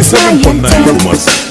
87.9 Kumasi.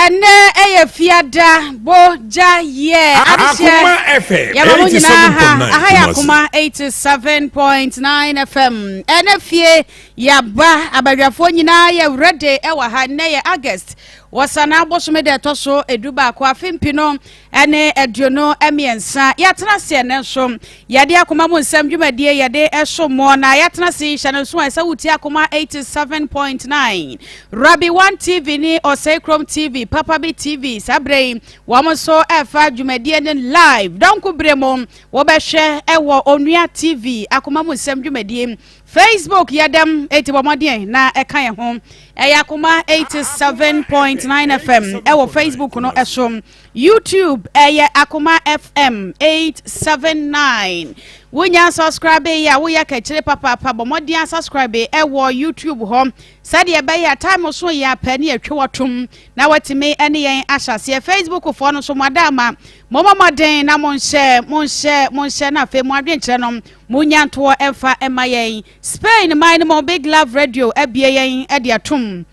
Ɛnɛ ɛyɛ fiada bo gya yɛ adehyɛ yɛma mo nyinaa ha aha yɛ akoma 87.9 fm ɛnɛ fie yɛaba abadwafoɔ nyinaa yɛ ready ɛwɔ ha nnɛ yɛ august wɔsana bosome da ɛtɔ so 11 afe mpino ne 23. Yɛatena ase ɛnnɛ nso, yɛde akoma mu nsɛm dwumadie yɛde ɛso moɔ na yɛatena ase hyɛ no nso a ɛsɛ wotie akoma 87.9 Rabi One TV ne Ɔsɛe Krom TV, Papa Bi TV saa berɛ yi wɔn nso ɛfa dwumadie ne live dɔnko berɛ mu wɔbɛhwɛ ɛwɔ Onua TV akoma mu nsɛm dwumadie Facebook yɛdɛm eti bɔ mmɔden na ɛka yɛn ho ɛyɛ akoma 87.9 FM ɛwɔ Facebook no ɛso YouTube ɛyɛ Akoma FM 879. Wonya subscribe yi a woyɛ kakyire papaapa bɔ mmɔden asubscribe ɛwɔ YouTube hɔ sɛdeɛ ɛbɛyɛ a time so yɛ apɛ ne yɛtwe wɔtom na watumi ɛne yɛn ahyɛ aseɛ. Facebook foɔ no nso mo ada ama mommɔ mmɔden na monhyɛ monhyɛ monhyɛ na afei mo adwenkyerɛ no monya ntoɔ ɛmfa ɛma yɛn. Spain man no mo Big Love Radio abie yɛn ɛde atom.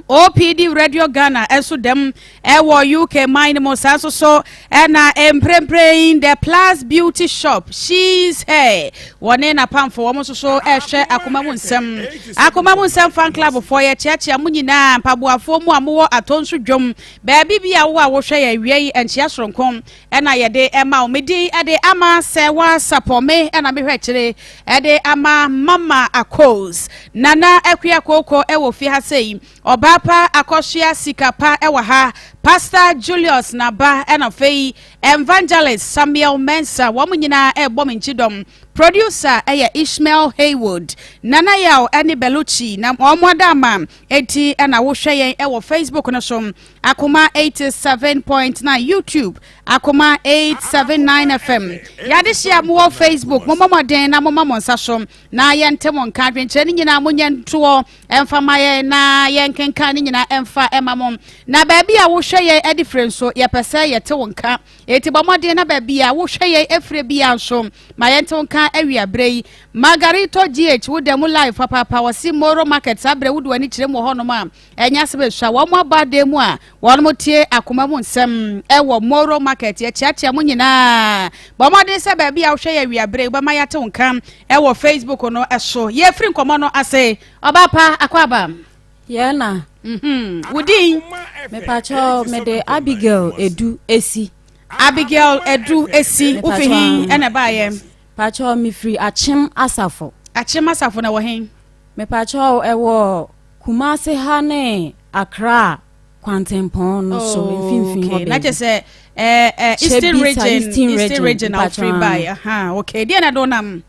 OPD Radio Ghana nso dɛm ɛwɔ UK man no mu saa nso so ɛna mprempren The Plus Beauty Shop She's Hair wɔne n'apamfo wɔn nso so ɛhwɛ akoma mu nsɛm akoma mu nsɛm fan club foɔ yɛkyeakyea mo nyinaa mpaboafoɔ mu a mowɔ atɔ nso dwom baabi bi a wowɔ a wohwɛ yɛ awia yi nkyea soronko ɛna yɛde ɛma wo medin ɛde ama sɛ wasapɔ me ɛna mehwɛ akyire ɛde ama mama akos nana akua kooko ɛwɔ fie ha sei ɔbaa pa akɔsoa sika pa ɛwɔ ha pastor julius naba ɛna afei evangelist samuel mensa wɔn nyinaa ɛrebɔ me nkyi dɔm producer ɛyɛ ishmael haywood nana yaw ɛne beluchi na wɔn ada ama eti ɛna wohwɛ yɛn ɛwɔ facebook no so Akoma 87.9 YouTube Akoma 879 FM Yɛade hyia mo wɔ Facebook mommɔ mmɔden na momma mo nsa so na yɛnte mo nka adwenkyerɛ no nyinaa monyɛ ntoɔ ɛmfa ma yɛn na yɛnkenkan no nyinaa ɛmfa ɛma mo na baabi a wohwɛ yɛn ade fire nso yɛpɛ sɛ yɛte wo nka enti bɔ mmɔden na baabi a wohwɛ yɛn afire biara nso ma yɛnte wo nka awia berɛ yi Margarito GH wo da mu live papaapa wɔse Moro Market saa berɛ wode w'ani kyerɛ mu wɔ hɔnom a Ɛnyɛ asɛm esua. Wɔn aba adan mu a wɔn tie akoma mu nsɛm ɛwɔ Moro Market. Yɛkyeakyea mo nyinaa. Bɔ mmɔden sɛ baabi a wohwɛ yɛ awia bere wobɛma yɛate wo nka ɛwɔ Facebook no ɛso. Yɛfiri nkɔmmɔ no ase. Ɔbaa pa akɔ aba. Yɛn na. Mhm. Wo din? Mepakyɛw mede Abigail Edu Esi. Abigail Edu Esi. Wofi he ɛna ɛbaayɛ? Pakyɛw mefiri Akyem Asafo. Akyem Asafo na ɛwɔ he? Mepakyɛw ɛwɔ Kumasi ha ne Accra kwantempɔn no so oh, mfimfini hɔ baabi. Na kyerɛ sɛ eh, eh, Eastern region Eastern region, region na wofiri bae. Aha, okay. Deɛ na do nam?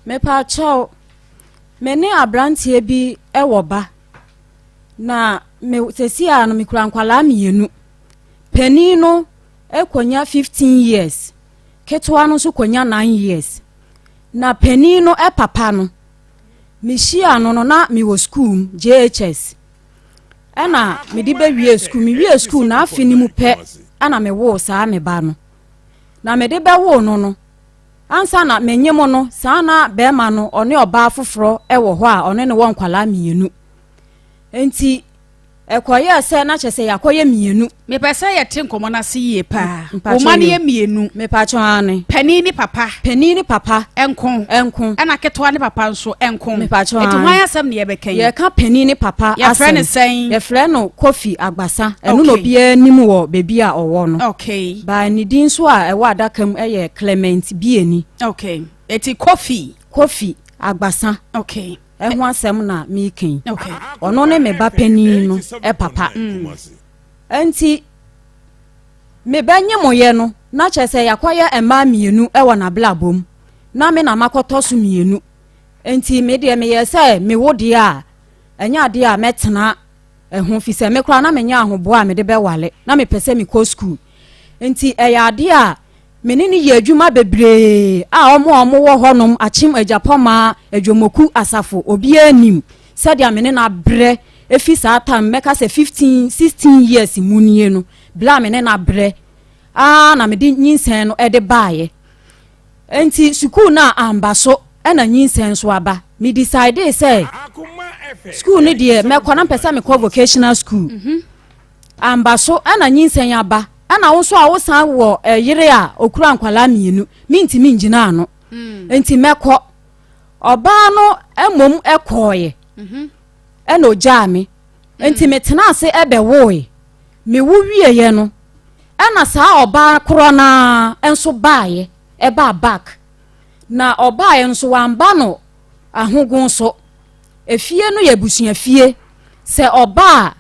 Mepakyɛw me ne aberanteɛ bi wɔ ba na me sɛsi a no mekura nkwalaa mmienu. Panin no kɔnya 15 years, ketewa no nso kɔnya 9 years. Na panin no papa no Mehyiaa no no na mewɔ sukuu mu, JHS. Ɛna mede bɛwie sukuu. Mewie sukuu na afe no mu pɛ ɛna mewoo saa me ba no. Na mede bɛwoo no no, ansa na menye mo no, saa na bɛrima no ɔne ɔbaa foforɔ wɔ hɔ a ɔne no wɔ nkwadaa mmienu. Nti Ɛkɔyɛɛ sɛ na kyerɛ sɛ yɛakɔyɛ mmienu. Mepɛ sɛ yɛte nkɔmmɔ no ase yie paa. Wo mma no yɛ mmienu. Mepakyɛ aane. Panin ne papa. Panin ne papa. Nko. Nko. Ɛna ketewa ne papa nso nko. Mepakyɛ aane. Eti hwan asɛm na yɛbɛka yi? Yɛka panin ne papa asɛm. Yɛfrɛ no sɛn? Yɛfrɛ no Kofi Agbasa. Ɛno na obiara nim wɔ baabi a ɔwɔ no. Okay. Ba ne din nso a ɛwɔ adaka mu yɛ Clement Bieni. Okay. Eti Kofi. Kofi Agbasa. Okay. Ɛho asɛm na mereka yi. Ɔno ne me ba panin no papa. Nti mebɛnyemoyɛ no na kyerɛ sɛ yɛakɔyɛ mmaa mmienu wɔ n'abrabɔ mu na me na makɔtɔ so mmienu. Enti me deɛ meyɛɛ sɛ mewo deɛ a, ɛnyɛ adeɛ a mɛtena ɛho fi sɛ me koraa na menyɛ ahoboa a mede bɛwale na mepɛ sɛ mekɔ sukuu. Nti ɛyɛ adeɛ a me ne no yɛ adwuma bebree a wɔn a wɔwɔ hɔnom Akyem Agyapɔmaa Adwomoku Asafo obiara nim sɛdeɛ me ne no abrɛ ɛfi saa time mɛka sɛ 15 16 years mu nie no berɛ a me ne no abrɛ ara na mede nyinsɛn no de baeɛ. Enti sukuu no a amba so na nyinsɛn nso aba. Me decidee sɛ sukuu no deɛ mɛkɔ na mpɛ sɛ mekɔ vocational school. Mhm. Amba so na nyinsɛn aba. Ɛna wo nso a wosan wɔ ɛyere a okura nkwalaa mmienu, mentumi ngyina ano. Mm. Enti mɛkɔ. Ɔbaa no mmom kɔɔeɛ. Mhm. Ɛna ogyaa me. Enti mm. metena ase ɛbɛwoe. Mewo wieeɛ no, ɛna saa ɔbaa korɔ no ara nso baeɛ, ɛbaa back. Na ɔbaeɛ no nso wamba no ahogon so. Efie no yɛ abusuafie. Sɛ ɔba a,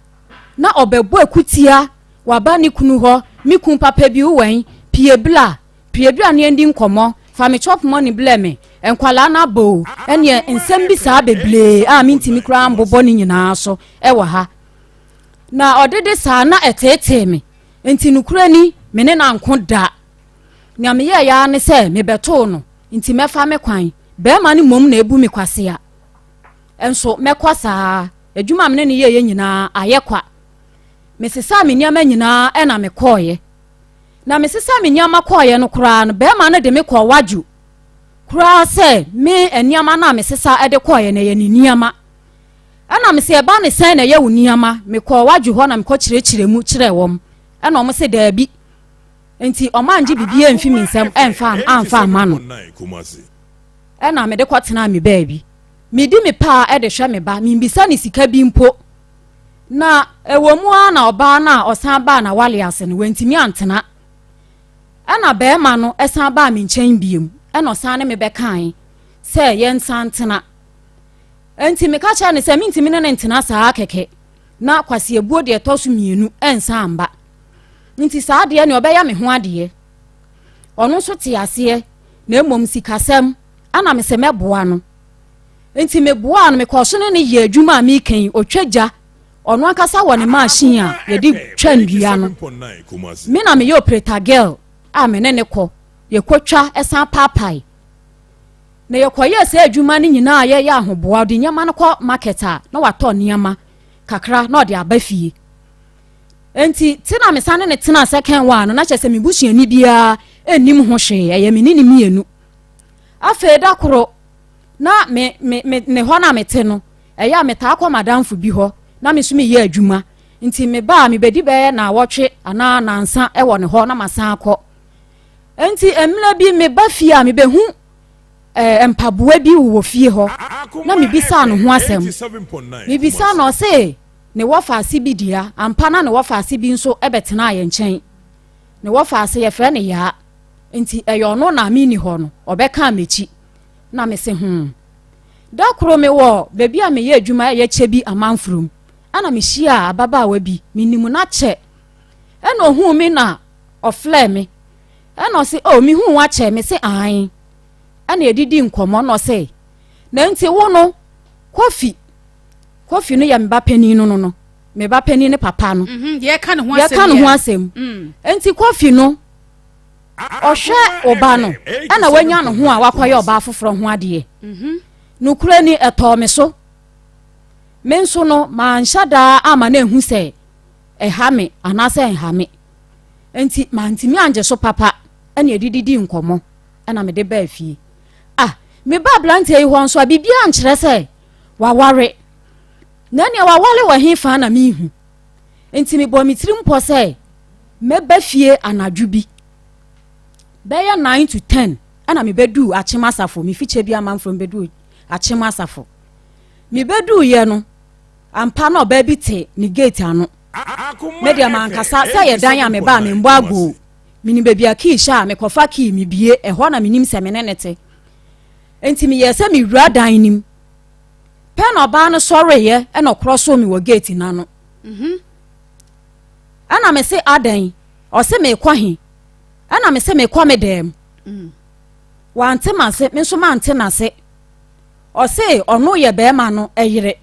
na ɔbɛbɔ akutia, waba ne kunu hɔ, me kun papa bi wowɛn, pie bla, pie bla ne yɛndi nkɔmmɔ, fa me chop money blɛ me, nkwadaa no aba o, ɛneɛ nsɛm bi saa bebree a mentumi koraa mbobɔ ne nyinaa so wɔ ha. Na ɔdede saa na ɛteetee me. Enti nokorɛ ni, me ne no anko da. Nea meyɛeɛ ara ne sɛ mebɛtoo no, nti mɛfa me kwan. Barima no mmom na ɛbu me kwasea. Nso mɛkɔ saa. Adwuma a me ne no yɛeɛ nyinaa, ayɛ kwa. Mesesaa me nneɛma nyinaa ɛna mekɔeɛ. Na mesesaa me nneɛma kɔeɛ no koraa no, barima no de me kɔɔ Wadwo koraa sɛ me nneɛma no a mesesa de kɔeɛ no, ɛyɛ ne nneɛma. Ɛna mese, Ɛba ne sɛn na ɛyɛ wo nneɛma? Mekɔɔ w'adwo hɔ na mekɔkyerɛkyerɛ mu kyerɛɛ wɔn. Ɛna wɔn se, Daabi. Enti wɔn angye biribiara amfi me nsam ɛmfa amfa amma no. Ɛna mede kɔtenaa me baabi. Medi me paa de hwɛ me ba, membisa no sika bi mpo. Na ɛwɔ mu ara na ɔbaa no a ɔsan baa n'awale ase no, wantumi antena. Ɛna barima no san baa me nkyɛn biom, ɛna ɔsan ne me bɛkae sɛ yɛnsan ntena. Enti meka kyerɛɛ no sɛ mentumi ne no ntena saa kɛkɛ na kwaseabuo deɛ ɛtɔ so mmienu nsan mba. Nti saa deɛ nea ɔbɛyɛ me ho adeɛ. Ɔno nso te aseɛ na mmom sikasɛm ana me sɛ mɛboa no. Nti meboaa no mekɔɔ so ne no yɛ adwuma a meka yi, ɔtwa gya. Ɔno ankasa wɔ ne machine a yɛde twa nnua no. Me na meyɛ operator girl a me ne ne kɔ. Yɛkɔtwa san paapae. Na yɛkɔyɛɛ saa adwuma no nyinaa a yɛyɛ ahoboa, ɔde nneɛma no kɔ market a na watɔ nneɛma kakra na ɔde aba fie. Enti te na mesan ne ne tenaa second one no, na kyerɛ sɛ me busuani biara nnim ho hwee, ɛyɛ me ne ne mmienu. Afei da koro na me me me ne hɔ na mete no, ɛyɛ a metaa kɔ madamfo bi hɔ na me nso meyɛ adwuma. Nti meba a mebɛdi bɛyɛ naawɔtwe anaa nansa wɔ ne hɔ na masan akɔ. Enti mmerɛ bi meba fie a mebɛhu eh, mpaboa bi wɔ fie hɔ na mebisaa no ho asɛm. Mebisaa no ɔse ne wɔfaase bi dea, ampa na ne wɔfaase bi nso bɛtenaa yɛn nkyɛn. Ne wɔfaase yɛfrɛ no Yaa, nti ɛyɛ ɔno na menni hɔ no ɔbɛkaa m'akyi na mese hmm. Da koro mewɔ baabi a meyɛ adwuma ɛyɛ kyɛ bi amanforom ɛna mehyiaa ababaawa bi, menim no akyɛ ɛna ohuu me na ɔflɛɛ me ɛna ɔse oh mehuu wo akyɛ me se ae ɛna yɛdidi nkɔmmɔ na ɔse na nti wo no Kofi Kofi no yɛ me ba panin no no no me ba panin ne papa no mhm, yɛka ne ho asɛm mm. nti Kofi no ɔhwɛ ɔba no ɛna wanya ne ho a wakɔyɛ ɔbaa foforɔ ho adeɛ mhm. nokorɛ ni ɛtɔɔ me so me nso no manhyɛ daa ama no ehu sɛ ɛha me anaasɛ ɛnha me Enti mantumi angye so papa ɛna yɛde didii nkɔmmɔ ɛna mede baa fie. Ah, meba aberanteɛ yi hɔ nso a biribiara nkyerɛ sɛ waware. Na nea waware wɔ he fa na menhu. Enti mebɔɔ me tirim pɔ sɛ mɛba fie anadwo bi. Bɛyɛ 9 to 10 ɛna mebɛduu Akyem Asafo, mefi Kyɛbi Amanfrom bɛduu Akyem Asafo. Mebɛduuiɛ no, ampa na ɔbaa bi te ne gate ano. Me deɛ mankasa sɛ yɛ dan a meba a membɔ agoo. Menim baabi a key hyɛ a mekɔfa key mebie, ɛhɔ na menim sɛ me ne no te. Enti meyɛɛ sɛ mewura dan no mu. Pɛ na ɔbaa no sɔreeɛ ɛna ɔkorɔsoo me wɔ gate no ano. Mhm. Ɛna me se adɛn? Ɔse mekɔ he? Ɛna me se mekɔ me dɛm. Mm. Wante m'ase, me nso mante n'ase. Ɔse ɔno yɛ bɛɛma no yere,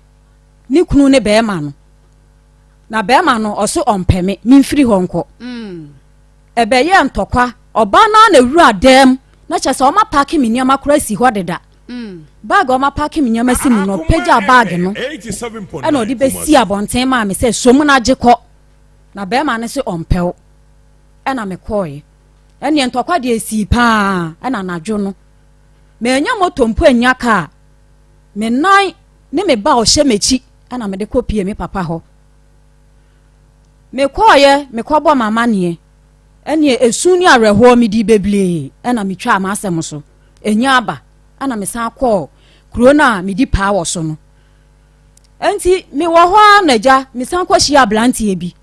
ne kunu ne bɛɛma no. Na bɛɛma no ɔse ɔmpɛ me, memfiri hɔ nkɔ. Ɛbɛyɛɛ ntɔkwa, ɔbaa no ara na wura dɛm, na kyerɛ sɛ ɔma paake me nneɛma koraa si hɔ deda. Bag a ɔma paake me nneɛma si mu no, ɔpagyaa bag no ɛna ɔde bɛsi abɔnten maa me sɛ som no agye kɔ. Na bɛɛma no se ɔmpɛ wo. Ɛna mekɔɔeɛ. Ɛneɛ ntɔkwa deɛ ɛsii paa, ɛna anadwo no. Mannya moto mpo annya kaa. Me nan ne me ba a ɔhyɛ m'akyi na mede kɔpie me papa hɔ. Mekɔɔeɛ, mekɔbɔ m'amanneɛ. Ɛneɛ esu ne awerɛhoɔ medii bebree ɛna metwaa m'asɛm so. Ɛnya aba ɛna mesan kɔɔ kuro no a medi paa wɔ so no. Enti mewɔ hɔ ara na agya mesan kɔhyia aberanteɛ bi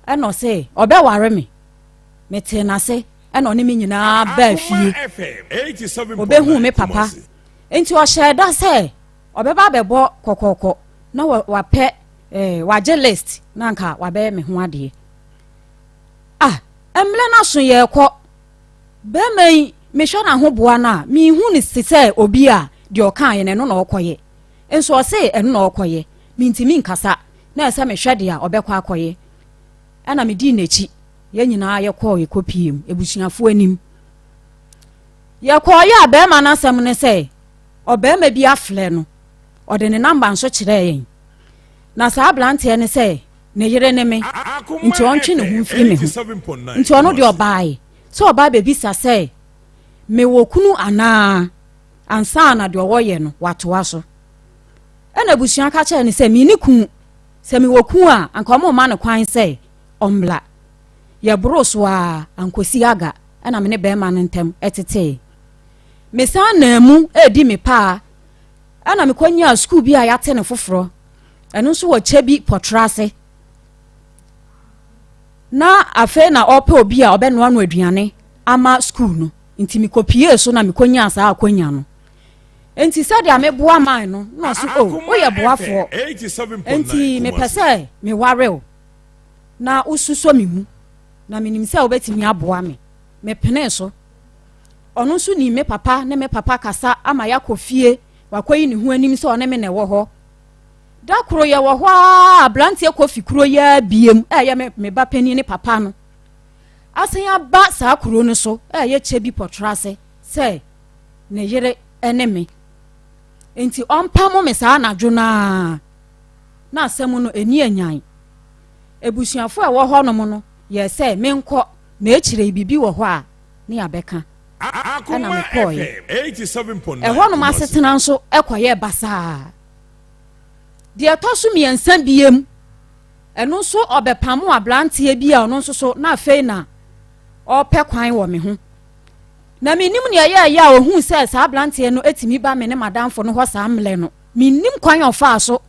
ɛna ɔse ɔbɛware me. Metee n'ase ɛna ɔne me nyinaa baa fie. Ɔbɛhuu me papa. Nti ɔhyɛɛ da sɛ ɔbɛba abɛbɔ kɔkɔkɔ na wapɛ eh, wagye list na anka wabɛyɛ me ho adeɛ. Ah, mmerɛ no aso yɛrekɔ. Bɛrima yi, mehwɛ n'ahoboa no a, menhu no te sɛ obi a deɛ ɔkaeɛ no ɛno na ɔkɔyɛ. Nso ɔse ɛno na ɔkɔyɛ. Mentumi nkasa na ɛsɛ mehwɛ deɛ a ɔbɛkɔ akɔyɛ. Ɛna medii n'akyi. Yɛn nyinaa yɛkɔɔ yɛkɔpie mu, abusuafoɔ anim. Yɛkɔɔeɛ a barima no asɛm ne sɛ ɔbarima bi afrɛ no, ɔde ne namba nso kyerɛɛ yɛn. Na saa aberanteɛ no sɛ ne yere ne me, nti ɔntwe ne ho mfiri me ho. Nti ɔno deɛ ɔbaae sɛ ɔbaa bɛbisa sɛ mewɔ kunu anaa ansa na deɛ ɔwɔ yɛ no watoa so. Ɛna abusua ka kyerɛɛ no sɛ menni kunu, sɛ mewɔ kunu a anka ɔmo mma no kwan sɛ ɔmmra. Yɛboroo so ara, ankosi aga na me ne barima no ntam tetee. Mesan naa mu redi me paa ɛna mekɔnyaa sukuu bi a yɛate no foforɔ. Ɛno nso wɔ kyɛ bi pɔtrɔ ase. Na afei na ɔrepɛ obi a ɔbɛnoa no aduane ama sukuu no. Nti mekɔpiee so na mekɔnyaa saa akwanya no. Nti sɛdeɛ meboa man no, na ɔse, o, oh, woyɛ boafoɔ. Nti mepɛ sɛ meware wo. na wosusɔ me mu, na menim sɛ wobɛtumi aboa me. Mepenee so. Ɔno nso nim me papa ne me papa kasa ama yɛakɔ fie, wakɔyi ne ho anim sɛ ɔne me na ɛwɔ hɔ. Da koro yɛwɔ hɔ ara aberanteɛ Kofi kuro yi ara biem ɛyɛ me, me ba panin ne papa no asan aba saa kuro no so ɛyɛ kyɛ bi pɔtra ase sɛ ne yere ne me. Nti ɔmpamo me saa anadwo no ara. Na asɛm no ani anyan. Abusuafo a ɛwɔ hɔnom no yɛɛ sɛ menkɔ, na akyire yi biribi wɔ hɔ a ne yɛabɛka. Ɛnna mekɔeɛ. Ɛhɔnom asetena nso kɔyɛɛ basaa. Deɛ ɛtɔ so mmiɛnsa biem, ɛno nso ɔbɛpamoo aberanteɛ bi a ɔno nso so na afei na ɔrepɛ kwan wɔ me ho. Na mennim nea ɛyɛeɛ a ɔhuu sɛ saa aberanteɛ no tumi ba me ne m'adamfo no hɔ saa mmerɛ no. Mennim kwan a ɔfaa so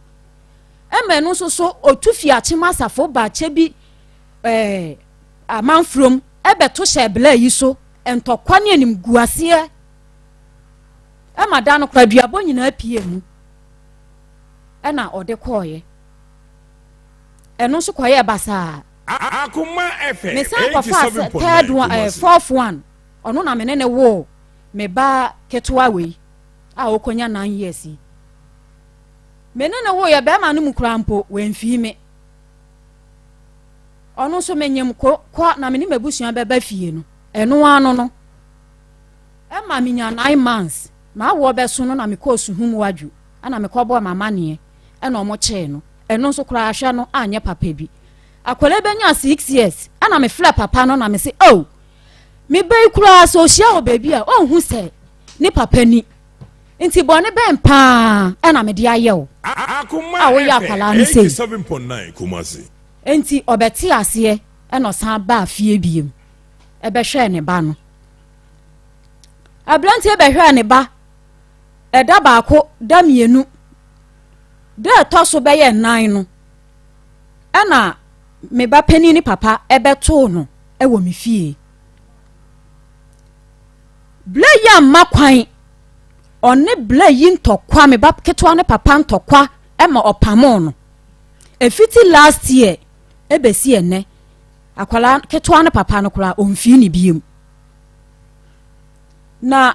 ma ɛno nso so ɔtu fii Akyem Asafo ba Kyebi eh, amanfurom ɛbɛto hyɛɛ bla yi so ntɔkwa ne animguaseɛ ɛma da no koraa duabɔ nyinaa pie mu ɛna ɔde kɔɔeɛ. Ɛno nso kɔyɛɛ basaa. Akoma FM Mesan kɔfaa sɛ third one, eh, fourth one, ɔno na me ne ne woo me ba ketewa wei a ɔkɔnya nine years yi. Me ne no woeɛ, bɛrima no mu koraa mpo, wamfii me. Ɔno nso menyem ko kɔ na me ne m'abusua bɛba fie no, ɛno ano no, ɛma menya nine months, m'awoɔ bɛso no na mekɔɔ Suhum Wadwo, ɛna mekɔbɔɔ m'amaneɛ, ɛna ɔmo kyee no. Ɛno nso koraa hwɛ no anyɛ papa bi. Akwadaa bɛnya 6 years, ɛna mefrɛ papa no na mese, oh, me ba yi koraa sɛ ɔhyia wɔ baabi a ɔnhu sɛ ne papa ni. Nti bɔne bɛn paa ɛna mede ayɛ wo a woyɛ akwadaa no sei? Nti ɔbɛte aseɛ ɛna ɔsan baa fie biem ɛbɛhwɛɛ ne ba no. Aberanteɛ bɛhwɛɛ ne ba ɛda baako, da mmienu, da ɛtɔ so bɛyɛ nnan no ɛna me ba panin ne papa ɛbɛtoo no ɛwɔ me fie. Bla yi amma kwan, ɔne bla yi ntɔkwa, me ba ketewa ne papa ntɔkwa ma ɔpamoo no. Ɛfiti last year ɛbɛsi ɛnɛ, akwadaa ketewa ne papa no koraa ɔmfii ne biem. Na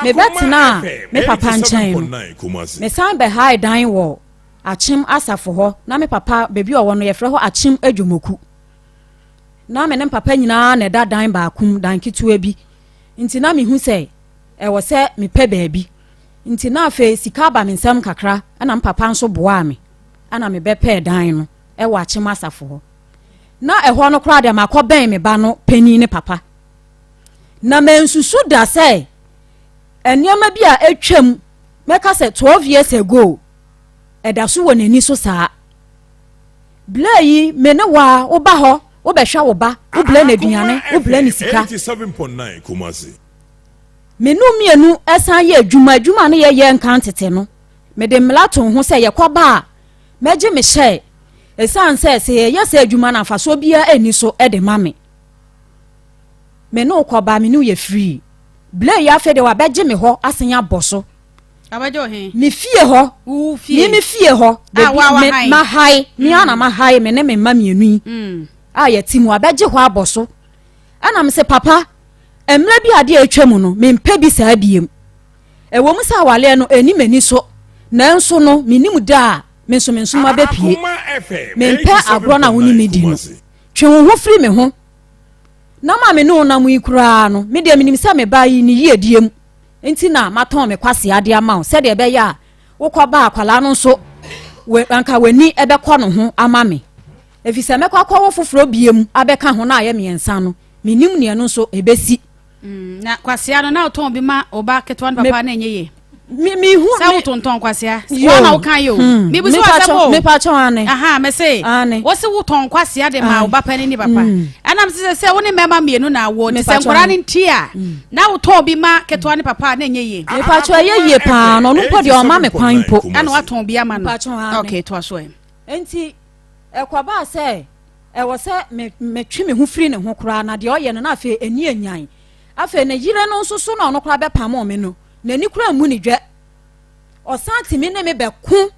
mebɛtenaa me papa nkyɛn no, mesan bɛhae dan wɔ Akyem asafo hɔ. Na me papa, baabi a ɔwɔ no, yɛfrɛ hɔ Akyem Adwomoku. Na me ne me papa nyinaa na ɛda dan baako mu, dan ketewa bi. Nti na mehu sɛ ɛwɔ sɛ mepɛ baabi. Nti na afei sika aba me nsam kakra, ɛna me papa nso boaa me, ɛna mebɛpɛɛ dan no wɔ Akyem asafo hɔ. Na ɛhɔ no koraa deɛ makɔbɛn me ba no panin ne papa. Na mansusu da sɛ nneɛma bi a atwam mɛka sɛ 12 years ago ɛda so wɔ n'ani so saa. Berɛ yi me ne wo a woba hɔ wobɛhwɛ wo ba wobrɛ no aduane wobrɛ no sika. Me ne mmienu san yɛ adwuma adwuma no yɛyɛ nkan tete no mede mmara to ho sɛ yɛkɔba a mɛgye me hyɛ ɛsiane sɛ sɛ yɛyɛ sɛ adwuma no mfasoɔ biara ɛni so de ma me. Me ne wo kɔba, me ne wo yɛ free. Blay yi afei deɛ wabɛgye me hɔ asen abɔ so. Abɛgye wo he? Me fie hɔ. Wo fie? Me me fie hɔ. Ah, wa wa hae. Mahae. Me ara na mahae, me ne me mma mmienu yi. Mm. A yɛte mu, abɛgye hɔ abɔ so. Ɛna me se papa, mmerɛ bi adeɛ atwa mu no, mempɛ bi saa biem. Ɛwɔ mu sɛ awaleɛ no, ɛni m'ani so. Nanso no, menim da a me nso me nsoma bɛpie. Mempɛ agorɔ no a wo ne me di no. Twe wo ho firi me ho. Nam a me ne wo nam yi koraa no, me deɛ menim sɛ me ba yi ne yiedie mu nti na matɔn me kwasea de ama wo sɛdeɛ ɛbɛyɛ a wokɔba akwadaa no nso anka w'ani bɛkɔ ne ho ama me. Ɛfiri sɛ mɛkɔ akɔwo foforɔ biem abɛka ho na ayɛ mmiɛnsa no, menim neɛ no nso ɛbɛsi. Mm, na kwasea no na wotɔn bi ma ɔba ketewa no papa na ɛnyɛ yie. Mi mi hu sɛ wotontɔn kwasea. Wɔn na woka yi o. Hmm. Mi busu asɛm o. Mepa kyɛw ane. Aha mɛ se. Ane. Wɔsi wotɔn kwasea de ma ɔba panin ne papa. Hmm. Ɛnam sɛ sɛ wo ne mmarima mmienu na wɔ ti sɛ nkwadaa ne nti a hmm. na wotɔn bi ma ketewa ne papa na ɛnyɛ yie. Mepa kyɛw ɛyɛ yie paa na ɔno mpo deɛ ɔma me kwan mpo. Ɛna watɔn bi ama no. Mepa kyɛw ane. Okay to aso ɛ. Nti ɛkɔbaa sɛ. Ɛwɔ sɛ me metwe me ho firi ne ho koraa na deɛ ɔyɛ no na afei ani anyan. Afei ne yere no nso so na ɔno koraa bɛpamoo me no, n'ani koraa mmu ne dwɛ. Ɔsan tumi ne me bɛko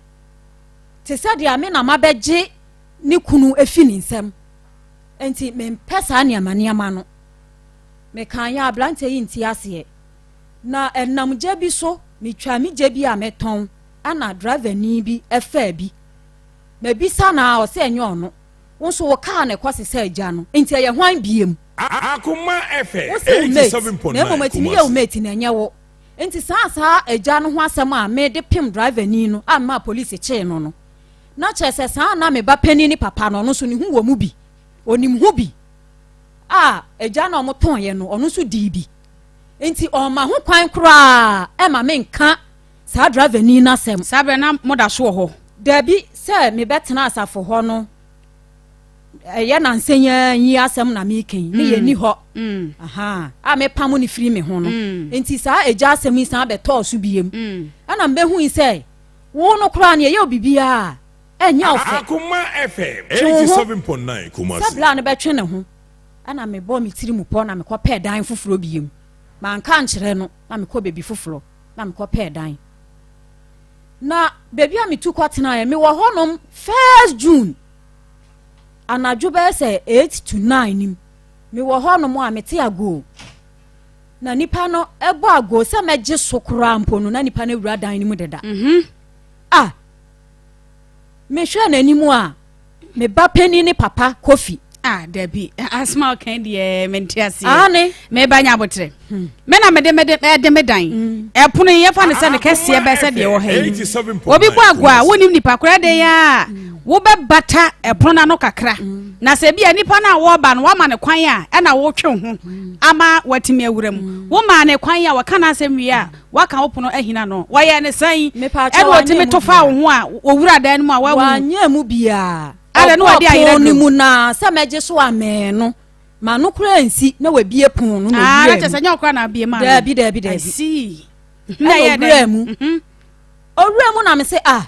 te sɛ deɛ me na mabɛgye ne kunu afi ne nsam. Enti mempɛ saa nneɛma nneɛma no. Mekaa yɛ aberanteɛ yi nte aseɛ. Na ɛnam gya bi so, metwaa me gya bi a metɔn ɛna driverni bi ɛfaa bi. Mabisa no a, ɔse ɛnyɛ ɔno. Wo nso wo car na ɛkɔ sesa agya no, nti ɛyɛ hwan biem? Akoma FM Wo se wo mate, na mmom ɛtumi yɛ wo mate na ɛnyɛ wo. Nti saa saa agya no ho asɛm a mede pem driver ni no a memaa police kyee no no, na kyerɛ sɛ saa na me ba panin ne papa no, ɔno nso ne ho wɔ mu bi. Ɔnim ho bi a agya no a wɔtɔnyɛ no, ɔno nso dii bi. Nti ɔmma ho kwan koraa ɛma menka saa driver ni no asɛm. Saa berɛ na moda so wɔ hɔ? Dabi, sɛ mebɛtena asafo hɔ no, ɛyɛ nansa yi ara yi asɛm na meka yi, ne yɛnni hɔ. Mm. Aha, a mepamo no firi me ho no. Mm. Nti saa agya asɛm yi san bɛtɔɔ so biem. Mm. Ɛna mebɛhui sɛ, wo no koraa no yɛyɛ biribiara a, ɛnyɛ wo fɛ. Akoma FM Twe wo ho 87.9 Kumasi. sɛ bla no bɛtwe ne ho. Ɛna mebɔɔ me tiri mu pɔ na mekɔpɛɛ dan foforɔ biem. Manka ankyerɛ no na mekɔ baabi foforɔ na mekɔpɛɛ dan. Na baabi a metu kɔtenaeɛ, mewɔ hɔnom first June anadwo bɛyɛ sɛ 8 to 9 nim. Mewɔ hɔnom a mete agoo. Na nipa no ɛbɔ agoo sɛ mɛgye so koraa mpo no na nipa no awura dan no mu deda. Mm -hmm. Ah, mehwɛ n'anim a me ba panin ne papa Kofi. Ah, dabi. Asoma ɔkan deɛ mente aseɛ. Aane. Meba nya abotrɛ. Hmm. Me na mede mede ɛde me dan. Hmm. Ɛpono yi yɛfa no sɛ ne kɛseɛ bɛ sɛ deɛ wɔ ha yi. Obi bɔ agoa a wonim nipa koraa den a hmm. wobɛbata ɛpono no ano kakra. Na sɛ bi a nipa no a wɔreba no wama ne kwan a ɛna wotwe ho ama watumi awura mu. Womaa ne kwan a wɔka n'asɛm wie a Waka wo pono ahina no. Wɔyɛɛ no sɛn? Mepaakyɛw, Ɛna ɔtumi wanyɛ mu to faa wo biara. ho a owura dan no mu a wawu. Wanyɛ mu biara. Adɛn na Ɔbɔɔ ɔde ayera pon no duro? mu na sɛ mɛgye so amee no, m'ano koraa ansi na wabue pon no na Ah, na owuraa kyerɛ mu. sɛ nyɛ ɔkora na abie maa no. Daabi, daabi, I daabi. see. Na Ɛna ɛyɛɛ owuraa dɛn? mu. Mhm. Owuraa mu na mese, ah,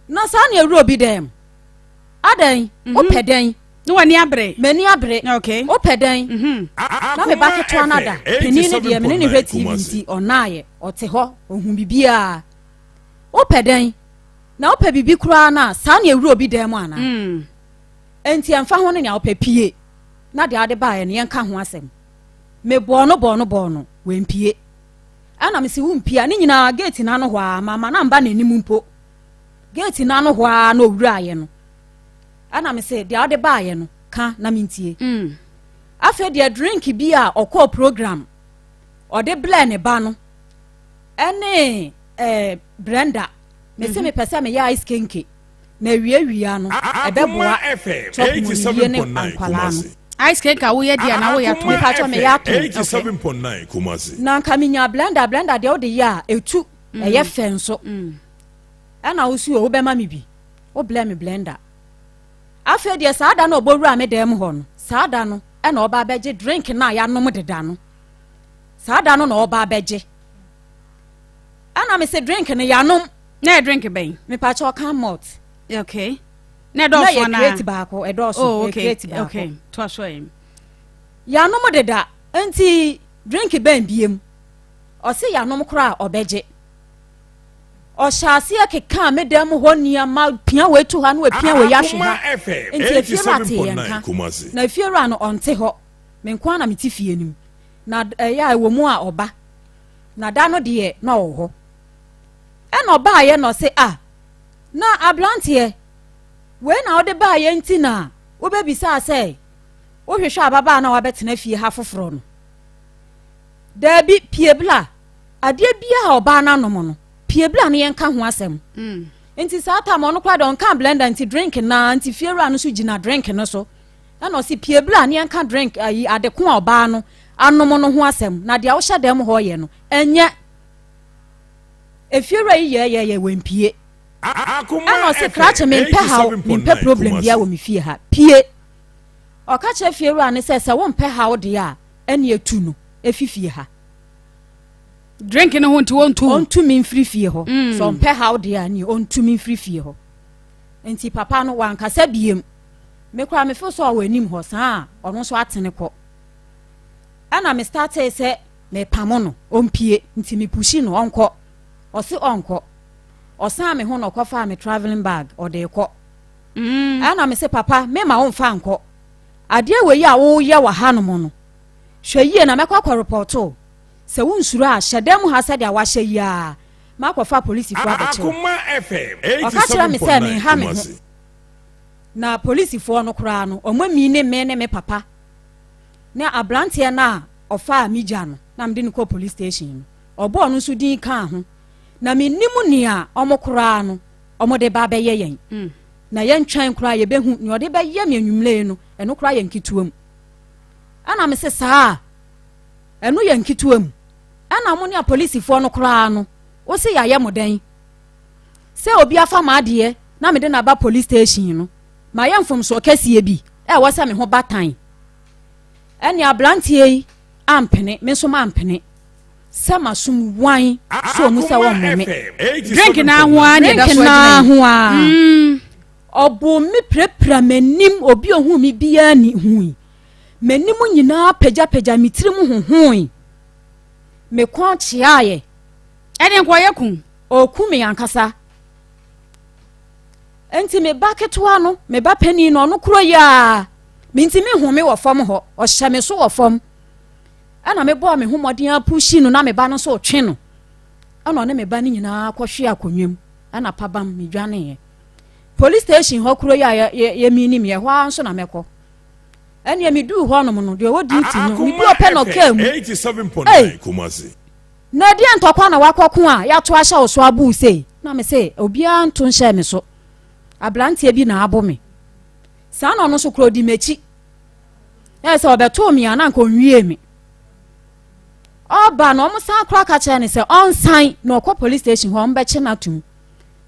na saa na ewura obi dan mu? Adɛn? Wopɛ dɛn? Ne w'ani abere. M'ani abere. Okay. Wopɛ dɛn? Mhm. Na me ba ketewa no ada. Panin no deɛ, me ne no hwɛ TV nti, ɔnnaeɛ. Ɔte hɔ, ɔhu biribiara. Wopɛ dɛn? Na wopɛ biribi koraa no a, saa na ɛwura obi dan mu anaa? Mm. Enti ɛmfa ho ne nea wopɛ, pue. Na deɛ wode baeɛ no, yɛnka ho asɛm. Mebɔɔ no bɔɔ no bɔɔ no, wampue. Ɛna mese wompia ne nyinaa gate no ano hɔ a mama no amba n'anim mpo. Gate no ano hɔ a na owuraeɛ no. Ɛna mese deɛ wode baeɛ no ka na mentie. Afei deɛ drink bi a ɔkɔɔ program ɔde blɛɛ ne ba no ɛne ɛɛ Brenda mese mepɛ sɛ meyɛ ice kenke na awiawia no ɛbɛboa chop money yie ne nkwalaa no. Ice kenke a woyɛ di anaa woyɛ atɔn? Mepa kyɛw meyɛ atɔn. Na nka menya blender, blender deɛ wode yɛ a ɛtu ɛyɛ fɛ nso. Ɛna wo so o wobɛma me bi, wo blɛ me blender. Afei deɛ saa da no ɔbɔ wura me dan mu hɔ no, saa da no ɛna ɔba abɛgye drink no a yɛanom deda no. Saa da no na ɔba abɛgye. Ɛna me se drink no yɛanom. Na yɛ drink bɛn? Mepa kyɛw can malt. Okay. Na ɛdɔɔso anaa? Na yɛ crate baako, ɛdɔɔso. Oh, okay. Crate baako. Okay. To so ɛ. Yɛanom deda, nti drink bɛn biem. Ɔse yɛanom koraa ɔbɛgye. Ɔhyɛ aseɛ kekaa me dan mu hɔ nneɛma pia wei to ha na wapia wei ahwe ha. Nti efiewura tee yɛn nka. Na efiewura no ɔnte hɔ. Me nko ara na mete fie no mu. Na ɛyɛ a ɛwɔ mu a ɔba. Na da no deɛ na ɔwɔ hɔ. Ɛna ɔbaeɛ na ɔse ah na abranteɛ wei na wode baeɛ nti na wobɛbisaa sɛ wohwehwɛ ababaa na wabɛtena fie ha foforɔ no. Daabi pie bla. Adeɛ biara a ɔbaa no anom no, pie bla no yɛnka ho asɛm. Mm. Nti saa tam ɔno koraa deɛ ɔnka blender nti drink naa nti fiewura no nso gyina drink no so. Ɛna ɔsi pie bla ne yɛnka drink ayi ade ko a ɔbaa no anom no ho asɛm na deɛ wohyɛ dɛm hɔ yɛ no ɛnyɛ. Efiewura yi yɛɛyɛɛyɛ wɛmpie. Ɛna ɔsi krakye mempɛ haw mempɛ problem bia wɔ me fie ha pie. Ɔka kyerɛ fiewura no sɛ sɛ wompɛ haw deɛ a ɛne etu no efi fie ha. Drink no ho nti wɔntu. Ɔntu me mfiri fie hɔ. Mm. Sɛ ɔmpɛ haw deɛ a ne ɔntu me mfiri fie hɔ. Nti papa no wankasa biem. Me koraa me feel sɛ ɔwɔ anim hɔ saa a ɔno nso atene kɔ. Ɛna me startee sɛ mepamo no ɔmpie nti me pushi no ɔnkɔ. Ɔse ɔnkɔ. Ɔsan me ho na ɔkɔfaa me travelling bag ɔde kɔ. Mm. Ɛna me se papa me ma wo mfa nkɔ. Adeɛ wei a woyɛ wɔ hanom no hwɛ yie na mɛkɔ akɔ repɔto. Sɛ wonsuro a, hyɛ dan mu ha sɛdeɛ woahyɛ yi ara. Makɔfa apolisifoɔ abɛkye wo. Ɔka kyerɛɛ me sɛ menha me ho. Na polisifoɔ no koraa no, wɔamii ne me ne me papa ne aberanteɛ no a ɔfaa me gya no na mede no kɔɔ police station no. Ɔbɔɔ no nso din kaa ho. Na mennim nea wɔn koraa no wɔde ba abɛyɛ yɛn. Mm. Na yɛntwɛn koraa yɛbɛhu nea ɔde bɛyɛ me anwummerɛ yi no, ɛno koraa yɛ nketewa mu. Ɛna mese saa a, Ɛno yɛ nketewa mu. Ɛna mo ne apolisifoɔ no koraa no, wo se yɛayɛ mo dɛn? Sɛ obi afa m'adeɛ na mede no aba police station no, mayɛ mfomsoɔ kɛseɛ bi a ɛwɔ sɛ me ho ba tan. Ɛne aberanteɛ yi ampene, me nso mampene sɛ masom wan so ɔmu sɛ wɔmmɔ me. Drink naa ho ara na ɛda so agyina yi. ho ara. Mm. Ɔboo me pirapira m'anim, obi ohuu me biara ni hui. M'anim nyinaa pagyapagya, me tirim hohoe. Me kɔn kyeaeɛ. Ɛne nka ɔyɛ kum. Ɔku me ankasa. Enti me ba ketewa no, me ba panin no, ɔno kuro yi ara, mentumi nhome wɔ fam hɔ. Ɔhyɛ me so wɔ fam. Ɛna mebɔɔ me ho mmɔden apuhyi no na me ba no nso retwe no. Ɛna ɔne me ba no nyinaa kɔhwee akonnwa mu. Ɛna pabam, medwaneeɛ. Police station hɔ kuro yi a yɛminim yɛ hɔ ara nso na mɛkɔ. Ɛnneɛ meduu hɔnom no, deɛ ɔwɔ duty no, meduu hɔ pɛ na ɔkaa mu. Ei, na ɛdeɛ ntɔkwa na wakɔko a yɛato ahyɛ wo so abo wo sei? Na me se, obiara nto nhyɛɛ me so. Aberanteɛ bi na abo me. Saa na ɔno nso kora ɔdi m'akyi. Ɛyɛ sɛ ɔbɛtoo me a na anka ɔnwie me. Ɔba no, wɔn san kora ka kyerɛ no sɛ ɔnsan na ɔkɔ police station hɔ, wɔn bɛkye no atom.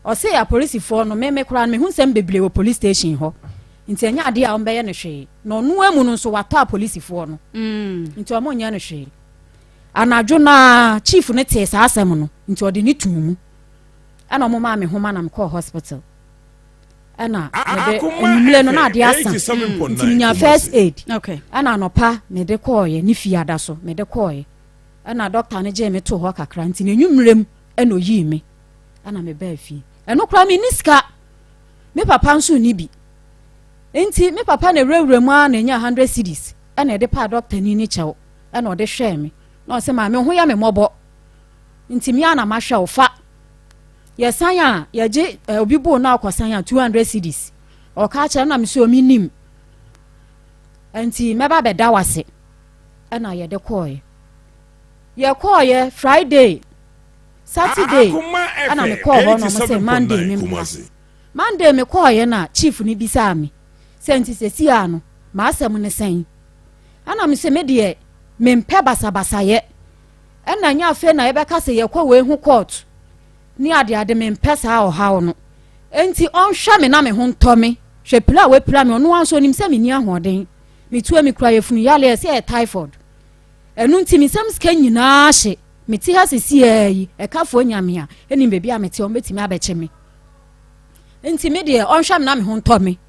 Ɔse apolisifoɔ no, me me koraa no mehu nsɛm bebree wɔ police station hɔ nti ɛnyɛ adeɛ a wɔbɛyɛ no hwee na ɔno amu no nso watɔ apolisifoɔ no mm. nti wɔn nyɛ no hwee. Anadwo no ara chief no tee saa asɛm no nti ɔde ne tuu mu ɛna wɔn maa me homa na mekɔɔ hospital ɛna mede anwummerɛ no na adeɛ asa nti menya first aid ɛna anɔpa mede kɔɔeɛ ne fie ada so mede kɔɔeɛ ɛna dɔkta no gyee me too hɔ kakra nti n'anwummerɛ mu ɛna oyii me ɛna mebaa fie. Ɛno koraa menni sika. Me papa nso nni bi. Nti me papa na ɛwurawura mu ara na ɛnya 100 cedis ɛna ɛde paa dɔktani ne kyɛw ɛna ɔde hwɛɛ me. Na ɔsɛ maame ho yɛ me mmɔbɔ. Nti me ara na mahwɛ wo fa. Yɛsan a yɛgye eh, obi boo no a ɔkɔsan a 200 cedis. Ɔka kyerɛ na me so mennim. Nti mɛba bɛda wo ase. Ɛna yɛde kɔɔeɛ. Yɛkɔɔeɛ Friday, Saturday ɛna mekɔɔ hɔ na ɔmo sɛ Monday memmra. Monday mekɔɔeɛ na chief no bisaa me sɛ nti sɛsi a no m'asɛm ne sɛn. Ɛna me sɛ me deɛ mempɛ basabasayɛ. Ɛna nyɛ afei na yɛbɛka sɛ yɛkɔ wei ho court ne adeade mempɛ saa ɔhaw no. Enti ɔnhwɛ me na me ho ntɔ me. Hwɛ pira a wapira me, ɔno ara nso ɔnim sɛ menni ahoɔden. Metua mekura yafunu yareɛ sɛ ɛyɛ typhoid. Ɛno nti me nsam sika nyinaa hye. Mete ha sesiaa yi, ɛkafoɔ nya me a, ɛnim baabi a mete, wɔbɛtumi abɛkye me. Nti me deɛ ɔnhwɛ me na me ho ntɔ me.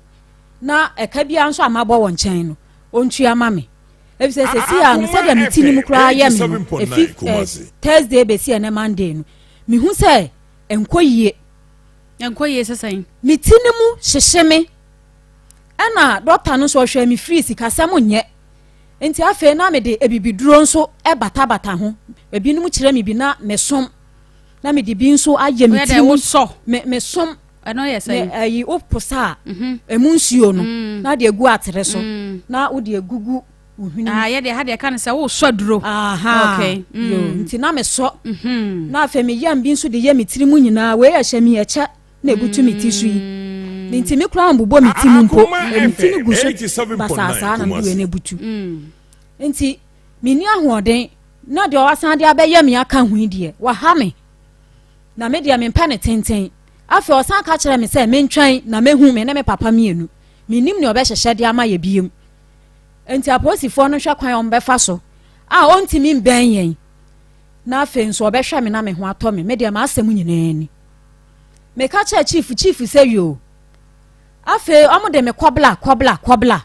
Na ɛka biara nso a mabɔ wɔ nkyɛn no, ɔntua ma me. Efisɛ seesei ara no, sɛdeɛ me ti no mu koraa yɛ me no, efi eh, Thursday bɛsi ɛnɛ Monday no, mehu sɛ ɛnkɔ yie. Ɛnkɔ yie sɛ sɛn? Me ti no mu hyehye me. Ɛna dɔkta no nso ɔhwɛ me firi sikasɛm nyɛ. Nti afei na mede abibiduro nso batabata ho. Ebinom kyerɛ me bi na mesom. Na mede bi nso ayɛ me ti mu. Me mesom. Ɛno yɛ sɛn? Ɛyi wo posa a mhm. emu nsuo no mm. na de egu atere so mm. na wode egugu wo hwene mu. Ah, yɛ deɛ ha deɛ ka no sɛ wosɔ aduro. Aha. Okay. Mm. Yo, nti na mesɔ. Mhm. Na afei me yam bi nso de yɛ me tiri mu nyinaa wei ɛhyɛ mi ɛkyɛ na ebutu me ti so yi. Ne nti me koraa mbobɔ me ti mu mpo. Me ti no gu so basaa saa na mede wei no ebutu. Nti menni ahoɔden na deɛ ɔwasan de abɛyɛ me aka ho yi deɛ waha me. Na me deɛ mempɛ no tenten. Afei ɔsan ka kyerɛɛ me sɛ mentwɛn na mɛhu me ne me papa mmienu. Mennim nea ɔbɛhyehyɛ de ama yɛ biom. Enti apolisifoɔ no hwɛ kwan a wɔbɛfa so a ɔntumi mbɛn yɛn. Na afei nso ɔbɛhwɛ me na me ho atɔ me. Me deɛ m'asɛm nyinaa ni. Meka kyerɛɛ chief, chief sɛ yoo. Afei wɔde me kɔbla, kɔbla, kɔbla.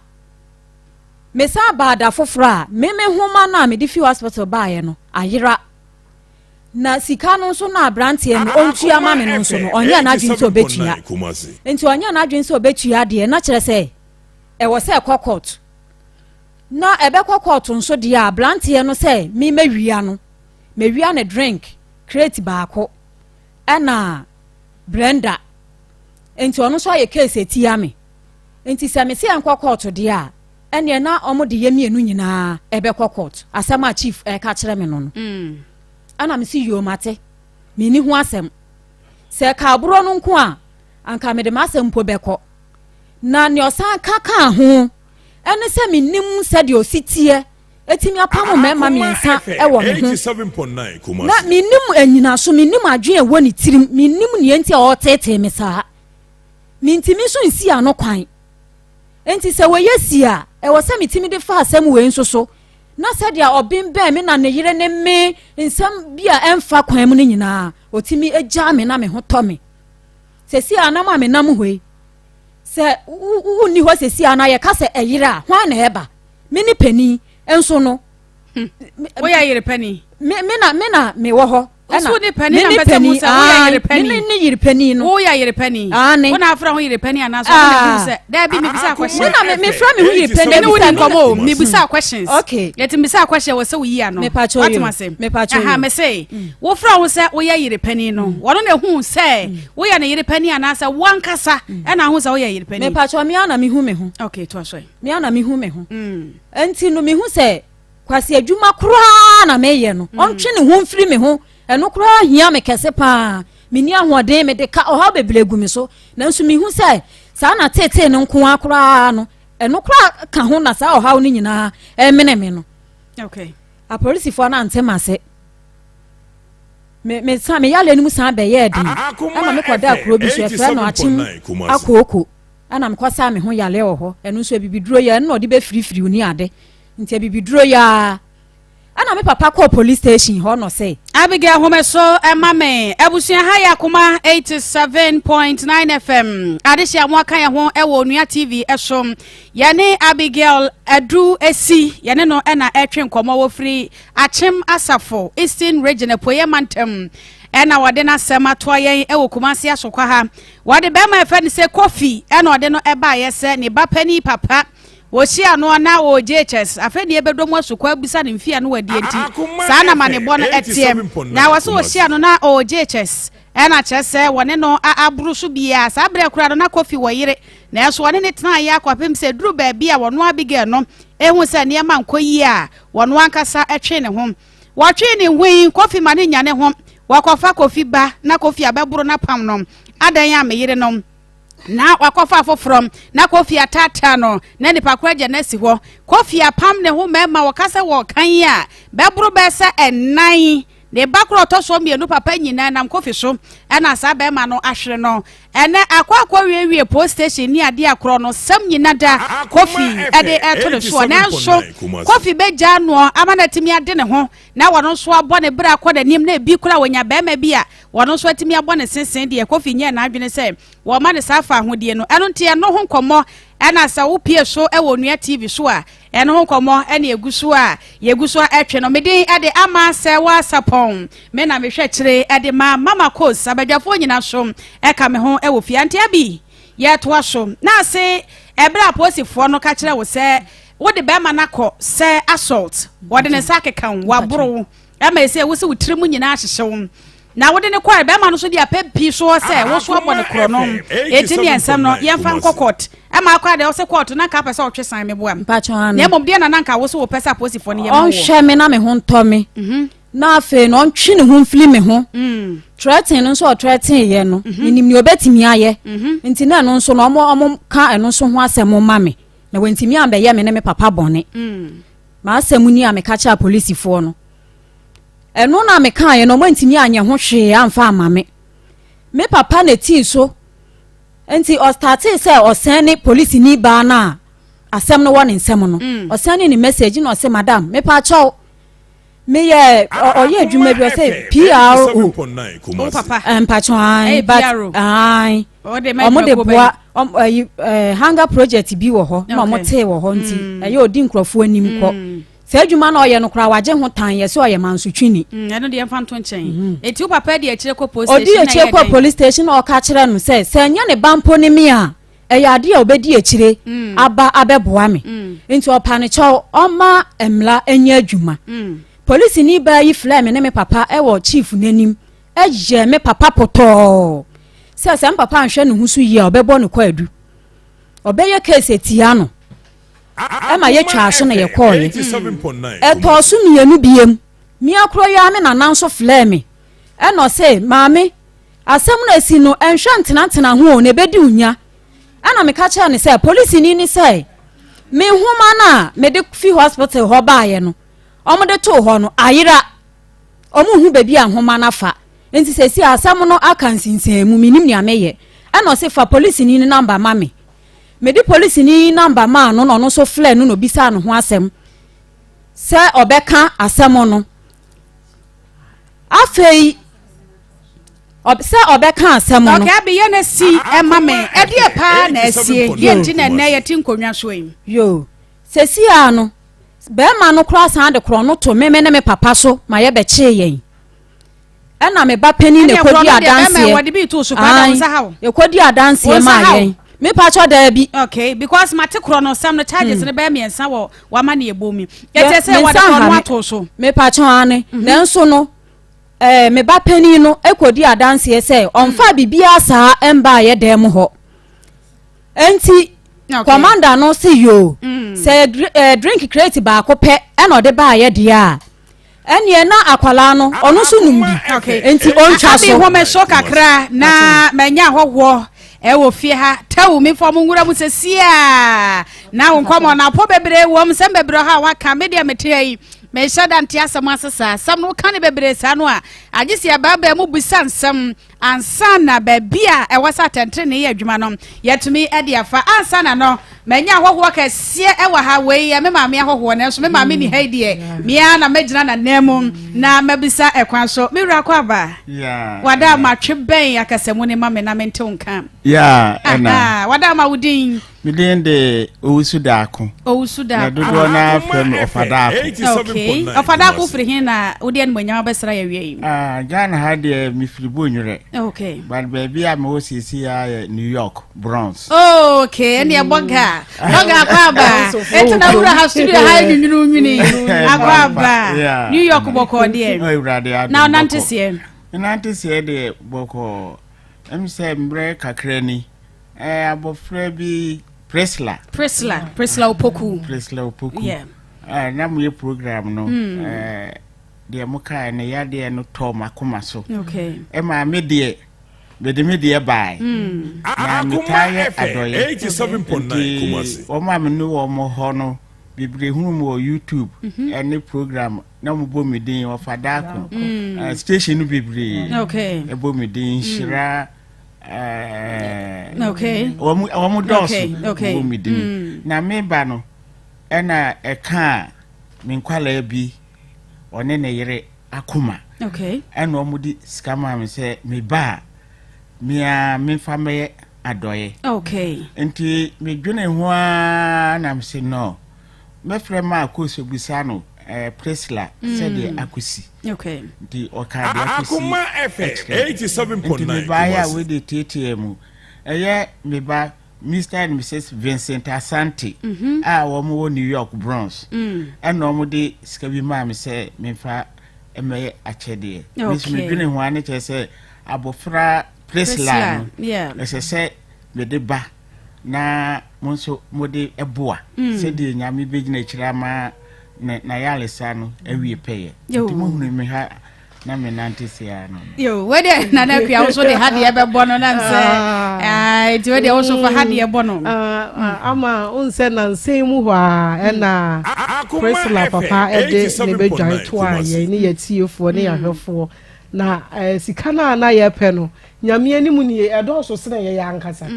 Mesan baa da foforɔ a me me nhoma no a mede fi hospital baeɛ no ayera. Na sika no nso na aberanteɛ no ɔntua ma me no nso no ɔnyɛ n'adwene sɛ ɔbɛtua nti ɔnyɛ n'adwene sɛ ɔbɛtua deɛ na kyerɛ sɛ ɛwɔ sɛ ɛkɔ court na ɛbɛkɔ court nso deɛ a aberanteɛ no sɛ me mɛwia no mɛwia ne drink crate baako ɛna blender nti ɔno nso ayɛ case etia me nti sɛ me sɛ ɛnkɔ court deɛ a ɛneɛ na ɔmo de yɛ mmienu nyinaa ɛbɛkɔ court asɛm a chief ɛka kyerɛ me no no mm. ɛna me si yoo mate menni ho asɛm sɛ ɛka aborɔ no nko a anka mede m'asɛm mpo bɛkɔ na nea ɔsan ka kaa ho ɛne sɛ mennim sɛdeɛ ɔsi teɛ ɛtumi apam mmarima mmiɛnsa ɛwɔ me ho na mennim anyinaso mennim adwene ɛwɔ ne tirim mennim nea nti a ɔreteetee me saa mentumi nso nsi ano kwan Enti sɛ wei asi a, ɛwɔ sɛ metumi de fa asɛm wei nso so, na sɛdeɛ ɔbembɛn me na ne yere ne me nsɛm bi a ɛmfa kwan mu no nyinaa, ɔtumi gyaa me na me ho tɔ me. Sɛsi a nam a menam hɔ yi, sɛ wonni hɔ sɛsi a na yɛka sɛ ɛyere a, hwan na ɛba? Me ne panin nso no. Hmm. Woyɛ yere panin? Me na me na mewɔ hɔ. Ɛna ne panin na mpɛsɛ mu sɛ woyɛ yere panin. Me ne yere panin no. Woyɛ yere panin. Aane. Wo na afra ho yere panin anaasɛ wo na hu sɛ daabi mebisa question. Me na me fra me ho yere panin. Me ne wo ni nkɔmɔ o mebisa questions. Okay. Yɛte mebisa question wɔ sɛ woyi ano. Mepa kyɛw yo. Watem ase. Mepa kyɛw yo. Aha me se wo fra ho sɛ woyɛ yere panin no. Wɔno na ehu sɛ woyɛ ne yere panin anaasɛ wo ankasa ɛna ahu sɛ woyɛ yere panin. Mepa kyɛw me ara na mehu me ho. Okay to aso. Me ara na mehu me ho. Enti no mehu sɛ Kwasi adwuma koraa na meyɛ no mm. ɔntwe ne ho mfiri me ho ɛno koraa hia me kɛse paa menni ahoɔden mede ka ɔhaw bebree gu me so nanso mehu sɛ saa na teetee no nko ara koraa no ɛno koraa ka ho na saa ɔhaw no nyinaa ɛmene me no okay. apolisifoɔ no ante m'ase me me san me yale no mu san bɛyɛɛ den ɛma mekɔdaa kuro bi so ɛfrɛ no akyem akooko ɛna mekɔsaa me ho yale wɔ hɔ ɛno nso abibiduro yɛ ɛno na ɔde bɛfirifiri wo ni ade Nti abibiduro yi ara ɛna me papa kɔɔ police station hɔ na ɔsɛ. Abigail Homeso ɛma me abusua ha yɛ akoma 87.9 FM adehye a mo aka yɛn ho ɛwɔ Onua TV ɛso yɛne Abigail Adu Esi yɛne no ɛna ɛtwe nkɔmɔ wɔfiri Akyem Asafo Eastern Region Apueɛ Mantam ɛna wɔde n'asɛm atoa yɛn ɛwɔ Kumasi Asokwa ha wɔde bɛrima ɛfɛ no sɛ Kofi ɛna ɔde no ɛbaayɛ sɛ ne ba panin papa. Wɔhyia no na ɔwɔ JHS, afei na yɛbɛdɔ mu asukɔ abisa no mfeɛ a na wadie nti, saa na amanebɔ no teɛ. Na wɔ sɛ wɔhyia no na ɔwɔ JHS, ɛna kyerɛ sɛ wɔne no aboro so biara. Saa berɛ koraa no na Kofi wɔ yere, nanso wɔne no tenaeɛ akɔpem sɛ ɛduru baabi a wɔno Abigail no hu sɛ nneɛma nkɔ yie a, wɔno ankasa twee ne ho. Wɔtwee ne ho yi, Kofi ma no nya ne ho. Wɔkɔfa Kofi ba na Kofi abɛboro no apam no. Adɛn a me yere no na wakɔfa afoforɔ na Kofi ataataa no na nipa koro agya no asi hɔ. Kofi apam ne ho mmarima wɔka sɛ wɔkan yi a bɛboro bɛyɛ sɛ ɛnan. Ne ba koro ɔtɔ soɔ mmienu papa nyinaa nam Kofi so ɛna saa bɛrima no ahwere no. Ɛnɛ akɔ akɔ wiewie post station ne adeɛ akorɔ no sɛm nyina da Kofi ɛde ɛto ne soɔ. Nanso Kofi bɛgyaa noɔ ama no atumi ade ne ho na wɔno nso abɔ ne bra akɔ n'anim na ebi koraa wɔnya bɛrima bi a wɔno nso atumi abɔ ne sesen deɛ Kofi nyɛɛ n'adwene sɛ wɔma ne saa fa ahodie no. Ɛno nti ɛno ho nkɔmmɔ ɛna sɛ wopie so ɛwɔ Onua TV so a ɛno ho nkɔmmɔ ɛne egu so a yɛgu so a ɛtwe no. Medin ɛde ama sɛ wɔasapɔn me na mehwɛ kyire ɛde ma Mama Kos abadwafoɔ nyina so ɛka me ho ɛwɔ fie. Auntie Abby yɛtoa so na ase ɛberɛ a apolisifoɔ no ka kyerɛ wo sɛ wode bɛrima no akɔ sɛ assault, wɔde ne nsa akeka wo, waboro wo ɛma ɛsɛ wo sɛ wo tiri mu nyinaa ahyehye wo na wode ne kɔɛ bɛrima no so de apɛ pii soɔ sɛ wo so abɔ ne korɔ no ɛti ne ɛnsɛm no yɛmfa nkɔ court ɛma akɔ adeɛ wo sɛ court na nka apɛ sɛ ɔtwe san meboa m na mmom deɛ na na nka wo so wopɛ sɛ apolisifoɔ no yɛ ma wɔ ɔnhwɛ me na me ho ntɔ me mhm. na afei na ɔntwe ne ho mfiri me ho mm. trɛten no nso ɔtrɛten yɛ no mhm. menim nea ɔbɛtumi ayɛ mhm. nti na ɛno nso na ɔmo ɔmo ka ɛno nso ho asɛm ma me na wantumi ambɛyɛ me ne me papa bɔne. M'asɛm ni a meka kyerɛ apolisifoɔ no. Ɛno na mekaeɛ no, wɔantumi anyɛ ho hwee amfa amma me. Me papa na tii so nti ɔstartee sɛ ɔsɛn ne polisini baa no a asɛm no wɔ ne nsam no. Mm. Ɔsɛn ne ne message na ɔse madam mepa kyɛw meyɛ ɔyɛ adwuma bi ɔsɛ PRO. Wo papa. Mpakyɛw an but an. Ɔmo de boa ɛyi ɛɛ hunger project bi wɔ hɔ na ɔmo tee wɔ hɔ nti mm. ɛyɛ odi nkurɔfoɔ anim kɔ. Mm. Saa adwuma na ɔyɛ no koraa wagye ho tan yɛ sɛ ɔyɛ mansotwini. Mm, ɛno deɛ mfa nto nkyɛn. Mm-hmm. Eti wo papa di akyire kɔ police station. Odi akyire kɔ police station na ɔka kyerɛ no sɛ sɛ ɛnyɛ ne ba mpo ne me a ɛyɛ adeɛ a ɔbɛdi akyire aba abɛboa me. Nti ɔpa ne kyɛw ɔma mmla nyɛ adwuma. Polisini baa yi frɛɛ me ne me papa wɔ chief n'anim yɛɛ me papa pɔtɔɔ sɛ sɛ me papa anhwɛ ne ho so yie a ɔbɛbɔ no kwaadu. Ɔbɛyɛ case atia no. Ɛma yɛtwaa so na yɛkɔɔeɛ. Ɛtɔɔ so mmienu biem, mea korɔ yi ara me nana nso frɛɛ me ɛna ɔse, maame, asɛm no asi no ɛnhwɛ ntenatena ho o na ɛbɛdi wo nya. Ɛna meka kyerɛɛ no sɛ polisini ne sɛ me nhoma no a mede fi hospital hɔ baeɛ no wɔde too hɔ no ayera. Wɔnhu baabi a nhoma no afa. Nti seesei asɛm no aka nsinsanmu, mennim nea meyɛ. Ɛna ɔse fa polisini no namba ma me. Mede polisini yi namba maa no na ɔno nso frɛɛ no na obisaa no ho asɛm sɛ ɔbɛka asɛm no. Afei sɛ ɔbɛka asɛm no. Okay, Abi, yɛ na si ɛma me. Ɛdeɛ paa na asie. Deɛ nti na ɛnnɛ yɛte nkonnwa so yi. Yoo, seesei ara no, Barima no koraa san de korɔno to me me ne me papa so ma yɛbɛkyee yɛn. Ɛna me ba panin na ɛkɔdi adanseɛ. Ae, ɛkɔdi adanseɛ maa yɛn. Me pakyɛ daabi. Okay, because mate korɔno sɛm no charges no bɛyɛ mmiɛnsa wɔ wama ne ɛbɔ mu. Ɛkyɛ sɛ wɔde korɔno ato so. Me pakyɛ ane. Mhm. Nanso no, eh, me ba panin no ɛkɔdi adanseɛ sɛ ɔmfa hmm. biribiara saa ɛmbaayɛ dan mu hɔ. Enti commander no se yoo, mm. sɛ eh, drink crate baako pɛ ɛna ɔde baayɛ deɛ a ɛneɛ na akwadaa no ɔno nso num bi nti ɔntwa so. Abi home so kakra na manya ahɔhoɔ ɛwɔ fie ha tɛw mi fɔm nwura mu sɛsi a na wo nkɔmɔ na apɔ bebree wɔm nsɛm bebree hɔ a waka me deɛ mete yi mehyɛ da nte asɛm ase saa asɛm no woka ne bebree saa no a agye sɛ yɛbaabaa mu bisa nsɛm Ansa na baabi a ɛwɔ sɛ atɛntrenee yɛ adwuma no, yɛatumi de afa. Ansa na no, manya ahɔhoɔ kɛseɛ wɔ ha. Wei yɛ me maame ahɔhoɔ, nanso me maame ni ha yi deɛ, me ara na mɛgyina n'ananmu na mabisa ɛkwan so. Me wura kɔ aba. Wada ama twe bɛn akasamu no ma me na mente wo nka. Wada ama wo din. Me din de Owusu Daako. Owusu Na Daako. dodoɔ no ara frɛ me Ɔfa Daako. Okay. Ɔfa Daako firi he na wode animuonyam abɛsra yɛ awia yi? Ah, Ghana ha deɛ mefiri Bonwerɛ. Okay. But baabi a mewɔ seesei ara yɛ New York, Bronx. Okay, ɛne ɛbɔ ga. Bɔ ga akɔ aba. Ɛnti na wura ha studio ha yɛ nwunwunu nwini. Akɔ aba. New York bɔkɔɔ deɛ. Oh, Awurade adom Na ɔnante bɔkɔɔ. seɛ. Menante seɛ deɛ bɔkɔɔ. Ɛm sɛ mmerɛ kakra ni. Eh, abɔfra bi Priscilla. Priscilla, Priscilla Opoku. Priscilla Opoku. Yeah. Eh, na mo yɛ program no. Mm. Eh, deɛ mo kae no yadeɛ no tɔɔ m'akoma so. Okay. Ɛma eh, me deɛ mede me deɛ bae. Mm. Na metaa yɛ adɔyɛ. Nti wɔn a me ne wɔn hɔ no bebree hunu mu wɔ YouTube mhm. ɛne program na wɔn bɔ me din wɔfa daako. Mm. Eh, station no bebree. Okay. Ɛbɔ me din nhyira. Mm. okay wɔn dɔɔso wɔ mi dini mm. na me ba no ɛna ɛka me nkwalaa bi ɔne ne yere akoma ɛna wɔn de sika maa mi sɛ me ba a mea mefa mɛyɛ adɔyɛ nti medwene ho ara na me se no mɛfrɛ maa kooso bisa no eh, Priscilla mm. sɛdeɛ akosi nti ɔkaa deɛ akosi ɛkyerɛ nti mebaeɛ a wei de tiatia mu ɛyɛ me ba Mr and Mrs Vincent Asante mm -hmm. a wɔn wɔ New York Bronx mm. ɛna wɔn de sika bi maa me sɛ memfa mmɛyɛ akyɛdeɛ okay. medwene ho a ne kyerɛ sɛ abɔfra Priscilla no ɛsɛ sɛ mede ba na mo nso mode boa mm. sɛdeɛ Nyame bɛgyina akyiri ama n'ayaresa no awie pɛyɛ. Nti mohunu me ha na menante se ara no. Yo, wei deɛ Nana Akua wo so de ha deɛ bɛbɔ no nam sɛ ah, nti wei deɛ wo so fa ha deɛ bɔ no. Ah, ah, ama wo nsɛ nansen mu hɔ a ɛna Priscilla papa ɛde ne bɛdwan to a yɛn ne yɛtiefoɔ ne yɛahwɛfoɔ na eh, sika no a na yɛpɛ no Nyame anim nie, ɛdɔɔso sene yɛn ankasa.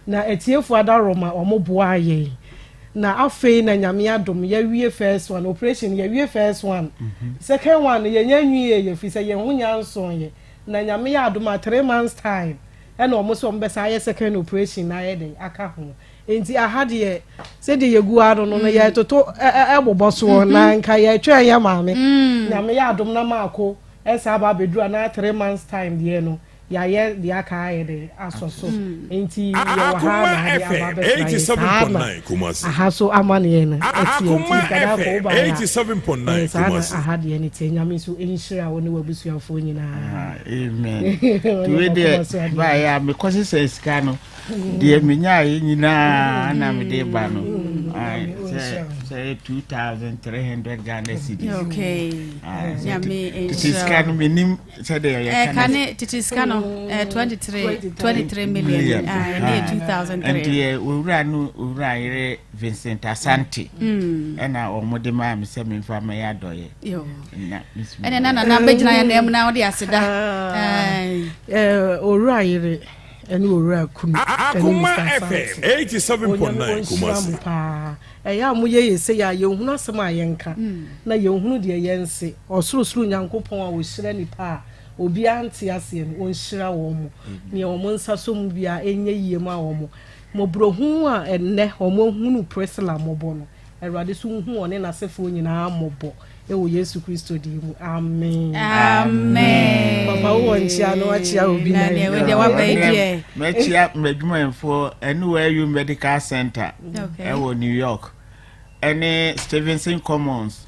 Na atiefo adaworoma wɔn boaa yɛn. Na afei na Nyame adom yɛawie first one, operation no yɛawie first one. Second one no yɛnya nwie yɛ firi sɛ yɛn ho nya nsoo yɛ. Na Nyame yɛ adom a 3 months time ɛna wɔn sɛ wɔn bɛsan ayɛ second operation no ayɛ dɛn aka ho. Nti aha deɛ sɛdeɛ yɛgu ano no no yɛtoto ɛbobɔ soɔ na nka yɛtwɛn yɛ maame. Nyame yɛ adom na maako ɛsan aba abɛduru anaa 3 months time deɛ no yɛayɛ deɛ aka ayɛ de asɔ so nti yɛwɔ ha na ha de aba abɛsra yɛ saa na aha so amaneɛ no ɛteɛ nti nkada kɔ wo baeɛ a saa na aha deɛ no teɛ. Nyame nso nhyira wo ne w'abusuafoɔ nyinaa. Amen. Wei deɛ baeɛ a mekɔsesɛ sika no deɛ menyaeɛ nyinaa na mede ba no sɛ sɛ 2300 Ghana cedis. Okay. Nyame tete sika no menim sɛdeɛ yɛka no ne tete sika no 23 23 million ɛne 2003. Nti owura no owura yere Vincent Asante ɛna wɔn de maa me sɛ memfa mɛyɛ adɔyɛ. Ɛne na nana bɛgyina yɛ nan mu na wode aseda. Owura yere ɛne owura kunu ɛne Mr Asante, Onyame ɔnhyira mo paa. Ɛyɛ a moyɛ yɛ sɛ yɛ a yɛnhunu asɛm a yɛnka na yɛnhunu deɛ yɛnse. Ɔsorosoro Nyankopɔn a ɔhyira nipa a obiara nte aseɛ no, ɔnhyira wɔn mo. Neɛ wɔn nsa sɔ mu biara ɛnyɛ yie ma wɔn. Mmɔborɔhunu a ɛnnɛ wɔn ahunu Priscilla mmɔbɔ no, Awurade so nhu ɔne n'asefoɔ nyinaa mmɔbɔ ɛwɔ Yesu Kristo din mu. Amen. Amen. Papa, wowɔ nkyia no wakyia obi na yɛ. Deɛ waba yi deɛ. Mɛkyia m'adwumayɛfoɔ ɛne WU Medical Center ɛwɔ New York ɛne Stevenson Commons,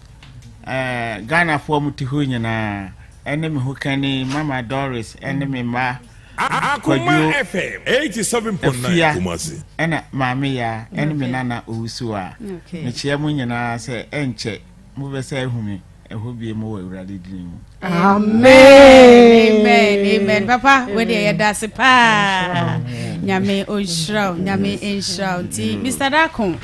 ɛɛ Ghanafoɔ mo te hɔ nyinaa ɛne me ho kani Mama Doris ɛne me mma Kwadwo, Afia ɛna Maame Yaa ɛne me nana Owusu a mekyia mo nyinaa sɛ ɛnkyɛ mobɛsɛ ahu me ɛhɔ bie mu wɔ Awurade din mu. Amen, amen, amen. Papa, wei deɛ yɛda ase paa. Nyame ɔnhyira wo, Nyame nhyira wo. Nti Mr Dako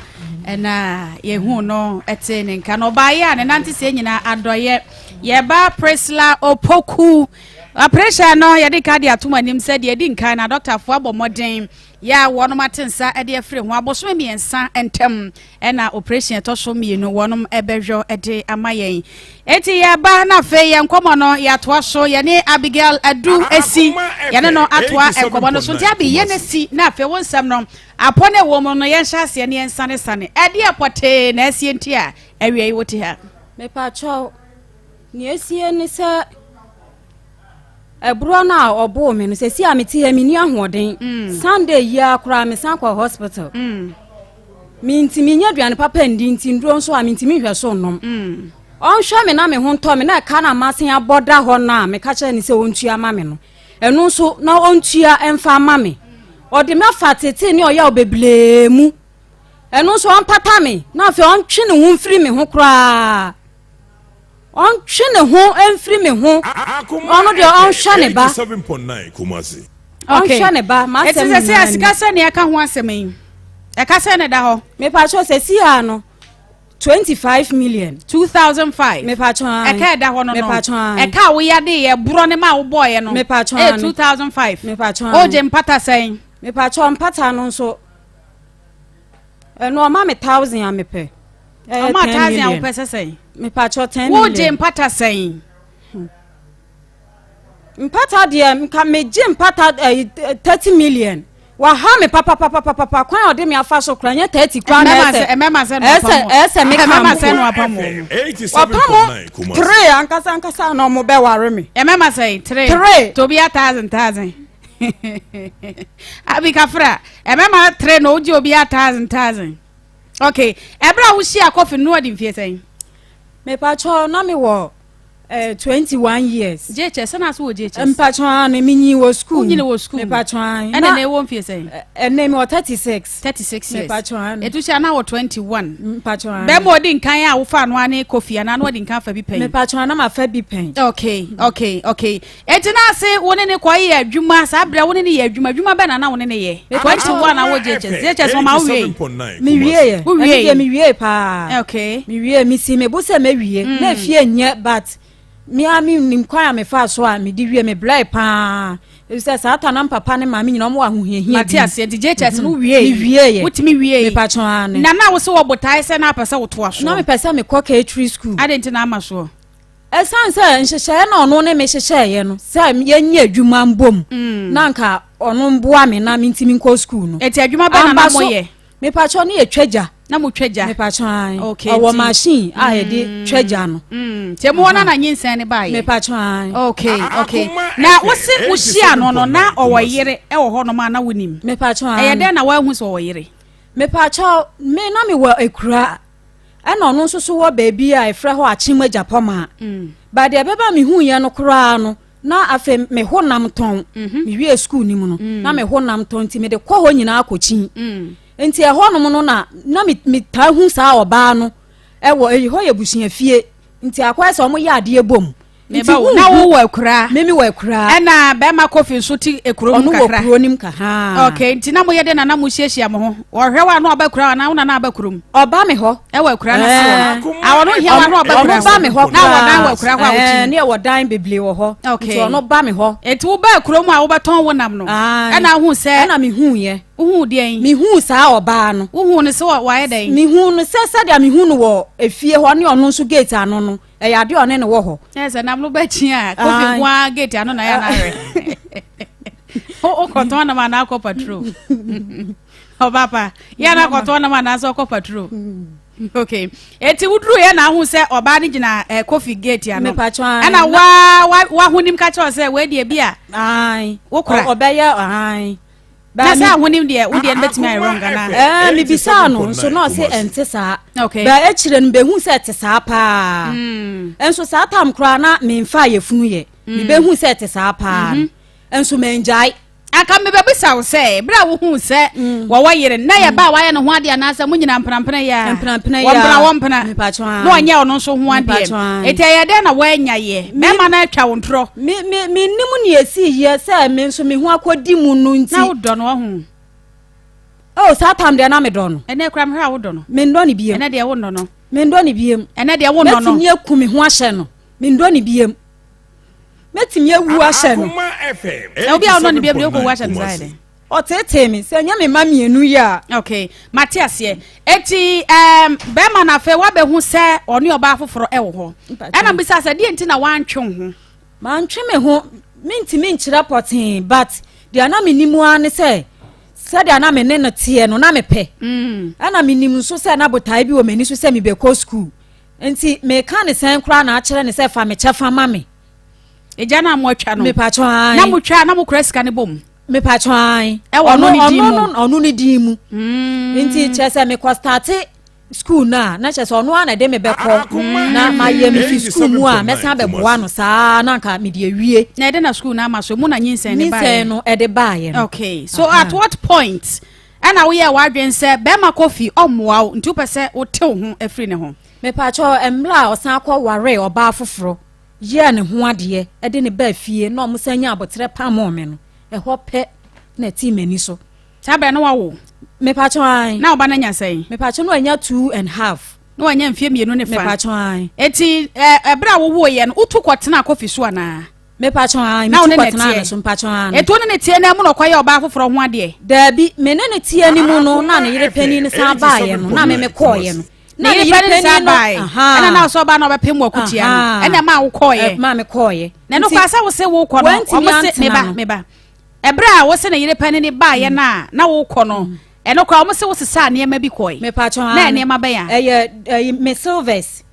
ɛna yɛhu no ɛte ne nka no ɔbaayɛ a ne nante seɛ nyinaa adɔyɛ. Yɛba Priscilla Opoku. Operation no yɛde ka de atom anim sɛ deɛ ɛdi nkan na dɔktafoɔ abɔ mmɔden yɛ a wɔnom ate nsa de afiri ho abosome mmiɛnsa ntam ɛna operation ɛtɔ so mmienu wɔnom ɛbɛhwɛ de ama yɛn. Eti yɛba na afei yɛn nkɔmɔ no yɛatoa so yɛne Abigail Adu esi yɛne no atoa nkɔmɔ no so nti Abi yɛn esi na afei wo nsɛm no apɔ ne ɛwɔ mu no yɛnhyɛ aseɛ ne yɛnsane sane ɛdeɛ pɔtee na ɛsie nti a awia yi wote ha. Mepakyɛw, nea esie ne sɛ ɛborɔ no a ɔboo me no sɛsi a mete ha menni ahoɔden mm. Sunday yi ara koraa mesan kɔ hospital mm. mentumi nyɛ aduane papa ndi nti nduro nso a mentumi nhwɛ so nnom mm. ɔnhwɛ me na me ho ntɔ me na ɛka na masen abɔ da hɔ no a meka kyerɛ ne sɛ ɔntua ma me no ɛno nso na ɔntua ɛmfa ma me ɔde me afa tete ne ɔyaw bebree mu Ɛno nso ɔmpata me, na afei ɔntwe ne ho mfiri me ho koraa. Ɔntwe ne ho mfiri me ho. Ɔno deɛ ɔnhwɛ ne ba. Ɔnhwɛ ne ba. M'asɛm nyinaa ni. Ɛti sɛ sika sɛ nea ɛka ho asɛm yi. Ɛka sɛ na ɛda hɔ. Mepatwɔ sɛ si ha no. 25 million. 2005. Mepatwɔ an. Ɛka ɛda hɔ no no. Mepatwɔ an. Ɛka a woyade yɛ borɔ ne ma wobɔɔyɛ no. Mepatwɔ an. Ɛyɛ 2005. Mepatwɔ an. Ogye mpata sɛn. Mepatwɔ mpata no nso. Ɛno ɔma me thousand a mepɛ. Ɛyɛ ten million. Ɔma thousand a wopɛ sɛ sɛn? Mepakyɛ ten million. Wogye mpata sɛn? Hmm. Mpata deɛ nka megye mpata ɛyi eh, 30 million. Waha me papapapapapa kwan a ɔde me afa so kora nyɛ 30 kora na ɛsɛ. Ɛmɛma sɛ na wapam ɛsɛ me kan Ɛmɛma sɛ na wapam wɔn. Wapam three ankasa ankasa na ɔmo bɛware me. Ɛmɛma sɛ three. Three. Tobi a thousand thousand. Abi kafra ɛmɛma tere na ogye obi a thousand thousand okay ɛberɛ a wohyia kɔfi no ɔde mfie sɛn mepatwɔ na mewɔ eh, 21 years JHS sɛ na so wɔ JHS mpatwɔ ano menyi wɔ school wonyini wɔ school mepatwɔ ano ɛna na ɛwɔ mfie sɛn ɛnɛ mewɔ 36 36 years mepatwɔ ano ɛtu hyɛ na wɔ 21 mpatwɔ ano bɛrima ɔdi nkan a wofa ano ane kofi anaa na ɔdi nkan fa bi pɛn mepatwɔ ano ma fa bi pɛn okay okay okay Enti na ase wo ne ne kɔ yɛ adwuma saa berɛ wo ne ne yɛ adwuma adwuma bɛn na na wo ne ne yɛ 21 na wɔ JHS JHS wɔma wo wie me wie yɛ wo wie deɛ me wie paa okay me wie me si me bo sɛ me wie mm. na efie nyɛ but me a me nim kwan a me fa so a me di wie me blɛ paa efisɛ saa ta na papa ne maame nyina wɔn wɔ ahohiahia bi mate aseɛ nti JHS no wie me wie yɛ wotumi wie me pa kyɛn ane na na wo sɛ wɔ botae sɛ na apɛ sɛ wotoa so na mepɛ sɛ mekɔ catering school ade nti na ama soɔ Ɛsiane sɛ nhyehyɛeɛ na ɔno ne me hyehyɛeɛ no sɛ yɛnyɛ adwuma mbom mm. na nka ɔno mboa me na mentumi nkɔ sukuu no. Ɛti adwuma bɛn na na moyɛ? Mepakyɛ ne yɛtwa gya. Na motwa gya? Mepakyɛ an. Okay. Ɔwɔ machine a yɛde mm. twa gya no. Mm. Nti emu hɔ na na nyinsɛn ne baayɛ? Mepakyɛ an. Okay, okay. Na wose wohyia no no na ɔwɔ yere ɛwɔ hɔ nom a na wonim? Mepakyɛ an. Ɛyɛ dɛn na woahu sɛ ɔwɔ yere? Mepakyɛ me na mewɔ akura. Ɛna ɔno nso so wɔ baabi a ɛfrɛ hɔ Akyem Agyapɔmaa. Mm. Ba deɛ ɛbɛba mehuiɛ no koraa no, na afei me ho nam tɔn. Mm -hmm. Mewie sukuu no mu no, mm. na me ho nam tɔn nti mede kɔ hɔ nyinaa kɔkyin. Mm. Nti ɛhɔnom no na na metaa hu saa ɔbaa no ɛwɔ ɛyi hɔ yɛ busuafie nti akɔyɛ sɛ wɔyɛ adeɛ bom. Nti wo na wo wɔ akuraa. Mimi wɔ akuraa. Ɛna bɛrima Kofi nso te ekuro mu kakra. Ɔno wɔ kuro nim kahaa. Okay, nti na mo yɛ de na na mo hyiahyia mo ho. Ɔhwɛ wa na ɔba akuraa na wo na na aba kurom. Ɔba me hɔ. Ɛwɔ akuraa na se wɔ. A ɔno hia wa na ɔba akuraa. Ɔno ba me hɔ Na wɔ dan wɔ akuraa hɔ a wokyi. Ɛɛ ne wɔ dan bebree wɔ hɔ. Okay. Nti ɔno ba me hɔ. Nti wo ba akurom a wobɛtɔn wo nam no. Ɛna ahu sɛ. Ɛna me hu yɛ. Wohuu deɛn? Mehuu saa ɔbaa no. Wohuu no sɛ wayɛ dɛn? Mehuu no sɛ sɛdeɛ mehu no wɔ efie hɔ ne ɔno nso gate ano no. Ɛyɛ adeɛ a ɔne no wɔ hɔ. Ɛ sɛ nam no bɛkyi a kofi nko ara gate ano na yɛ anahwɛ. Wokɔtɔn nam anaa akɔ patrol. Ɔbapa yɛ anaa akɔtɔn nam anaa sɛ ɔkɔ patrol. Okay. Eti woduru yɛ na ahu sɛ ɔbaa no gyina eh, kofi gate ano. Ɛna wa wa wahonim ka kyerɛ sɛ wei deɛ bi a. Wokora. Ɔbɛyɛ ae. Na sɛ ahonim deɛ wo deɛ no bɛtumi ayɛ wrong anaa? Ɛɛ mebisaa no nso na ɔse ɛnte saa. Okay. Bɛ akyire no bɛhu sɛ ɛte saa paa. Mm. Nso saa tam koraa na memfa yɛfunu yɛ. Mm. Mebɛhu sɛ ɛte saa paa no. Mm-hmm. Nso mangyae. Anka mebɛbisa wo sɛ berɛ a wohuu sɛ mm. wɔwɔ yere na yɛ ba a wayɛ ne ho adeɛ anaasɛ mo nyina mpenampena yɛ a mpenampena yɛ wɔmpena wɔmpena na ɔnyɛ ɔno nso ho adeɛ ɛti ɛyɛ dɛn na woanya yɛ mɛma no atwa wo ntorɔ Me me mennim nea esii yɛ sɛ me nso me ho akɔdi mu no nti. Na wodɔ no ɔho. Oh, saa tam deɛ na medɔ no. Ɛnɛ kura mehwɛ a wodɔ no. Mendɔ no biem. Ɛnɛ deɛ wonnɔ no. Mendɔ no biem. Ɛnɛ deɛ wonnɔ no. Mɛtumi aku me ho ahyɛ no. Mendɔ no biem. Mɛtumi awu ahyɛ no. Na obi a ɔnɔ ne bi abiri okɔwu ahyɛ no saa yɛ dɛ. Ɔteetee me sɛ ɛnyɛ me mma mmienu yi a. Okay, mate aseɛ. Eti um, bɛrima no afei wabɛhu sɛ ɔne ɔbaa foforɔ ɛwɔ hɔ. Ɛna mbisa sɛ deɛ nti na wantwe wo ho? Mantwe me ho, mentumi nkyerɛ pɔtee but deɛ na menim ara ne sɛ sɛdeɛ na me ne no teɛ no na mepɛ. Mm. Ɛna menim nso sɛ na botae bi wɔ m'ani so sɛ mebɛkɔ sukuu. Nti meka ne sɛn koraa na akyerɛ ne sɛ fa me kyɛfa ma me. Egya no a moatwa no. Mepatwɔ ae. Na motwa na mokura sika no bom. Mepatwɔ ae. Ɛwɔ ɔno ne din mu. Ɔno ne din mu. Mm. Nti kyerɛ sɛ mekɔ starte school no a na kyerɛ sɛ ɔno ara na ɛde me bɛkɔ na mayɛ me fi school mu a mɛsan bɛboa no saa na anka mede awie. Na ɛde na school no ama so mu na nyinsɛn ne baeɛ. Nyinsɛn no ɛde baeɛ no. Okay so at what point ɛna woyɛɛ w'adwene sɛ bɛrima Kofi ɔmmoa wo nti wopɛ sɛ wotew ho afiri ne ho? Mepakyɛw mmerɛ a ɔsan kɔ waree ɔbaa foforɔ yɛɛ ne ho adeɛ de no baa fie na wɔsan nyaa aboterɛ pamoo me no, ɛhɔ pɛ na ɛtee m'ani so. Saa berɛ no wawo? Mepakyɛw ae. Na wo ba no anya sɛn? Mepakyɛw na wanya 2½ Na wanya mfeɛ mmienu ne fa. Mepakyɛw ae. Eti ɛberɛ a wowoeɛ no, wotu kɔtenaa Kofi so anaa? Mepakyɛw ae, metu kɔtenaa ne so, mpakyɛw aane. Eti wo ne no teɛ no mu na ɔkɔyɛɛ ɔbaa foforɔ ho adeɛ? Daabi, me ne no teɛ no mu no na ne yere panin no san baeɛ no, na me mekɔeɛ no. Na ne yere panin no bae. Ɛna na ɔsɛ ɔbaa na ɔbɛpem wɔ akutia no. Ɛna ɛma wokɔɔyɛ. Ɛma mekɔɔyɛ. Na ɛno koraa sɛ wo se wokɔ no, ɔmo se meba meba. Ɛberɛ a wo se ne yere panin no baeɛ no a na wokɔ no, ɛno koraa ɔmo se wo sesaa nneɛma bi kɔe. Mepatwɔ Na nneɛma bɛn a? Ɛyɛ ɛyi me silvers.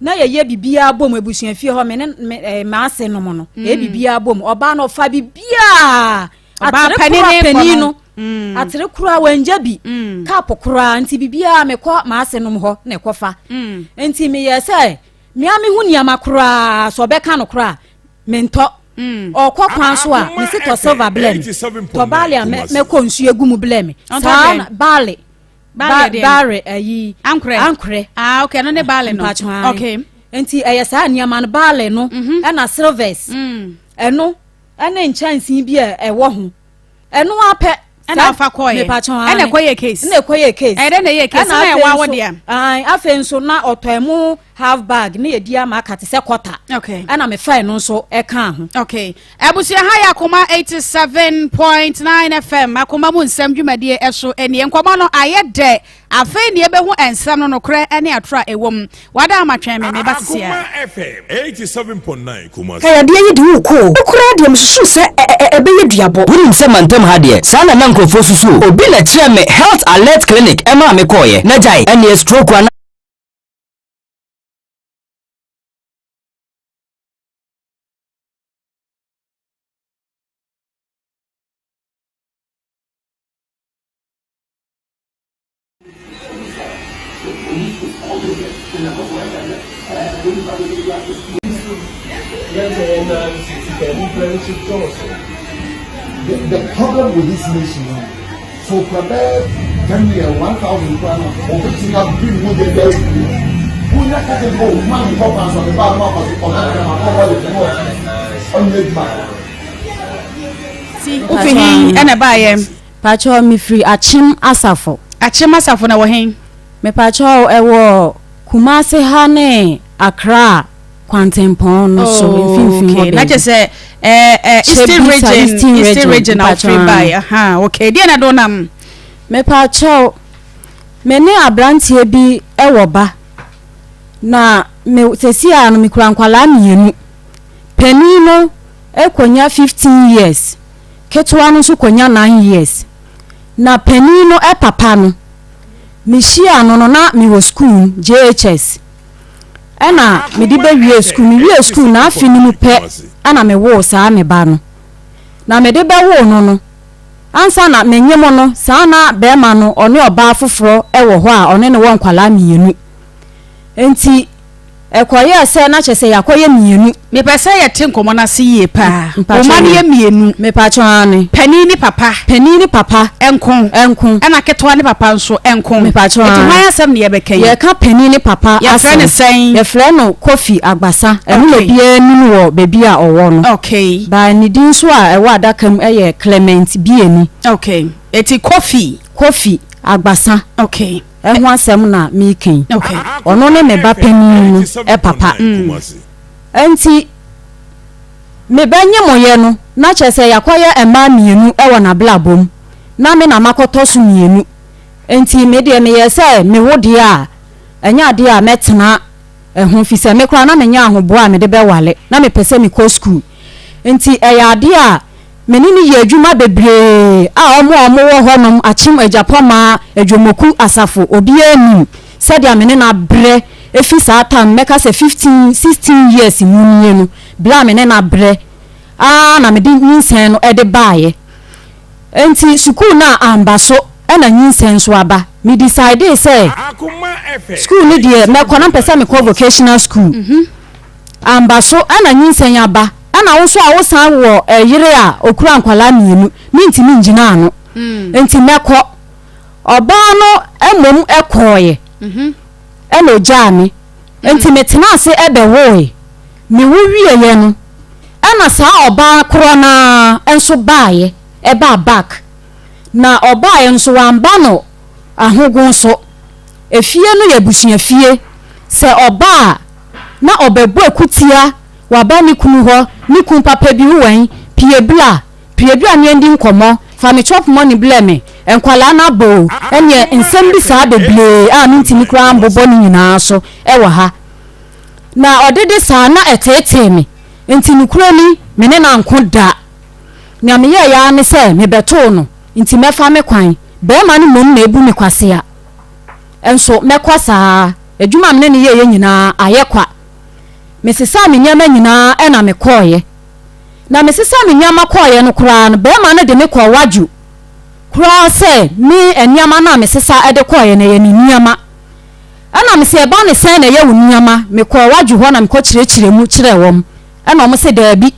Na yɛyɛ biribiara bom abusuafie hɔ me ne me ɛɛ m'ase nom no. Yɛyɛ biribiara bom. Ɔbaa no ɔfa biribiara. Ɔbaa Atere panin koraa ne kɔ panin no. no. Atere koraa wangya bi. Cup koraa nti biribiara mekɔ m'ase nom hɔ na ɛkɔfa. Nti meyɛɛ sɛ mea me ho nneɛma koraa sɛ ɔbɛka no koraa mentɔ. Ɔkɔ kwan so a mese tɔ silver blɛ me. Tɔ baale a mɛkɔ nsuo agu mu blɛ me. Saa na baale. Baale ayi. Ankorɛ. Ankorɛ. Ah okay ɛno ne baale no. Mpakyɛ Okay. Nti ɛyɛ saa nneɛma no baale no ɛna silvers. Ɛno ɛne nkyɛnsee bi a ɛwɔ ho. Ɛno ara pɛ. Ɛna afa kɔɔyɛ. Ɛna ɛkɔyɛ case. Ɛna ɛkɔyɛ case. Ɛyɛ dɛ na ɛyɛ case. Ɛna ɛwɔ awɔ deɛ. Ayi afei nso na ɔtɔ ɛmo half bag ne yɛdi ama aka te sɛ kɔta. Okay. Ɛna mefa ɛno nso ɛkaa ho. Okay. Abusua ha yɛ Akoma 87.9 FM Akoma mu nsɛm dwumadie ɛso ɛnie. Nkɔmɔ no ayɛ dɛ. Afei na yɛbɛhu nsɛm no nokorɛ ne atorɔ a ɛwɔ mu. Wada ama twɛn me, meba sisi Akoma ara. FM 87.9 Kumasi. Hwɛ adeɛ yi de wo rekɔ o. Me koraa deɛ mesusuu sɛ ɛ-ɛ-ɛ ɛbɛyɛ duabɔ. Wonim sɛ mantam ha deɛ, saa na na nkurɔfoɔ susu o. Obi na kyerɛɛ me Health Alert Clinic ɛmaa me kɔeɛ. Na gyae, ɛnneɛ stroke anaa. The problem with this nation no so okura bɛɛ 10 million 1000 kura no obetumi abiri mu de bɛɛ kuru wunya kata bi o ma mi kɔ kwan so mi ba no akɔ so ɔbɛ kɛ ma kɔ bɔɔle fɛ ɔnyɛ adwuma. Wofi he ɛna ɛbaeɛ? Pakyɛw mefiri Akyem Asafo. Akyem Asafo na ɛwɔ he? Mepakyɛw ɛwɔ Kumasi ha ne Accra kwantempɔn no so mfimfini hɔ Okay, na baabi. kyerɛ sɛ ɛɛ ɛ Eastern Kyebisa, region, Eastern Eastern region, region na mpakyɛw wofiri aane. bae. Aha, okay. Deɛ na ɛde wo nam? Mepakyɛw, me ne abranteɛ bi wɔ ba, na me seesei ara no mekura nkwadaa mmienu. Panin no kɔnya 15 years. Ketewa no nso kɔnya nine years. Na panin no papa no, mehyiaa no no na mewɔ sukuu mu, JHS. Ɛna mede bɛwiee sukuu. Mewiee sukuu no afe no mu pɛ ɛna mewoo saa me ba no. Na mede bɛwoo no no, ansa na menyem no, saa na barima no ɔne ɔbaa foforɔ wɔ hɔ a ɔne no wɔ nkwadaa mmienu. Enti ɛkɔyɛɛ sɛ na kyerɛ sɛ yɛakɔyɛ mmienu. Mepɛ sɛ yɛte nkɔmmɔ no ase yie paa. Wo Mpakyɛ mma no yɛ mmienu. Mepakyɛ aane. Panin ne papa. Panin ne papa. Nko. Nko. Ɛna ketewa ne papa nso nko. Mepakyɛ Enti aane. hwan asɛm na yɛbɛka yi? Yɛreka panin ne papa asɛm. Yɛfrɛ no sɛn? Yɛfrɛ no Kofi Agbasa. Ɛno na Okay. obiara nim wɔ baabi a ɔwɔ no. Okay. But ne din nso a ɛwɔ adaka mu yɛ Clement Bieni. Okay. Enti Kofi. Kofi Agbasa. Okay. Ɛho asɛm na mereka yi. Ɔno ne me ba panin no papa. Enti Mebɛnyemoeɛ no, na kyerɛ sɛ yɛakɔyɛ mmaa mmienu wɔ n'abrabɔ mu, na me na makɔtɔ so mmienu. Enti me deɛ meyɛɛ sɛ mewo deɛ a, ɛnyɛ adeɛ a mɛtena ho, firi sɛ me koraa na mennyɛ ahoboa a mede bɛware, na mepɛ sɛ mekɔ sukuu. Enti ɛyɛ adeɛ a me ne no yɛɛ adwuma bebree a wɔn a wɔwɔ hɔnom, Akyem, Agyapɔmaa, Adwomoku asafo, obiara nim sɛdeɛ me ne no abrɛ ɛfiri saa time, mɛka sɛ 15, 16 years mu nie no, berɛ a me ne no abrɛ ara na mede nyinsɛn no de baeɛ. Enti sukuu no a amba so na nyinsɛn nso aba. Me decidee sɛ sukuu no deɛ mɛkɔ, na mepɛ sɛ mekɔ vocational school. Amba so na nyinsɛn aba. Ɛna wo nso a wosan wɔ yere a okura nkwadaa mmienu, mentumi ngyina ano. Enti mɛkɔ. Ɔbaa no mmom kɔɔeɛ ɛna ogyaa me. Enti metenaa ase bɛwoe. Mewo wieeɛ no, ɛna saa ɔbaa korɔ no ara nso baeɛ, ɛbaa back. Na ɔbaeɛ no nso wamba no ahogon so. Efie no yɛ abusuafie. Sɛ ɔba a, na ɔbɛbɔ akutia, waba ne kunu hɔ, ne kunu papa bi, wowɛn, pue bla, pue bla ne yɛndi nkɔmmɔ, fa me chop money blɛ me, nkwadaa no abɔ o, ɛneɛ nsɛm bi saa bebree a mentumi koraa mbobɔ ne nyinaa so wɔ ha. Na ɔdede saa na ɛteetee me, nti nokorɛ ni me ne no anko da. Nea meyɛeɛ ara ne sɛ mebɛtoo no, nti mɛfa me kwan. Barima no mmom na ɛbu me kwasea. Nso mɛkɔ saa ara. Adwuma a me ne no yɛeɛ nyinaa ayɛ kwa. Mesesaa me nneɛma nyinaa na mekɔeɛ. Na mesesaa me nneɛma kɔeɛ no koraa no, barima no de me kɔɔ Wadwo koraa sɛ me nneɛma no a mesesa de kɔeɛ no, ɛyɛ ne nneɛma. Ɛna mese, ɛba ne sɛn na ɛyɛ wo nneɛma? Mekɔɔ Wadwo hɔ na mekɔkyerɛkyerɛɛ mu kyerɛɛ wɔn. Ɛna wɔn se daabi.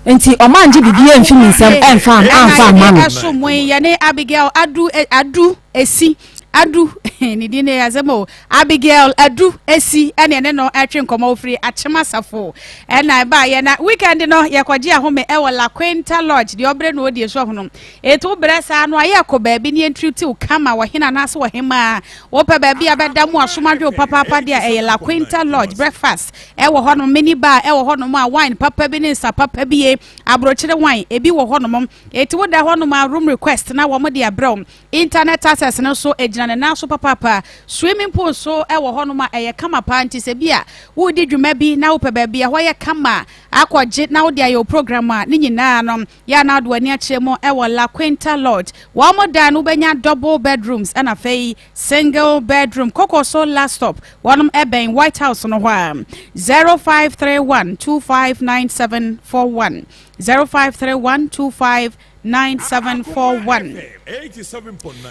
Enti wɔangye biribiara amfi me nsam amfa amfa amma no. Ɛso mo yi yɛne Abigail Adu Adu Esi Adu ne din ne asɛm o Abigail Adu Esi ɛne ɛne no ɛtwe nkɔmɔ ofiri Akyem Asafo ɛna ɛbaa yɛ na weekend no yɛkɔgye ahome ɛwɔ La Quinta Lodge deɛ ɔbrɛ no ɔdie so ahono etu brɛ saa no ayɛ kɔ baabi ne yɛntiritiw kama wɔhene anaasɛ wɔhemaa wopɛ baabi a bɛda mu asomadwo papaapa deɛ ɛyɛ La Quinta Lodge breakfast Ɛwɔ hɔnom, mini bar ɛwɔ hɔnom a wine papa bi ne nsa papa bi ye, abrokyere wine, ebi wɔ hɔnom. Eti wo da hɔnom a room request na wɔn de abrɛ wo. Internet access no nso egyina ne nan so papaapa. Swimming pool nso ɛwɔ hɔnom a ɛyɛ kama paa nti sɛ bi a woredi dwuma bi na wopɛ baabi a ɛhɔ yɛ kama akɔgye na wode ayɛ wo program a ne nyinaa no yɛ a na wode w'ani akyerɛ mu ɛwɔ La Quinta Lodge. Wɔn dan no wobɛnya double bedrooms ɛna afei Single bedroom koko so last stop wɔnom ɛbɛn White House no hɔ a 0531 259741 0531 259741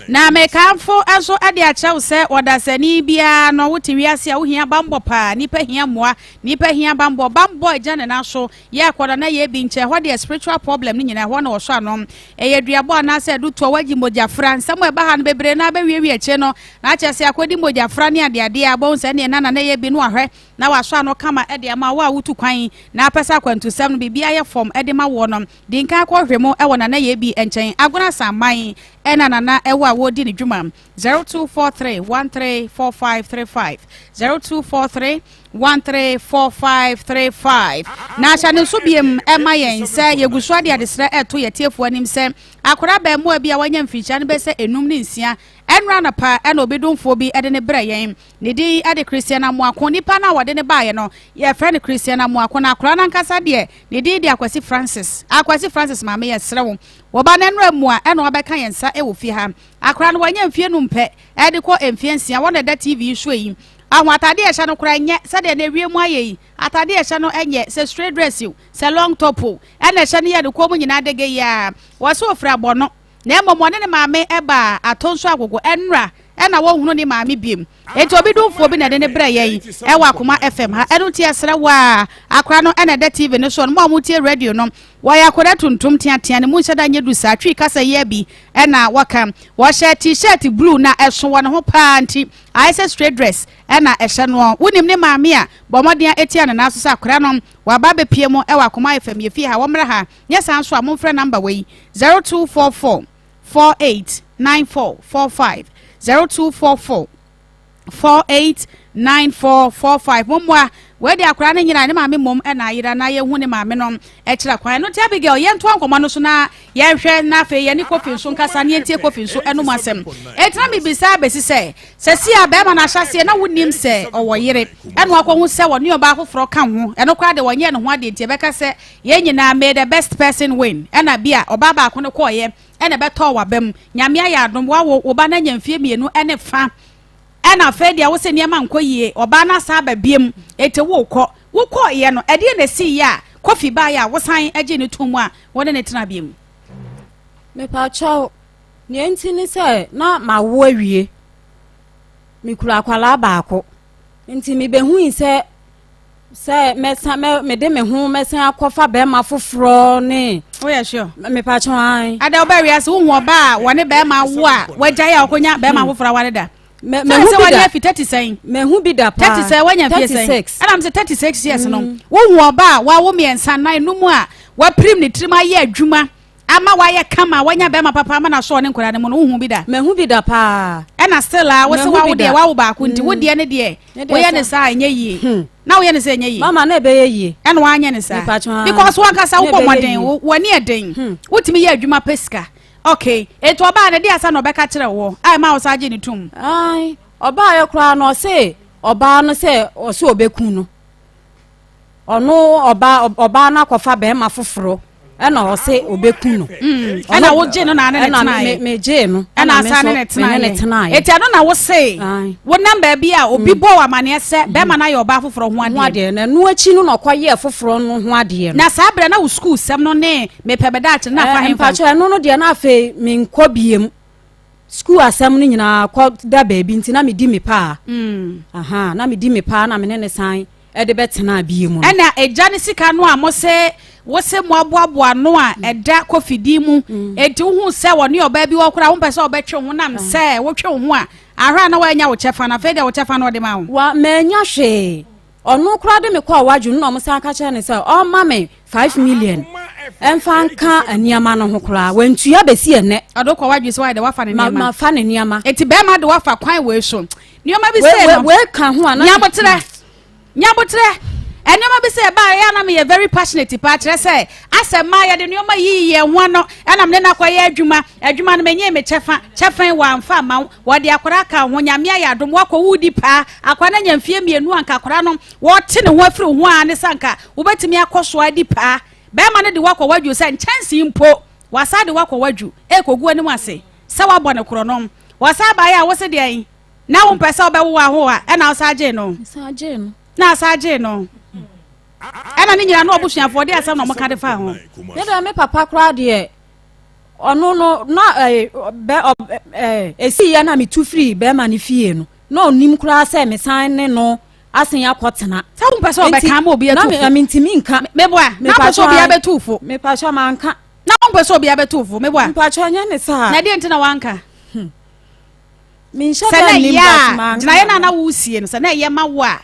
Na mekamfo nso de akyerɛ wo sɛ ɔdasani biara no wote wiase a wohia bammɔ paa nipa hia mmoa nipa hia bammɔ bammɔ agya ne nan so Yɛ akɔda na yɛ bi nkyɛ ɛhɔ deɛ spiritual problem no nyinaa ɛhɔ na wɔsɔ ano. Ɛyɛ duabɔ anaasɛ adutoɔ wagye mogya fra. Nsɛm a ɛba ha no bebree no ara bɛwiewie akyire no na akyerɛ sɛ akɔdi mogya fra ne adeadeɛ a wobɛhu sɛ ɛneɛ nana na ɛyɛ bi no wahwɛ na wasɔ ano kama de ama wo a wotu kwan na apɛ sɛ akwantusɛm no biribiara yɛ fam de ma woɔ no di nkan kɔhwɛ mu wɔ nana yɛ bi nkyɛn. Agona Asaman ɛna nana ɛwɔ a wɔredi ne dwuma 0243 134535 0243 134535 Na ahyɛ no nso biem ɛma yɛn sɛ yɛgu so ade adesrɛ ɛto yɛn atiefoɔ anim sɛ akwadaa abaamua bi a wanya mfirihyia no bɛsɛ enum ne nsia ɛnora anɔpa ɛna obi domfoɔ bi ɛde ne brɛ yɛn ne din ɛde Christian Amoako nipa no a wɔde ne baeɛ no yɛfrɛ no Christian Amoako na akwadaa no ankasa deɛ ne din de Akwasi Francis Akwasi Francis maame yɛsrɛ wo wɔba no ɛnora mua ɛna wabɛka yɛn nsa ɛwɔ fie ha akwadaa no wanya mfie num pɛ ɛde kɔ mfie nsia wɔn na ɛda TV yi so yi Ahu atade a ɛhyɛ no koraa nyɛ sɛdeɛ na ewiem ayɛ yi. Atade a ɛhyɛ no nyɛ, sɛ straight dress o, sɛ long top o, ɛna ɛhyɛ no yɛ ne kɔn mu nyinaa dege yi ara. Wɔse ofiri abɔno, na mmom ɔne ne maame baa Atonso Agogo ɛnora ɛna wɔnhunu ne maame biom. Enti obi domfoɔ bi na ɛde no brɛɛ yɛn ɛwɔ Akoma FM ha. Ɛno nti yɛsrɛ wo ara, akora no ɛna ɛda TV no soɔ no, mo a motie radio no, wɔyɛ akwadaa tuntum teatea, ne mu nhyɛ da nyɛ du saa, Twi kasa yi ara bi ɛna wɔka. Wɔhyɛ T-shirt blue na ɛso wɔ ne ho paa nti Ayɛ sɛ straight dress na ɛhyɛ noɔ. Wonim ne maame a, bɔ mmɔden a tia ne nan so sɛ akwadaa no waba abɛpue mu wɔ Akoma FM yɛ fie ha, wɔmmra ha. Nyɛ saa nso a, momfrɛ number wei, 0244 48 94 45, 0244. 48 94 45 Mommoa wei de akwadaa no nyina ne maame mmom na ayera na yɛhu ne maame no kyerɛ kwan. Ɛno nti Abigail yɛntoa nkɔmmɔ no so na yɛnhwɛ na afei yɛne Kofi nso nkasa na yɛntie Kofi nso ɛnom asɛm. Enti na mebisa abɛsi sɛ sɛsi a bɛrima no ahyɛseɛ na wonim sɛ ɔwɔ yere ɛna wakɔhu sɛ wɔne ɔbaa foforɔ ka ho ɛno koraa de wɔnyɛɛ ne ho adeɛ nti ɛbɛka sɛ yɛn nyinaa may the best person win ɛna bi a ɔbaa baako no kɔɔyɛ ɛna ɛbɛtɔɔ w'aba mu. Nyame ayɛ adom woawo wo ba no anya mfeɛ mmienu ɛne fa Ɛna afei deɛ wose nneɛma nkɔ yie, ɔbaa no asan aba biom, enti worekɔ. Wokɔeɛ no, ɛdeɛn na ɛsiiɛ a Kofi baeɛ a wosan gyee no too mu a wo ne no tenaa biom? Mepakyɛw, nea enti ne sɛ na mawo awie. Mekura akwadaa baako. Nti mibehui sɛ sɛ mɛsan mɛ mede me ho mɛsan akɔfa bɛrima foforɔ ne. Woyɛ sure? Mepakyɛw ae. Ada wobaa wiase wohu ɔbaa a wɔne bɛrima awo a wagyae a ɔkɔnya bɛrima hmm. foforɔ aware da? Mɛ mɛhu bi da. Sɛ 30 sɛn? Mɛhu bi da paa. 30 sɛn wanya mfie sɛn? 36. Ɛna sɛ 36 years no hmm. wohu ɔbaa a wawo mmiɛnsa nan num a wapirim ne tirim ayɛ adwuma Ama wayɛ kama, wanya bɛrima papa ama no asɔ ɔne nkwadaa no mu no, wohu bi da? Mahu bi da paa. Ɛna still a, wose wawo deɛ, wawo baako nti, wo deɛ ne deɛ, woyɛ ne saa a, ɛnyɛ yie. Hmm. Na woyɛ ne sɛ ɛnyɛ yie. Mama, na ɛbɛyɛ yie. Ɛna wanyɛ ne saa. Because wankasa wobɔ mmɔden, w'ani ɛden, hmm. wotumi yɛ adwuma pɛ sika. Okay, etu ɔbaa no de asa na ɔbɛka kyerɛ wɔ, a ɛma wo saa gye ne tom. Ae, ɔbaa yɛ koraa no ɔse ɔbaa no sɛ ɔse ɔbɛku no. Ɔno ɔbaa ɔbaa no akɔfa bɛrima foforɔ ɛna ɔse ɔbɛku no. Mm, ɛna wogye no na ne ne tenaeɛ. Ɛna megye no. Ɛna asa ne ne tenaeɛ. Eti ɛno na wose wonam baabi a obi mm. bɔ wɔ amaneɛ sɛ mm. bɛrima no ayɛ ɔbaa foforɔ ho adeɛ. Ho adeɛ na ɛno akyi no na ɔkɔyɛɛ foforɔ no ho adeɛ no. Na saa berɛ na wo sukuu sɛm no ne mepɛ bɛda akyerɛ na afa hemfa. Mpakyɛ ɛno no deɛ na afei menkɔ biem. Sukuu asɛm no nyinaa kɔ da baabi nti na medi me paa. Mm. Aha, na medi me paa na me ne ne san de bɛtenaa bie mu no. Ɛna agya ne sika no a mo se wo se mo aboaboa ano a mm. ɛda Kofi din mu. Mm. Enti wohu sɛ wɔne ɔbaa bi wɔ koraa wompɛ sɛ ɔbɛtwe ho nam mm. sɛ wotwe wo ho a ahwɛ a na woanya wo kyɛfa no afei deɛ wo kyɛfa no ɔde ma wo. Wa manya hwee. Ɔno koraa de me kɔɔ wadwo no na ɔmo san ka kyerɛ no sɛ ɔmma me 5 million ɛmfa nka nneɛma no ho koraa wantua bɛsi ɛnɛ. Ɔde kɔ wadwo sɛ wayɛ dɛ wafa ne nneɛma. Mafa ne nneɛma. Eti bɛrima de wafa kwan wei so nneɛma bi sɛ no. Wei ka ho ana. Nyabotrɛ nyabotrɛ nneɛma bi sɛ ɛbaa yɛ anam yɛ very passionate paa kyerɛ sɛ asɛ mmaa yɛde nneɛma yiyi yɛn ho ano ɛnam ne nakɔ yɛ adwuma adwuma no menyee me kyɛfa kyɛfa wɔ amfa ama wo Wɔde akwadaa ka wo ho, Nyame ayɛ adom, woakɔ woredi paa, akwadaa no anya mfeɛ mmienu a anka akwadaa no wɔte ne ho afiri wo ho a ne sɛ anka wobɛtumi akɔ so adi paa. Bɛrima no de woakɔ wadwu sɛ nkyɛnsee mpo, wasan de woakɔ wadwu ɛrekɔgu w'anim ase sɛ woabɔ no korɔno. Wɔsan baeɛ a wose deɛn? Na wompɛ sɛ wobɛwo ahoa ɛna wosan gyee no? Na asan gyee no. Ɛna ne nyinaa no abusuafoɔ de asɛm na wɔka de faa ho. Ne deɛ me papa koraa deɛ Ɔno no, na ɛɛ bɛ ɔ ɛɛ esiiɛ na metu firii bɛrima no fie no, na ɔnim koraa sɛ mesan ne no asen akɔtena. Sɛ wompɛ sɛ ɔbɛka ama obi atu fo. Na mentumi nka. Meboa, na wompɛ sɛ obi abɛtu fo. Mepakyɛ manka. Na wompɛ sɛ obi abɛtu fo, meboa. Mpakyɛ nyɛ ne saa. Na ɛdeɛ nti na wanka? Hmm. Menhyɛ da nnim but manka. Gyinaeɛ no a na wosie no, sɛ na ɛyɛ ma wo a,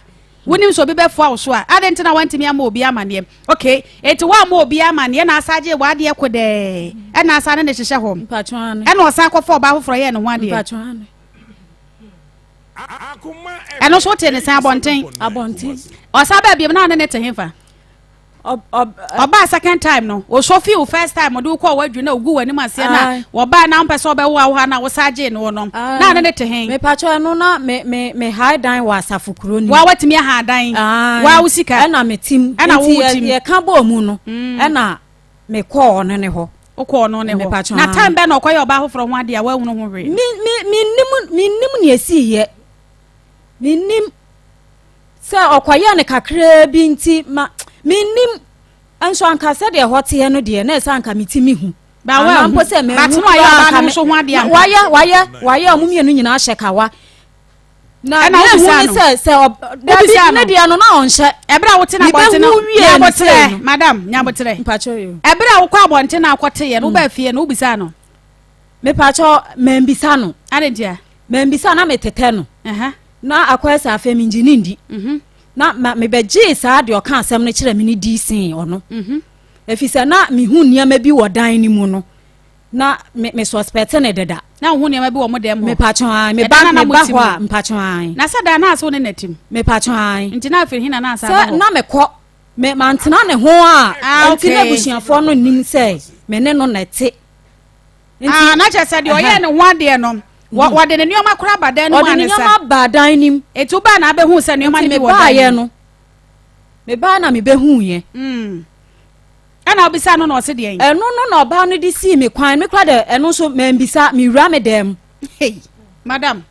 Wonim sɛ obi bɛfoa wo so a, adɛn nti na woantumi amma obi amanneɛ? Okay, enti woamma obi amanneɛ na asa gyee w'adeɛ kodɛɛ, ɛna asa ne ne hyehyɛ hɔ, ɛna ɔsan kɔfa ɔbaa foforɔ yɛɛ ne ho adeɛ. Ɛno nso wotee ne sɛn abɔnten? Abɔnten. Ɔsan baa biom na ne ne te hefa? Ɔbaa second time no, osɔ fi wo first time ɔde wo kɔɔ w'adwuma na ogu w'anim aseɛ na wɔbaa na wompɛ sɛ ɔbɛwo awo ha na wosa gyee no no na ne ne te he. Mepakyɛ ɛno na me me me hae dan wɔ asafo kuro ni. Wa watumi aha dan. Wa wo sika. Ɛna me tim. Ɛna wo tim. Nti yɛka bɔɔ mu no mm. ɛna me kɔɔ ɔno ne hɔ. Wokɔɔ ɔno ne hɔ. Na time bɛn na ɔkɔyɛ ɔbaa foforɔ ho adeɛ a woahunu ho hwee. Me me me nim me nim nea esi yɛ. Me nim. Sɛ ɔkɔyɛɛ no kakraa bi nti ma mennim. Nso anka sɛdeɛ ɛhɔ teɛ no deɛ na ɛsɛ anka metumi hu. Anaa mpo sɛ manhu koraa anka me wayɛ wayɛ wayɛ ɔmo mmienu nyinaa hyɛ kawa. Na deɛ ehu ne sɛ sɛ dabi ne deɛ no na ɔnhyɛ. Ɛberɛ a wote na abɔnten no nyaboterɛ madam nyaboterɛ. Ɛberɛ a wokɔ abɔnten na akɔteeɛ no wobaa fie no wobisaa no. Mepakyɛ mambisa no. Ade ntia? Mambisa na metetɛ no. Na akɔyɛ sɛ afei mengye ne ndi. Mhm. Na ma mebɛgyee saa deɛ ɔka asɛm no kyerɛ me no dii sen ɔno. Mhm. Ɛfiri sɛ na mehu nneɛma bi wɔ dan no mu no, na me me suspect ne deda. Na wohu nneɛma bi wɔ mo dɛm hɔ? Mepatwɔ ae, meba Ɛdan a na meba mote hɔ a, mu. mpatwɔ ae. Na sɛ dan no a sɛ wo ne na tim? Mepatwɔ ae. Nti na afiri he na na asa aba Sɛ hɔ? na mekɔ, me mantena ne ho a, Ah, nti na okay. abusuafoɔ no nnim sɛ me ne no na ɛte. Nti, Ah, na kyerɛ sɛ deɛ ɔyɛɛ ɛhɛn. ne ho adeɛ no, wɔ- wɔde ne nneɛma koraa ba dan no mu Ɔde ne ansa. nneɛma baa dan no mu. Eti wobaa na abɛhu sɛ nneɛma Nti no bi wɔ dan mebaeɛ no mu. no, mebaeɛ na mebɛhuuiɛ. Mm. Ɛna wobisa no na ɔse deɛn? Ɛno no na ɔbaa no de sii me kwan. Me kora dɛ ɛno nso mambisa, mewura me dan mu. Hey, madam.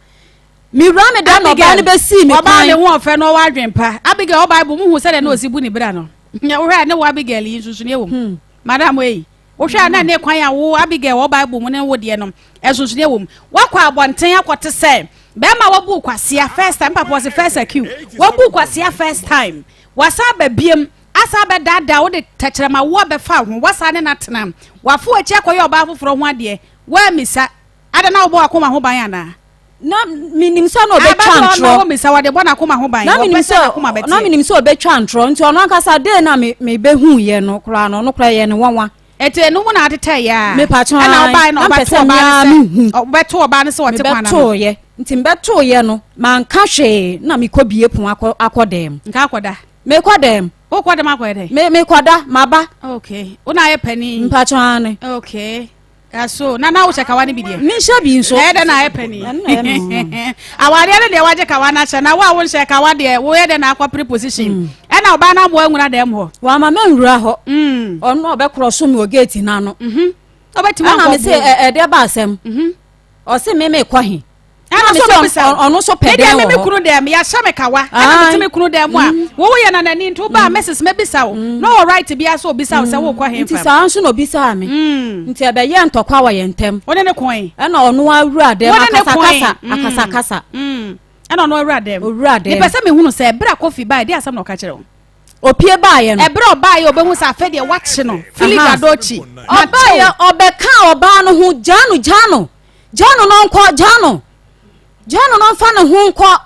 Mewura me dan na ɔbaa no bɛsii me Ɔbaa kwan. ne ho ɔfɛ na ɔwɔ adwen pa. Abigail wɔ Bible mu hu sɛdeɛ na ɔsi bu ne bra no. Wohwɛ a ne wo Abigail yi nsonsonoeɛ wɔ mu. Hmm. Madam ei, wohwɛ a na ne kwan a wo Abigail wɔ Bible mu ne wo deɛ no nsonsonoeɛ wɔ mu. Woakɔ abɔnten akɔte sɛ bɛrima wabu kwasea first time, papa ɔse first accuse. Wabu kwasea first time. Wasan aba biem Asan abɛdaadaa wo de tɛkyerɛma wo abɛfa wo ho, woasan ne no atena, wafa w'akyi akɔyɛ ɔbaa foforɔ ho adeɛ, woammisa. Adɛn na wobɔ w'akoma ho ban anaa? Na menim sɛ na ɔbɛtwa Ababaawa ntorɔ. na wɔmmisa, wɔde bɔ n'akoma ho ban, Na wɔpɛ menim sɛ sɛ n'akoma bɛteɛ. na menim sɛ ɔbɛtwa ntorɔ nti ɔno ankasa dee na me mebɛhuiɛ no koraa no ɔno koraa ɛyɛ no nwanwa. Eti ɛno mu na atetɛeɛ a Mepatwo ɛna ae, ɔbaeɛ na na mpɛ ɔbɛto sɛ ɔbaa me ara no sɛ mehu. ɔbɛto ɔbaa no sɛ ɔte kwan ano. Mebɛtoeɛ nti mebɛtoeɛ no manka hwee na mekɔbie pon akɔ akɔ dan mu. Nka akɔda. Mekɔ dɛm. Wokɔ dɛm akɔyɛ dɛn? Me mekɔda, maba. Okay. Wo na ayɛ panin. Mpatsɔ aane. Okay. Aso na na wohyɛ kawa no bi deɛ? Menhyɛ bi nso. Na ɛyɛ dɛ na ayɛ panin. Awadeɛ no deɛ wagye kawa no ahyɛ na wo a wonhyɛ kawa deɛ woyɛ dɛ na akɔpere position. Mm. Ɛna ɔbaa no amoa nwura dɛm hɔ. Wama manwura hɔ. Mm. Ɔno ɔbɛkorɔ so me wɔ gate no ano. Mhm. Ɔbɛtumi akɔ. Ɛna me se ɛdeɛ ba asɛm. Mhm. Ɔse me mekɔ he. Ɛna Ɛna so me sɛ ɔbɛbisa ɔno nso pɛ Me dɛn deɛ wɔ me me hɔ. kunu dɛm yɛahyɛ me kawa ɛna mete me kunu dɛm mu a Mm. wo woyɛ nanani nti wobaa Mrs mɛbisa wo na ɔwɔ right biara sɛ ɔbisa wo sɛ wokɔ he Nti fa saa nso na obisaa me. Nti ɛbɛyɛɛ ntɔkwa wɔ yɛn ntam. Wo ne ne koe? Ɛna ɔno ara wuraa dɛm Wo ne ne koe? akasakasa akasakasa. Ɛna ɔno awura dɛm? Owura dɛm. Mepɛ sɛ mehunu sɛ ɛberɛ a Kofi bae deɛ asɛm na ɔka kyerɛ wo? Opie baeɛ no. Ɛberɛ a ɔbaeɛ ɔbɛhu sɛ afei deɛ wakye no Fili Aha. Gadochi Ɔbaeɛ ɔbɛkaa ɔbaa no ho gyaa no gyaa no. Gyaa no na ɔnkɔ, gyaa no. Gyaa no na ɔmfa ne ho nkɔ.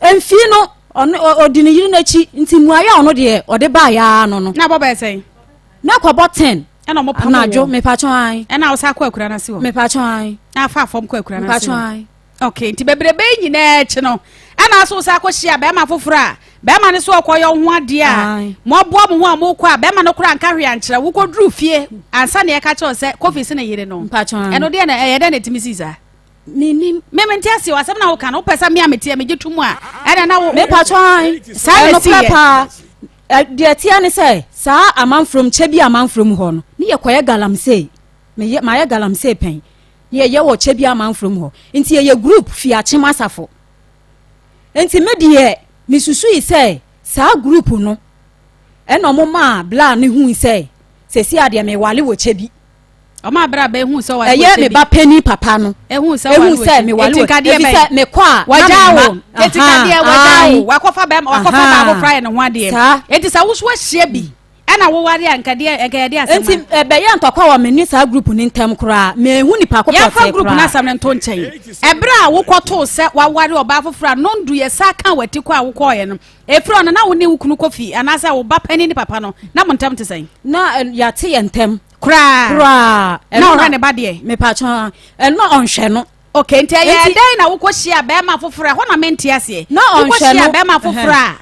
Mfii no, ɔno ɔdi ne yere n'akyi nti mmuaeɛ a ɔno deɛ ɔde baeɛ ara no no. Na abɔ bɛyɛ sɛn? Na kɔbɔ ten. Ɛna ɔmo pam Anadwo, mepatwɔn an. Ɛna ɔsa kɔ akura n'ase hɔ. Mepatwɔn an. Na afa fam kɔ akura n'ase hɔ. Mepatwɔn an. Okay, nti bebrebe yi nyinaa akyi no, ɛna aso sa akɔhyia bɛrima foforɔ a bɛrima no so ɔkɔyɛ wo ho adeɛ a moaboa mo ho a mokɔ a bɛrima no koraa nka hwee ankyerɛ wokɔduru fie ansa na ɛka kyerɛ sɛ Kofi se ne yere no ɛno deɛ na ɛyɛ dɛn na ɛtumi sii saa menim me mente aseɛ asɛm na woka no wopɛ sɛ me a meteɛ megye to mu a ɛna na wo mepatwɔn saa na ɛnokorɛ paa deɛ teɛ ne sɛ saa amanforom kyɛ bi amanforom hɔ no ne yɛkɔyɛ galamsey meyɛ mayɛ galamsey pɛn ne yɛyɛ wɔ kyɛ bi amanforom hɔ nti yɛyɛ group fi akyem asafo Enti me deɛ mesusui sɛ saa group no ɛna ɔmo maa bla no hui sɛ sɛsi a deɛ mewale wɔ kyɛ bi. Ɔmo abira bɛ ehu sɛ wale wɔ kyɛ bi. Ɛyɛ me ba panyin papa no. Ehu sɛ wale wɔ kyɛ bi. Mewale wɔ kyɛ efi sɛ mekɔ a na me ma. Eti kadeɛ wagya wo wakɔfa bɛrima wakɔfa baa foforɔ ayɛ ne ho adeɛ. Saa. Eti sɛ woso ahyia bi. Ɛna wo ware a nka deɛ nka yɛde asɛm a. Nti ɛbɛyɛ ntɔkwa wɔ me ne saa group no ntam koraa. Menhu nipa ko pɔtee koraa. Yɛmfa group no asɛm no nto nkyɛn. Ɛberɛ a wokɔtoo sɛ waware ɔbaa foforɔ a nondu yɛ saa kaa w'ati kɔ a wokɔɔeɛ no, ɛfiri hɔ no na wo ne wo kunu Kofi anaasɛ wo ba panin ne papa no na mo ntam te sɛn? Na yɛate yɛn ntam. Koraa. Koraa. Na ɔhwɛ ne ba deɛ? Mepatwɔ, ɛno ɔnhwɛ no. Okay, nti ɛyɛ dɛn na wokɔhyia bɛrima foforɔ a, ɛhɔ na mente aseɛ. Na ɔnhwɛ no. Wokɔhyia bɛrima foforɔ a.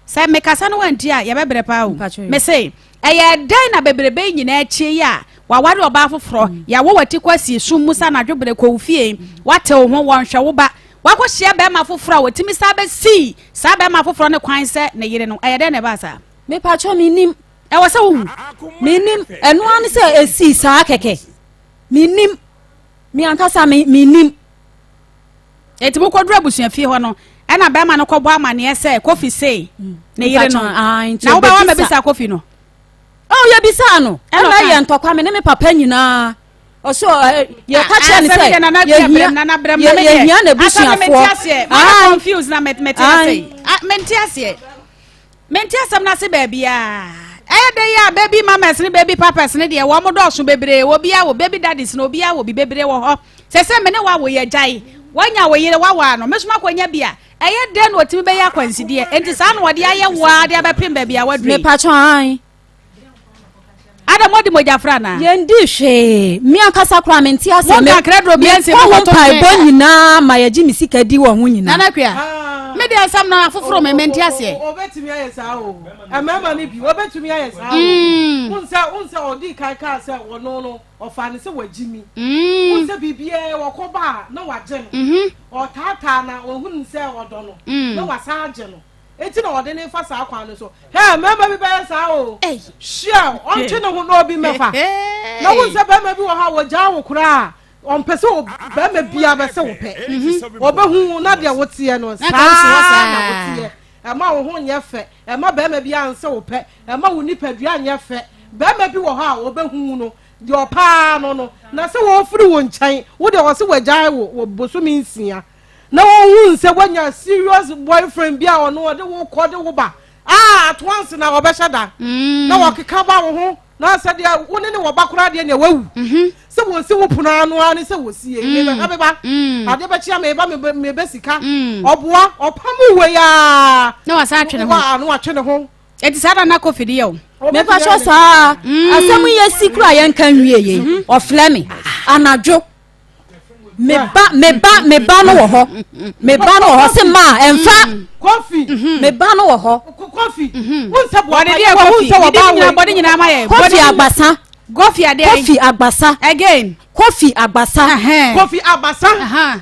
Sɛ mekasa no wantie a, yɛbɛbrɛ paa o. Mese, ɛyɛɛ dɛn na bebrebe yi nyinaa akyi yi a waware ɔbaa foforɔ, mm. yɛawo w'ati kɔ asie sum mu sɛ anadwo berɛ kɔ wo fie, woate wo ho, wɔnhwɛ wo ba, wakɔhyia bɛrima foforɔ a wɔtumi saa bɛsii saa bɛrima foforɔ no kwan sɛ ne yere no, ɛyɛ dɛn na ɛbaa saa? Mepatwɔ mennim. Ɛwɔ sɛ wohu. Mennim. Ɛno ara ne sɛ ɛsii saa kɛkɛ. Mennim. Me ankasa mennim. Enti mokɔduru abusuafie hɔ no, ɛna bɛrima no kɔbɔ amaneɛ sɛ Kofi sei ne yere no. Na wobɛwa mabisa Kofi no? Oh, yɛbisaa no. Ɛna ɛyɛ ntɔkwa me ne me papa nyinaa. Ɔso yɛka kyerɛ no sɛ yɛhia yɛhia n'abusuafoɔ. Ah, confused na mete ase. Mente aseɛ. Mente asɛm no ase baabiara. Ɛyɛ dɛ yi a baby mamas ne baby papas ne deɛ wɔn dɔɔso bebree. Obiara wɔ baby daddies na obiara wɔ bi bebree wɔ hɔ. Sɛ sɛ me ne wo awo yɛ gyae. Wanya wo yere wawaa no. Me nso makɔnya bi a. Ɛyɛ dɛn na ɔtumi bɛyɛ akwansideɛ? Enti saa na wɔde ayɛ wo ara de abɛpem baabi a waduru yi. Mepatwɔ ae. Ada mo di mogya fra anaa? Yɛn di hwee. Me ankasa koraa me nte aseɛ. Mo nkakra duro bi nsi mo kɔtɔ mpaebɔ nyinaa ma yɛgye me sika di wɔ ho nyinaa. Nana Akua, me deɛ nsɛm no afoforo me mente aseɛ. Obetumi ayɛ saa o. Mmarima no bi obetumi ayɛ saa o. Wonsɛ wonsɛ ɔdi kan kaa sɛ ɔno no ɔfa ne sɛ wagyi mi. Wonsɛ biribiara wɔkɔ ba a na wagye no. Ɔtaataa na ohunu sɛ ɔdɔ no na wasan agye no. Enti na ɔde no fa saa kwan no so. Hɛ, mmarima bi bɛyɛ saa o. Hyia, ɔntwe ne ho na obi mmɛfa. Na wohu sɛ barima bi wɔ hɔ a wɔgyaa wo koraa a, ɔmpɛ sɛ barima biara bɛsɛ wo pɛ. Ɔbɛhu wo na deɛ woteɛ no, saa na woteɛ. Ɛma wo ho nyɛ fɛ. Ɛma barima biara nsɛ wo pɛ. Ɛma wo nipadua nyɛ fɛ. Barima bi wɔ hɔ a ɔbɛhu wo no, deɛ ɔpɛ ara no no. Na sɛ wɔfiri wo nkyɛn, wo deɛ ɔse wɔagyae wo wɔ bosome nsia. na wɔhuu sɛ woanya serious boyfriend bi a ɔno ɔde wo kɔ de wo ba a at once na ɔbɛhyɛ da mm. na wɔkeka ba wo ho na sɛ deɛ wo ne ne wɔ ba koraa deɛ nea wawu mhm. sɛ wɔsi wo pono ano ara ne sɛ wɔsie mm. mebɛha me ba mm. adeɛ bɛkyea meba mebɛ sika ɔboa ɔpam wei a na wasan atwe ne ho na watwe ne ho Eti saa na na Kofi de yɛ o. Mepakyɛw saa asɛm yi asi kura yɛn ka nwie yɛ mhm. ɔfrɛ me anadwo me ba me ba me ba no wɔ hɔ me ba no wɔ hɔ se maa ɛnfa kofi mhm. me ba no wɔ hɔ kofi mhm. wonsɛ bɔ bɔde deɛ kofi bɔde nyinaa bɔde nyinaa ma yɛ kofi agbasa kofi adeɛ kofi agbasa again kofi agbasa kofi agbasa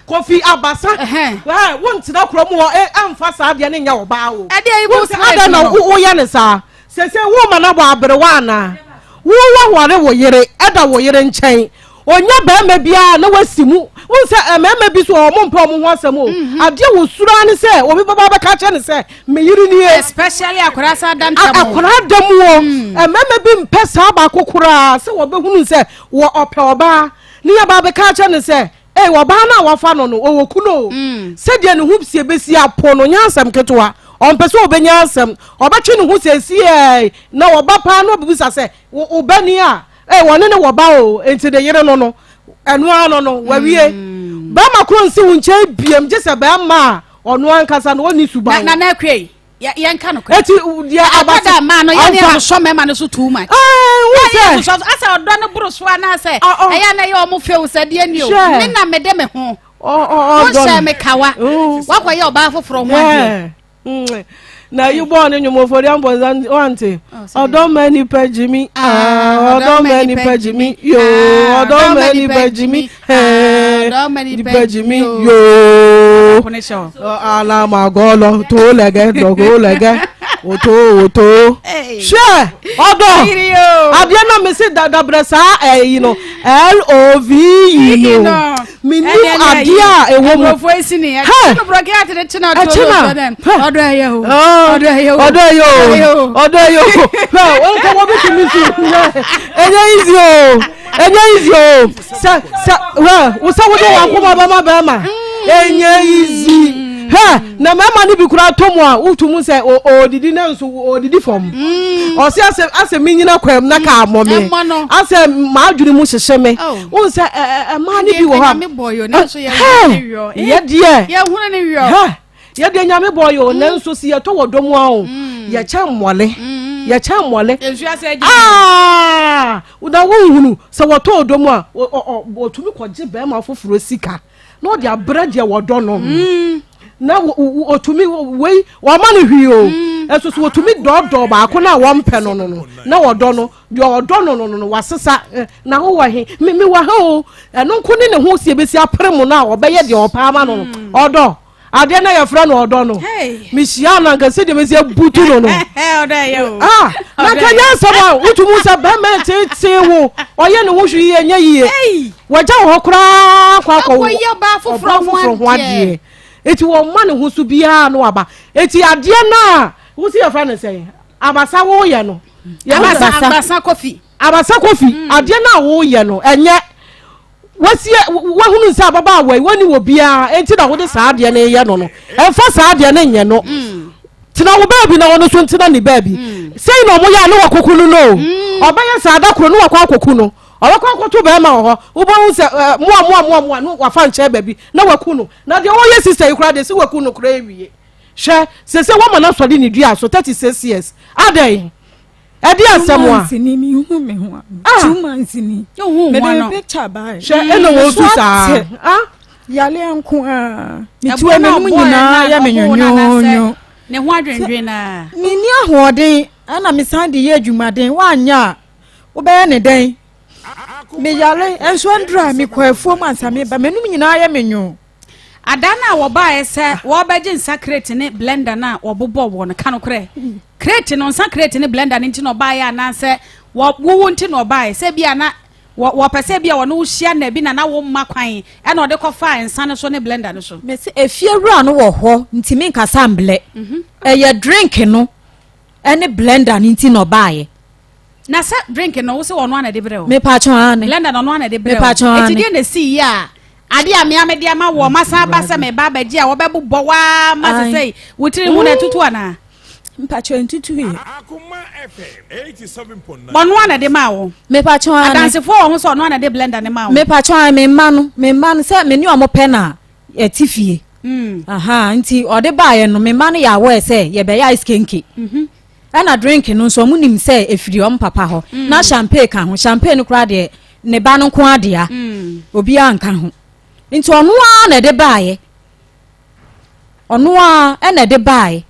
kofi agbasa ɛɛ wontena kurom hɔ ɛnfa saa adeɛ ne nyɛ ɔbaa o ɛdeɛ yi ko sɛ adan na woyɛ ne saa Sese wo ma no abɔ aberewa anaa? Wo waware wo yere ɛda wo yere nkyɛn onya barima biara na wasi mu wohu sɛ mmarima bi so wɔn mpɛ wɔn ho asɛm o mhm. adeɛ wɔ suro ara ne sɛ obi bɛba bɛka kyerɛ ne sɛ me yere nie especially akwadaa saa da ntam akwadaa da mu o mm. mmarima bi mpɛ saa baako koraa sɛ wɔbɛhunu sɛ wɔ ɔpɛ ɔbaa ne yɛ ba bɛka kyerɛ ne sɛ Ei, ɔbaa no a wafa no no, ɔwɔ kunu o. Sɛdeɛ ne ho sie bɛsi apo no, nyɛ asɛm ketewa. Ɔmpɛ sɛ ɔbɛnya asɛm. Ɔbɛtwe ne ho seesei na ɔba paa na ɔbɛbisa sɛ, wo ba ni a? Ei, ɔne ne wɔ ba o, enti ne yere no no, ɛno ara no no, wawie. Barima koro nsi wo nkyɛn biam gye sɛ barima a ɔno ankasa no ɔnni suban. Na, na, na Akua yi, yɛnka no korɛ. Eti deɛ abasa ɛtɔ da mmaa no yɛne ɛsosɔ mmarima no so too much. Ɛɛ n sɛ ɛsosɔ asɛ ɔdɔ no boro so anaasɛ ɛyɛ na ɛyɛ ɔmo fɛw sɛ deɛ ni o me na me de me ho wohyɛ me kawa wakɔyɛ ɔbaa foforɔ ho adeɛ. Na yi bɔɔ ne nnwom ofori ampɔnsa wante ɔdɔ ma nipa gyimi ɔdɔ ma nipa gyimi yoo ɔdɔ ma nipa gyimi nipa gyimi yoo alamagɔlɔ tó lɛgɛ dɔgɔ lɛgɛ oto oto hwɛ ɔdɔ adeɛ na mesi dabrɛ saa ɛyi no love no menim adeɛ a ɛwɔ mu ɔdɔ ɛyɛ o ɔdɔ ɛyɛ o ɔdɔ ɛyɛ o hwɛ wɔn ka wɔn bɛ tumi so ɛnyɛ easy o ɛnyɛ easy o sɛ sɛ hwɛ wosɛ wode wɔn akoma bɛma bɛrima ɛnyɛ easy hwɛ na mmarima no bi koraa tɔ mu a wotu mu sɛ ɔdidi na nso ɔdidi fam ɔsɛ asɛ asɛ mi nyina kwam na kaa mɔ me asɛ maa adwene mu hyehyɛ me wohu sɛ mmaa no bi wɔ hɔ a hɛ yɛdeɛ hɛ yɛdeɛ nyame bɔ yɛ o nanso si yɛtɔ wɔ dɔ mu a o yɛkyɛ mmɔle yɛkyɛ mmɔle aa na wohunu sɛ wɔtɔ ɔdɔ mu a wɔtumi kɔgye bɛrima foforɔ sika na ɔde abrɛ deɛ wɔdɔ no na ɔtumi wei wɔama no hwee o ɛso so wɔtumi dɔɔdɔɔ baako no a wɔmpɛ no no no na wɔdɔ no deɛ ɔdɔ no no no wasesa na wowɔ he me mewɔ ha o ɛno nko ne ne ho si ebesi apere mu no a ɔbɛyɛ deɛ ɔpɛ ama no no mm. ɔdɔ adeɛ na yɛfrɛ no ɔdɔ no mehyia no anka sɛdeɛ mɛsi abutu no no ah, na nka nyɛ asɛm a wotumu sɛ bɛrima tetee wo ɔyɛ ne ho hwe yie nyɛ yie wagya wɔ hɔ koraa kɔ akɔ ɔbaa foforɔ ho adeɛ eti wɔn ma ne ho so biara no aba eti adeɛ no a wosi yɛfrɛ no sɛn abasa woyɛ no abasa abasa kofi abasa kofi mm. adeɛ no a woyɛ no ɛnyɛ wasie wahunu sɛ ababaawa yi wɔni wɔ biara enti na wode saa adeɛ no yɛ no no ɛmfa saa adeɛ no nyɛ no mm. tena wo baabi na ɔno nso ntena ne baabi mm. sɛi na ɔmo yɛ a ne wakɔku no no ɔbɛyɛ saa da koro ne wakɔ akɔku no ɔbɛkɔ akɔto bɛrima wɔ hɔ wobɛhu sɛ moa moa moa moa no wafa nkyɛn baabi na waku no na deɛ ɔyɛ sista yi koraa deɛ sɛ waku no koraa awie Hwɛ, sese wɔma no asɔre ne dua so 36 years. Adɛn? Ɛde asɛm a. Two months ni mi hu mi ho ano. Two months ni. Wohu ho ano. Mede picture baa. Hwɛ ɛna wɔn su saa. Yale nko a. Me tu ɛna mu nyinaa yɛ me nyonyoonyo. Ne ho adwendwen na. Me ni ahoɔden ɛna me san de yɛ adwumaden wanyɛ a wobɛyɛ ne dɛn. Me yale nso ndura me kɔ afuom ansa me ba m'anum nyinaa yɛ me nyo. Ada no a wɔbaeɛ sɛ wɔrebɛgye nsa crate ne blender no a wɔbobɔɔ wɔ no, ka nokorɛ. Crate no, nsa crate ne blender no nti na ɔbaeɛ anaasɛ wowo nti na ɔbaeɛ? Sɛ bi a na wɔpɛ sɛ bi a wɔne wo hyia nna bi na na womma kwan ɛna ɔde kɔfaa nsa no so ne blender no so. Mese efie wura no wɔ hɔ nti menkasa mblɛ. Ɛyɛ drink no ɛne blender no nti na ɔbaeɛ. Na sɛ drink no wo sɛ ɔno ana de brɛ o. Mepatwɔn ane. Blender no ɔno ana de brɛ o. Mepatwɔn ane. Eti deɛ na esi yi a ade a mea mede ama wɔ masan aba sɛ meba abɛgye a wɔbɛbobɔ waa ma sɛ sɛ wo tiri mu na ɛtutu anaa. Mpatwɔn ntutu yɛ. Ɔno ana de maa wo. Mepatwɔn ane. Adansefoɔ wɔ ho sɛ ɔno ana de blender ne maa wo. Mepatwɔn ane me mma no me mma no sɛ me ne ɔmo pɛ na ɛte fie. Aha nti ɔde baayɛ no me mma no yɛ aware sɛ yɛbɛyɛ ice kenke. Ɛna drink no nso ɔmo nim sɛ efiri ɔmo papa hɔ. Mm. Na champagne ka ho. Champagne no koraa deɛ ne ba no nko ara dea. Mm. Obiara nka ho. Nti ɔno ara na ɛde baeɛ. Ɔno ara ɛna ɛde baeɛ.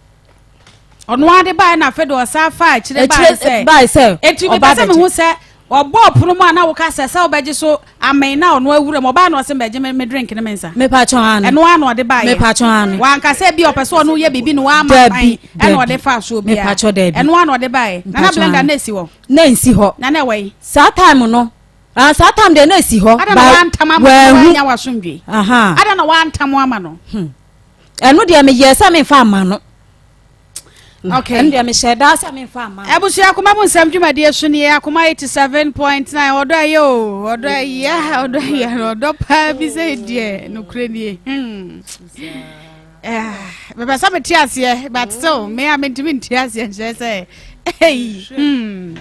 Ɔno ara de baeɛ na afei de ɔsan fa akyire baeɛ sɛ. Baeɛ sɛ ɔba bɛgye. Eti mepɛ sɛ mehu sɛ Ɔbɔɔ pono mu a na woka sɛ sɛ wobɛgye so amen na ɔno awura mu. Ɔbaa na ɔse mbɛgye me me drink ne me nsa. Mepatwɔn aane. Ɛno ara na ɔde baeɛ. Mepatwɔn aane. Wanka sɛ ebia ɔpɛ sɛ ɔno yɛ biribi na wamma kwan Dabi, ɛna dabi. ɔde faa soɔ biara. Mepatwɔ dabi. Ɛno ara na ɔde baeɛ. Na na Mpatwɔn blender aane. no na esi hɔ. Na nsi hɔ. Na na ɛwɔ he? Saa time no, ah, saa time deɛ na esi hɔ. Adɛn na But wantam ama no na wanhu. wannya w'asomdwoe? Ahaa. Adɛn na wantam ama no? Hmm. Ɛno deɛ meyɛɛ sɛ memfa mma no. Okay. Ɛno deɛ mehyɛ daa sɛ memfa ama. Abusua akoma mu nsɛm dwumadie so nie akoma 87.9 ɔdɔ ɛyɛ o ɔdɔ ɛyɛ ɔdɔ ɛyɛ ɔdɔ paa bi sɛ deɛ nokorɛ nie hmm. Eh, mepɛ sɛ mete aseɛ but still me a mentumi nte aseɛ nkyerɛ sɛ ei hmm.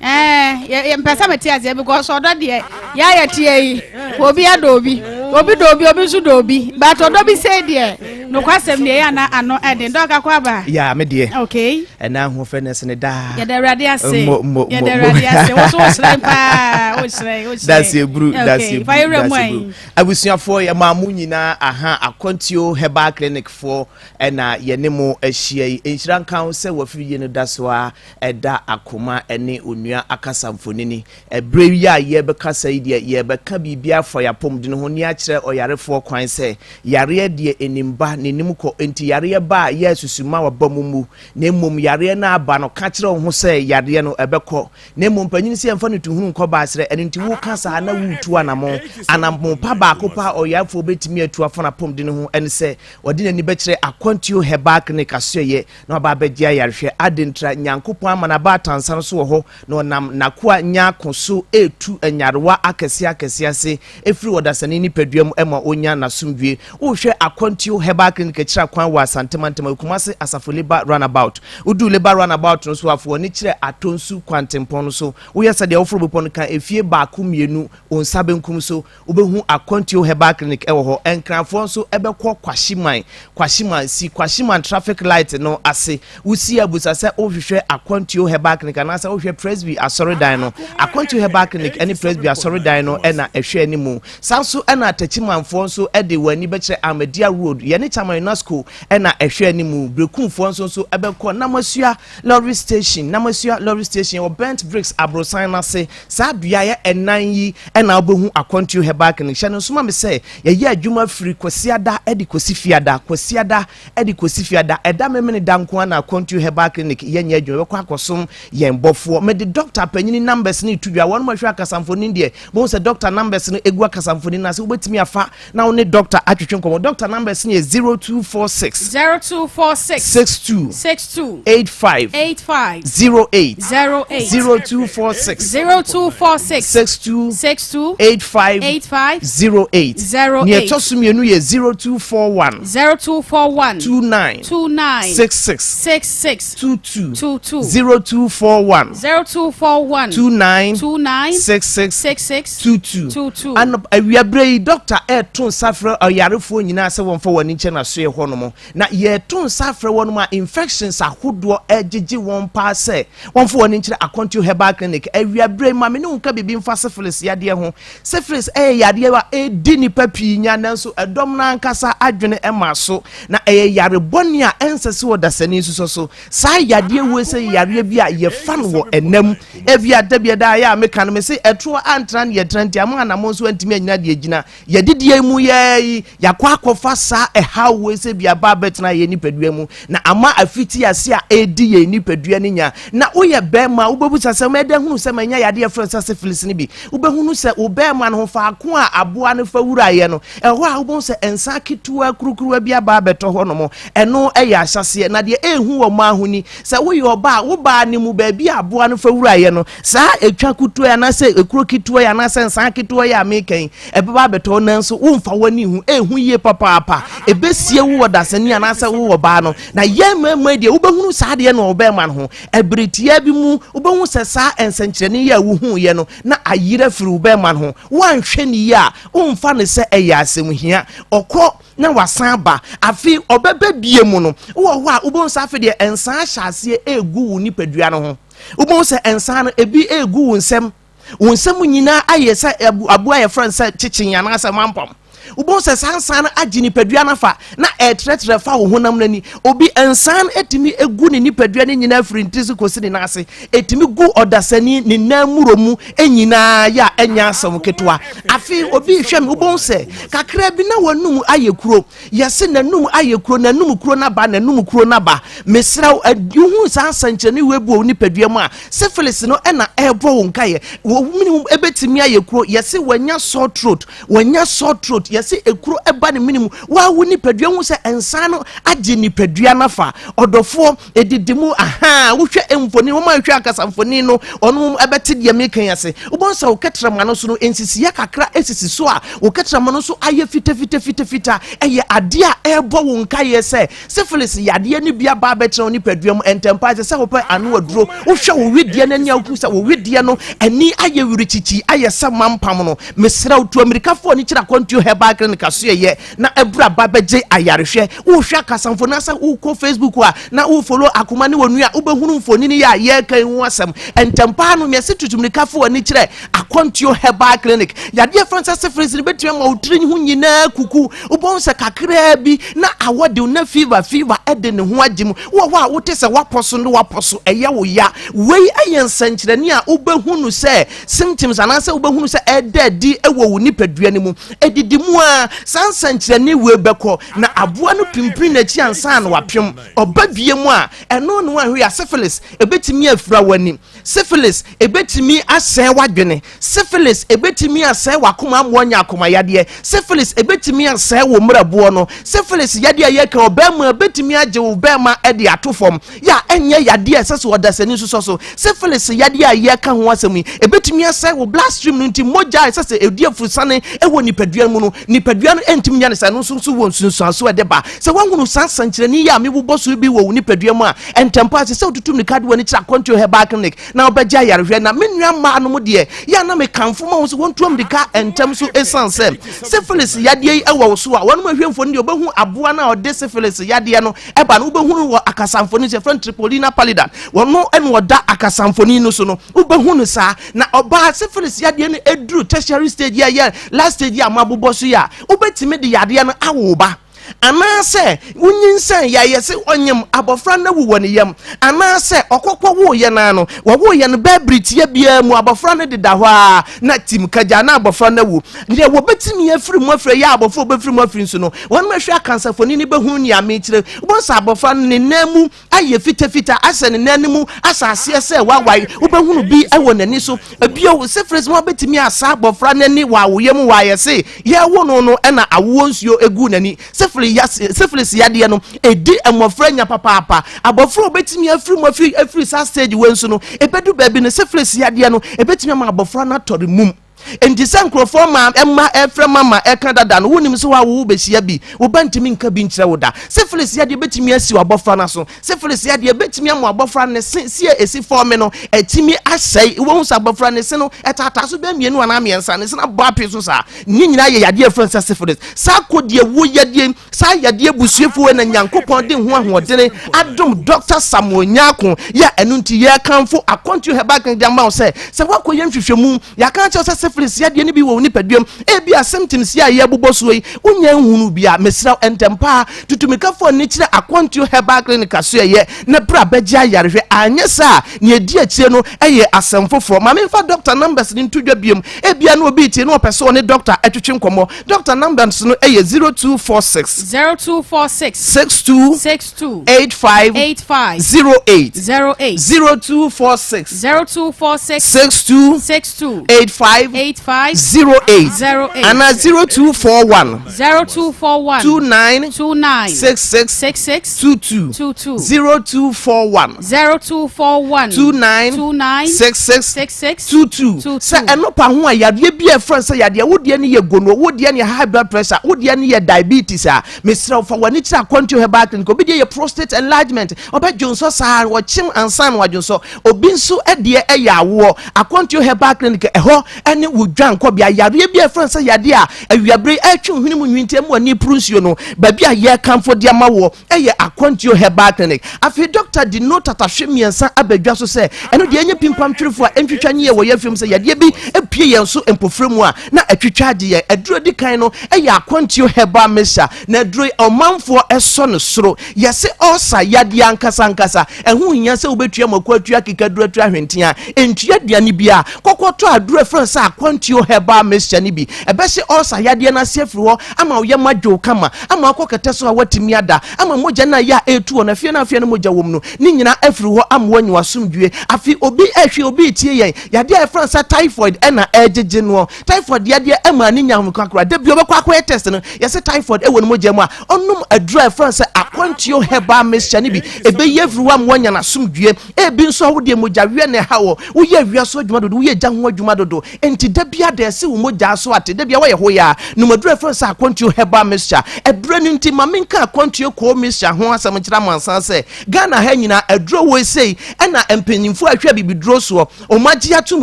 Eh, mpɛ sɛ mete aseɛ because ɔdɔ deɛ yɛayɛ teɛ yi obi adɔ obi obi dɔ obi obi nso dɔ obi but ɔdɔ bi sɛ deɛ nokwasɛm deɛ yɛ ana ano ɛden dɔ kakɔ aba. ya me deɛ okay ɛna ahoɔfɛ na ɛsene daa yɛda awurade ase mo mo mo yɛda awurade ase wo so wohyerɛn paa wohyerɛn wohyerɛn dase eburu dase okay fa eburu yɛwura mu dase ayi eburu abusuafoɔ yɛ maa mo nyinaa aha akwantuo herbal clinic foɔ ɛna yɛne mo ahyia yi nhyira nka wo sɛ wafiri yie no da so a ɛda akoma ne onua akasa mfonini. Ɛberɛ yi a yɛrebɛkasa yi deɛ, yɛrebɛka biribi afa yɛn apɔmuden ho ne akyerɛ ɔyarefoɔ kwan sɛ, yareɛ deɛ ɛnim ba na ɛnim kɔ, enti yareɛ ba a, yɛ susu mma w'aba mu mmu, na mmom yareɛ no aba no, ka kyerɛ wo ho sɛ yareɛ no ɛbɛkɔ, na mmom panin sɛ yɛmfa no tuhunu nkɔ baasrɛ, ɛno nti woka saa na woretu anamɔn. Anammɔn pa baako pɛ a ɔyarefoɔ bɛtumi atu afa n'apɔmuden ho ne sɛ ɔde n'ani bɛkyerɛ Akwantuo Herbal Clinic asoɛeɛ na waba abɛgye ayarehwɛ. Adɛn ntira? Nyankopɔn ama n'abaatansa no so wɔ hɔ, na ɔnam n'akoa Nyarko so retu nyarewa akɛseɛ akɛseɛ ase firi ɔdasani nipadua mu ma ɔnya n'asomdwie. Wohwɛ Akwantuo Herbal Clinic akyiri akwan wɔ Asante Mantam, Kumasi Asafo Labour Runabout. Woduu Labour Runabout no so a, fa w'ani kyerɛ Atonsu kwantempɔn no so. Woyɛ sɛdeɛ woforo bepɔ no ka efie baako mmienu wo nsa benkum so. Wobɛhu Akwantuo Herbal Clinic wɔ hɔ. Nkranfoɔ nso bɛkɔ Kwashiman, Kwashiman, si Kwashiman traffic light no ase. Wosi a, bisa sɛ wohwehwɛ Akwantuo Herbal Clinic anaasɛ wohwehwɛ Presby Asɔredan no. Akwantuo Herbal Clinic ne Presby Asɔredan no na ɛhwɛ anim. Saa nso na Techimanfoɔ nso de wɔn ani bɛkyerɛ Ahmadiyya Road, yɛne Chairman UNESCO na ɛhwɛ anim. Berekumfoɔ nso nso bɛkɔ Namasua Lorry Station, Namasua Lorry Station, yɛwɔ Burnt Bricks aborosan no ase. Saa beaeɛ ɛnan yi na wobɛhu Akwantuo Herbal Clinic. Hyɛ no nso ma me sɛ yɛyɛ adwuma firi Kwasiada de kɔsi Fiada, Kwasiada de kɔsi Fiada. Ɛda Memeneda nko ara na Akwantuo Herbal Clinic yɛnyɛ adwuma, yɛbɛkɔ akɔsom yɛn bɔfoɔ. Mede dɔkta panyini numbers no reto dwa. Wɔnom a ɛhwɛ akasamfonin deɛ, bohu sɛ dɔkta numbers no gu akasamfonin no ase. Wobɛtumi afa na wo ne dɔkta atwetwe nkɔmmɔ. Dɔkta numbers no yɛ 0246. 0246. 62. 62. 85. 85. 08. 08. 0246. 0246. 62. 62. 85. 85. 08. 08. Nea ɛtɔ so mmienu yɛ 0241. 0241. 29. 29. 66. 66. 22. 22. 0241. 0241. 29. 29. 66. 66. 22. 22. Anɔp awiaberɛ yi dɔkta ɛreto nsa frɛ ɔyarefoɔ nyinaa sɛ wɔmfa wɔn ani nkyɛ no. n'asoɛ hɔnom. Na yɛreto nsa afrɛ wɔnom a infections ahodoɔ ɛregyegye wɔn paa sɛ wɔmfa wɔn ani nkyerɛ Akwantuo Herbal Clinic. Awia berɛ yi, ma me ne wo nka biribi mfa syphilis yadeɛ ho. Syphilis ɛyɛ yadeɛ a ɛredi nnipa pii nya nanso ɛdɔm no ankasa adwene mma so. Na ɛyɛ yare bɔne a ɛnsɛ sɛ ɔdasani nsosɔ so. Saa yadeɛ wei sɛ yareɛ bi a yɛfa no wɔ ɛna mu. Ebia da bi ɛda a yɛ a meka no mese ɛtoɔ antra ne yɛtra nti ama anammɔn nso antumi anyina deɛ gyina. Yɛdidie mu yɛɛ yi, yɛakɔ akɔfa saa ɛhaw wei sɛ bi aba abɛtena yɛn nipadua mu na ama afiti ase a ɛredi yɛn nipadua no nya. Na woyɛ bɛrima a, wobɛbusa sɛ mɛda hunu sɛ manya yadeɛ yɛfrɛ no sɛ syphilis no bi. Wobɛhunu sɛ wo bɛrima no ho faako a aboa no fa wuraeɛ no, ɛhɔ a wobɛhu sɛ nsa ketewa kurukuruwa bi aba abɛtɔ hɔ nom. Ɛno yɛ ahyɛseɛ. Na deɛ ɛrehu wɔ mmaa ho ni, sɛ woyɛ ɔbaa a, wo baa no mu baabi a aboa no fa wuraeɛ no, Saa etwa ketewa yi anaasɛ ekuro ketewa yi anaasɛ nsaa ketewa yi a meka yi, ɛbɛba abɛtɔ wo nanso womfa w'ani nhu. Ehu yie papaapa. Ebesie wo wɔ dasani anaasɛ wo wɔ baa no. Na yɛn mmarima yi deɛ, wobɛhunu saa adeɛ no wɔ wo bɛrima no ho. Ɛbere tiaa bi mu, wobɛhu sɛ saa nsɛnkyerɛnne yi a wohuiɛ no, na ayera afiri wo bɛrima no ho. Woanhwɛ no yie a, womfa no sɛ ɛyɛ asɛm hia. Ɔkɔ na wasan aba. Afei ɔbɛba bie mu no, wowɔ hɔ a, wobɛhu sɛ afei deɛ nsaa ahyɛ aseɛ regu wo nipadua no ho. Wobɛhu sɛ nsa no, ebi regu wo nsam. Wo nsam nyinaa ayɛ sɛ aboa a yɛfrɛ no sɛ kyekyen anaasɛ mampam. Wobɛhu sɛ saa nsa no agye nipadua no afa na ɛretrɛtrɛ fa wo honam no ani. Obi nsa no tumi gu ne nipadua no nyinaa firi ne tiri so kɔsi ne nan ase. Ɛtumi gu ɔdasani ne nan mmuro mu nyinaa yɛ a ɛnyɛ asɛm ketewa. Afei obi rehwɛ me, wobɛhu sɛ kakra bi na w'anum ayɛ kuro. Yɛse n'anum ayɛ kuro, n'anum kuro n'aba, n'anum kuro n'aba. Mesrɛ wo, wohu saa nsɛnkyerɛnne wei bi wɔ wo nipadua mu a, syphilis no na ɛrebɔ wo nkaeɛ. Wo mene mu ɛbɛtumi ayɛ kuro. Yɛse wanya sore throat, wanya sore throat. Yɛse ekuro ɛba ne mene mu. Waa wo nipadua hu sɛ nsa no agye nipadua no afa. Ɔdɔfoɔ, Edidi mu, ahaa, wohwɛ mfoni, wɔn a wɔhwɛ ankasa mfoni no, wɔn bɛte deɛ meka yi ase. Wobɛhu sɛ wo kɛtrɛma no so no, nsisiiɛ kakra sisi so a wo kɛtrɛma no so ayɛ fitafitafitafita. Ɛyɛ adeɛ a ɛrebɔ wo nkaeɛ sɛ syphilis yadeɛ no bi aba abɛtena wo nipadua mu ntɛm pa. Ɛsɛ sɛ wopɛ ano aduro. Wohwɛ wo wedeɛ no ani a, wohu sɛ wo wedeɛ no ani ayɛ wirikyikyi, ayɛ sɛ mampam no. Mesrɛ wo, tu amirika fa w'ani kyerɛ Akwantuo Herbal Clinic asoɛeɛ na ɛberɛ aba bɛgye ayarehwɛ. Wohwɛ akasamfoni anaasɛ wokɔ Facebook a na wo follow Akoma ne Onua a, wobɛhunu mfonini yi a yɛreka yi ho asɛm. Ntɛm paa no, meɛse tutu mmirika fa w'ani kyerɛ Akwantuo Herbal Clinic. Yadeɛ frɛ no sɛ syphilis no bɛtumi ama wo tiri ho nyinaa kuku. Wobɛhu sɛ kakraa bi na awɔ de wo na fever fever de ne ho agye mu. Wowɔ hɔ a wote sɛ woapɔ so ne woapɔ so ɛyɛ wo ya. Wei yɛ nsɛnkyerɛnne a wobɛhunu sɛ symptoms anaasɛ wobɛhunu sɛ ɛreda adi wɔ wo nipadua no mu. Edidi mu ara, saa nsɛnkyerɛnne wei bɛkɔ, na aboa no pimpini n'akyi ansa na wapem. Ɔba dua mu a, ɛno ne wanhwɛ a, syphilis, ebetumi afira w'ani. Syphilis, ebetumi asɛe w'adwene. Syphilis, ebetumi asɛe w'akoma ama woanya akomayadeɛ. Syphilis, ebetumi asɛe wo mmerɛboɔ no. Syphilis yadeɛ a yɛka ɔbarima ebetumi agye wo barima de ato fam. Yɛ a ɛnyɛ yadeɛ a ɛsɛ sɛ ɔdasani nso sɔ so. Syphilis yadeɛ a yɛreka ho asɛm yi, ɛbɛtumi asɛe wo blood stream no nti mogya a ɛsɛ sɛ ɛdi afurusane wɔ nipadua no mu no, nipadua no ntumi nya no saa. Ɛno nso nso wɔ nsunsuansoɔ a ɛde ba. Sɛ woahunu saa nsɛnkyerɛnne yi a mebobɔ so yi bi wɔ wo nipadua mu a, ntɛm pa ara ɛsɛ sɛ wotutu mmirika de w'ani kyerɛ Akwantuo Herbal Clinic na wobɛgye ayarehwɛ. Na me nua mmaa nom deɛ, yɛ a na mekamfo ma wɔn sɛ wɔntu mmirika ntɛm so ɛsiane sɛ syphilis yadeɛ yi wɔ wo so a, wɔnom ahwɛ mfoni deɛ wɔbɛhu aboa no a ɔde syphilis yadeɛ no ɛba no wobɛhunu wɔ akasamfoni so yɛfrɛ no Tripolina pallida wɔno ɛna ɔda akasamfoni no so no wobɛhu no saa na ɔbaa syphilis yadeɛ no ɛduru tertiary stage yɛ yɛ last stage a moabobɔ so yi a wobɛtumi de yadeɛ no awo ba anaasɛ wonyinsɛn yɛayɛ sɛ ɔnyem abɔfra no awu wɔ ne yam anaasɛ ɔkɔkɔ woyɛ no ano wɔwoyɛ no bɛɛ bere tia biara mu abɔfra no deda hɔ a na tim kagya na abɔfra no awu Deɛ wɔbɛtumi afiri mu afiri ɛyɛ abɔfra wɔbɛfiri mu afiri nso no, wɔn ahwɛ akansafoni no bɛhunu nea mekyerɛ. Wobɛhu sɛ abɔfra no ne nan mu ayɛ fitafita, asɛ ne nan no mu asɛ aseɛ sɛ wawae. Wobɛhunu bi wɔ n'ani so. Bio, syphilis ma wobɛtumi asa abɔfra no ani wɔ awoyɛ mu wɔ ayɛ se yɛwo no no ɛna awoɔ nsuo gu n'ani. Syphilis yadeɛ no, ɛdi mmɔfra nya papaapa. Abɔfra a wɔbɛtumi afiri mu afiri afiri saa stage wei nso no, ɛbɛdu baabi no syphilis yadeɛ no, ɛbɛtumi ama abɔfra no atɔre mum. Enti sɛ nkurɔfoɔ ma mma ɛfrɛ mama ɛka dada no, wonim sɛ woawo wobɛhyia bi, wo ba ntumi nka bi nkyerɛ wo da. Syphilis yadeɛ bɛtumi asi w'abɔfra no aso. Syphilis yadeɛ bɛtumi ama w'abɔfra ne se si a ɛsi fɔme no atumi asɛe. Wobɛhu sɛ abɔfra ne se no ɛtaataa so bɛyɛ mmienu anaa mmiɛnsa, ne se no abɔ apee so saa. Ne nyinaa yɛ yadeɛ a ɛfrɛ no sɛ syphilis. Saa kɔdeɛ wuo yadeɛ yi, Saa yadeɛ busuafoɔ na Nyankopɔn de ho ahoɔdene adom Dɔkta Samuel Nyarko yɛ a ɛno nti yɛrekamfo Akwantuo Herbal Clinic de ama wo sɛ, sɛ woakɔyɛ nhwehwɛmu, yɛaka akyerɛ wo sɛ syphilis yadeɛ no bi wɔ wo nipaduam, ebia symptoms yi a yɛrebobɔ soɔ yi wonnya nhunuu bi a, mesrɛ wo ntɛm pa ara tutu mmirika fa w'ani kyerɛ Akwantuo Herbal Clinic asoɛeɛ na bra bɛgye ayarehwɛ, anyɛ saa a nea ɛdi akyire no yɛ asɛm foforɔ. Ma memfa dɔkta numbers no nto dwa biom, ebia na obi retie na ɔpɛ sɛ ɔne dɔkta twetwe nkɔmmɔ. Doctor numbers no yɛ 0246. 0246. 62. 62. 85. 85. 08. 08. 0246. 0246. 62. 62. 85. 85. 08. 08. Ana 0241. 0241. 29. 29. 66. 66. 22. 22. 0241. 0241. 29. 29. 66. 66. 22. 22. Sɛ ɛno pa ho a yadeɛ bi a ɛfrɛ sɛ yadeɛ wo deɛ no yɛ gono wo deɛ no yɛ high blood pressure wo deɛ no yɛ diabetes a mesrɛ wo fa w'ani kyerɛ akwantuo herbal clinic obi deɛ yɛ prostate enlargement ɔbɛdwonsɔ saa wɔkyem ansa na wadwonsɔ obi nso deɛ ɛyɛ awoɔ akwantuo herbal clinic ɛhɔ ɛne wo dwankɔbea yareɛ bi a ɛfrɛ sɛ yadeɛ a awiabere ɛtwe hwene mu nwinti mu ani puru nsuo no baabi a yɛkamfo de ama woɔ ɛyɛ Akwantuo Herbal Clinic. Afei dɔkta de no tatahwe mmiɛnsa aba dwa so sɛ ɛno deɛ ɛnyɛ pimpam twerefo a ɛntwitwa nye yɛ wɔ yɛn afie mu sɛ yadeɛ bi pue yɛn so mpofrɛ mu a na atwitwa agye yɛn. Aduro adi kan no yɛ Akwantuo Herbal Mixture na aduro yi ɔmanfoɔ sɔ no soro. Yɛse ulcer yadeɛ ankasa ankasa ɛho nhia sɛ wobɛtua mako atua akekaduro atua ahwentea ɛntua aduane biara. Kɔkɔtɔ aduro a ɛfrɛ no sɛ Akwantuo Herbal Mixture no bi. Ɛbɛhye ulcer yadeɛ no ase afiri hɔ ama wo yam adwo wo kama, ama wakɔ kɛtɛ so a woatumi ada, ama mogya no a ɛyɛ a ɛretu wɔ no afie no afie no mogya wɔ mu no, ne nyinaa afiri hɔ ama woanya w'asomdwoeɛ. Afei obi rehwɛ, obi retie yɛn, yadeɛ a yɛfrɛ no sɛ typhoid ɛna ɛregyegye noɔ. Typhoid yadeɛ ɛma ne nya ahomeka koraa. Da bi ɔbɛkɔ akɔyɛ test no, yɛsɛ typhoid ɛwɔ ne mogya mu a, ɔnom aduro a yɛfrɛ no sɛ akwantuo herbal mixture no bi, ɛbɛyi afiri hɔ ama woanya n'asomdwoeɛ. Ebi nso a wodeɛ mogya weɛ na ɛha wɔ, woyɛ awia so adwuma dodo, woyɛ gya ho adwuma dodo, enti da biara da ɛse wo mogyaa so ate, da biara woayɛ hoyaa. Nom aduru a yɛfrɛ no sɛ akwantuo herbal mixture. Ɛberɛ no nti ma menka akwantuo koo mixture ho asɛm nkyerɛ amansan sɛ, Ghana ha nyinaa aduro wei sei ɛna mpanyinfoɔ a ɛhwɛ abibiduro soɔ wɔn agye atom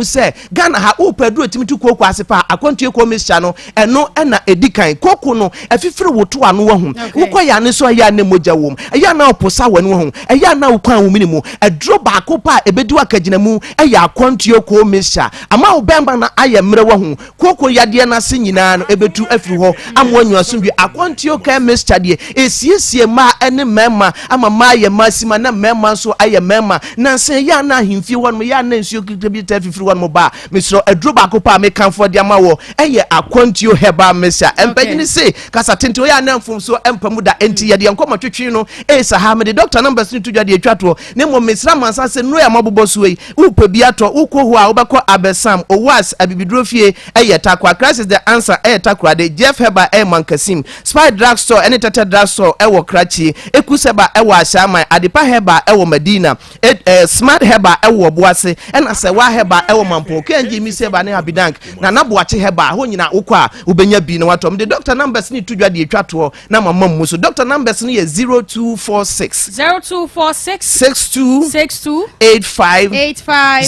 sɛ Ghana ha wopɛ aduro a ɛtumi tu kooko ase paa akwantuo koo mixture no ɛno ɛna ɛdi kan. Kooko no ɛfifiri wo to ano wahu. Wokɔ yɛ ane so ɛyɛ a na mogya wom. Ɛyɛ a na ɔposa w'ani wahu. Ɛyɛ a na wo kwan wo mene mu. Aduro baako pɛ a ɛbɛdi wo akagyinamu ɛyɛ akwantuo koo mixture. Ama wo bɛmba no ayɛ mmerɛ wahu. Kooko yadeɛ no ase nyinaa no ɛbɛtu afiri hɔ ama woanya asomdwie. Akwantuo care mixture deɛ ɛsiesie mmaa ne mmarima ama mmaa ayɛ mmaa sima na mmarima nso ayɛ mmarima. Nansa ɛyɛ a na ahemfie hɔnom ɛyɛ a na nsuo ketewa bi taa fifiri hɔnom ba a, mesrɛ wo aduro baako pɛ a mekamfo de ama wɔ ɛyɛ akwantuo herbal mixture. Mpanyini se kasa tenten ɔyɛ a na mfomsoɔ mpa mu da enti yɛde yɛn nkɔmmɔ twetwe no ɛresa ha. Mede doctor numbers no to dwa deɛ ɛtwa toɔ na mmom mesrɛ amansan sɛ nnuro a moabobɔ soɔ yi Wopɛ bi atɔ, wokɔ hɔ a wobɛkɔ Abɛsam, Owas, Abibiduro Fie ɛyɛ Tarkwa, Christ is the Answer ɛyɛ Takoradi, Jeff Herbal ɛyɛ Mankasim, Spy Drug Store ɛne Tɛtɛ Drug Store ɛwɔ Krachi, Ekus Herbal ɛwɔ Ashaiman, Adepa Herbal ɛwɔ Madina, Ed, eh, Smart Herbal ɛwɔ Ɔboase, ɛna Sɛwa Herbal ɛwɔ Mampong, KNG Misi Herbal ne Habidank, Nana Boakye Herbal, hɔ nyinaa wokɔ a wobɛnya bi na watɔ. Mede doctor numbers no to dwa deɛ ɛtwa toɔ na mama mu so. Doctor numbers no yɛ 0246. 0246. 62. 62. 85. 85.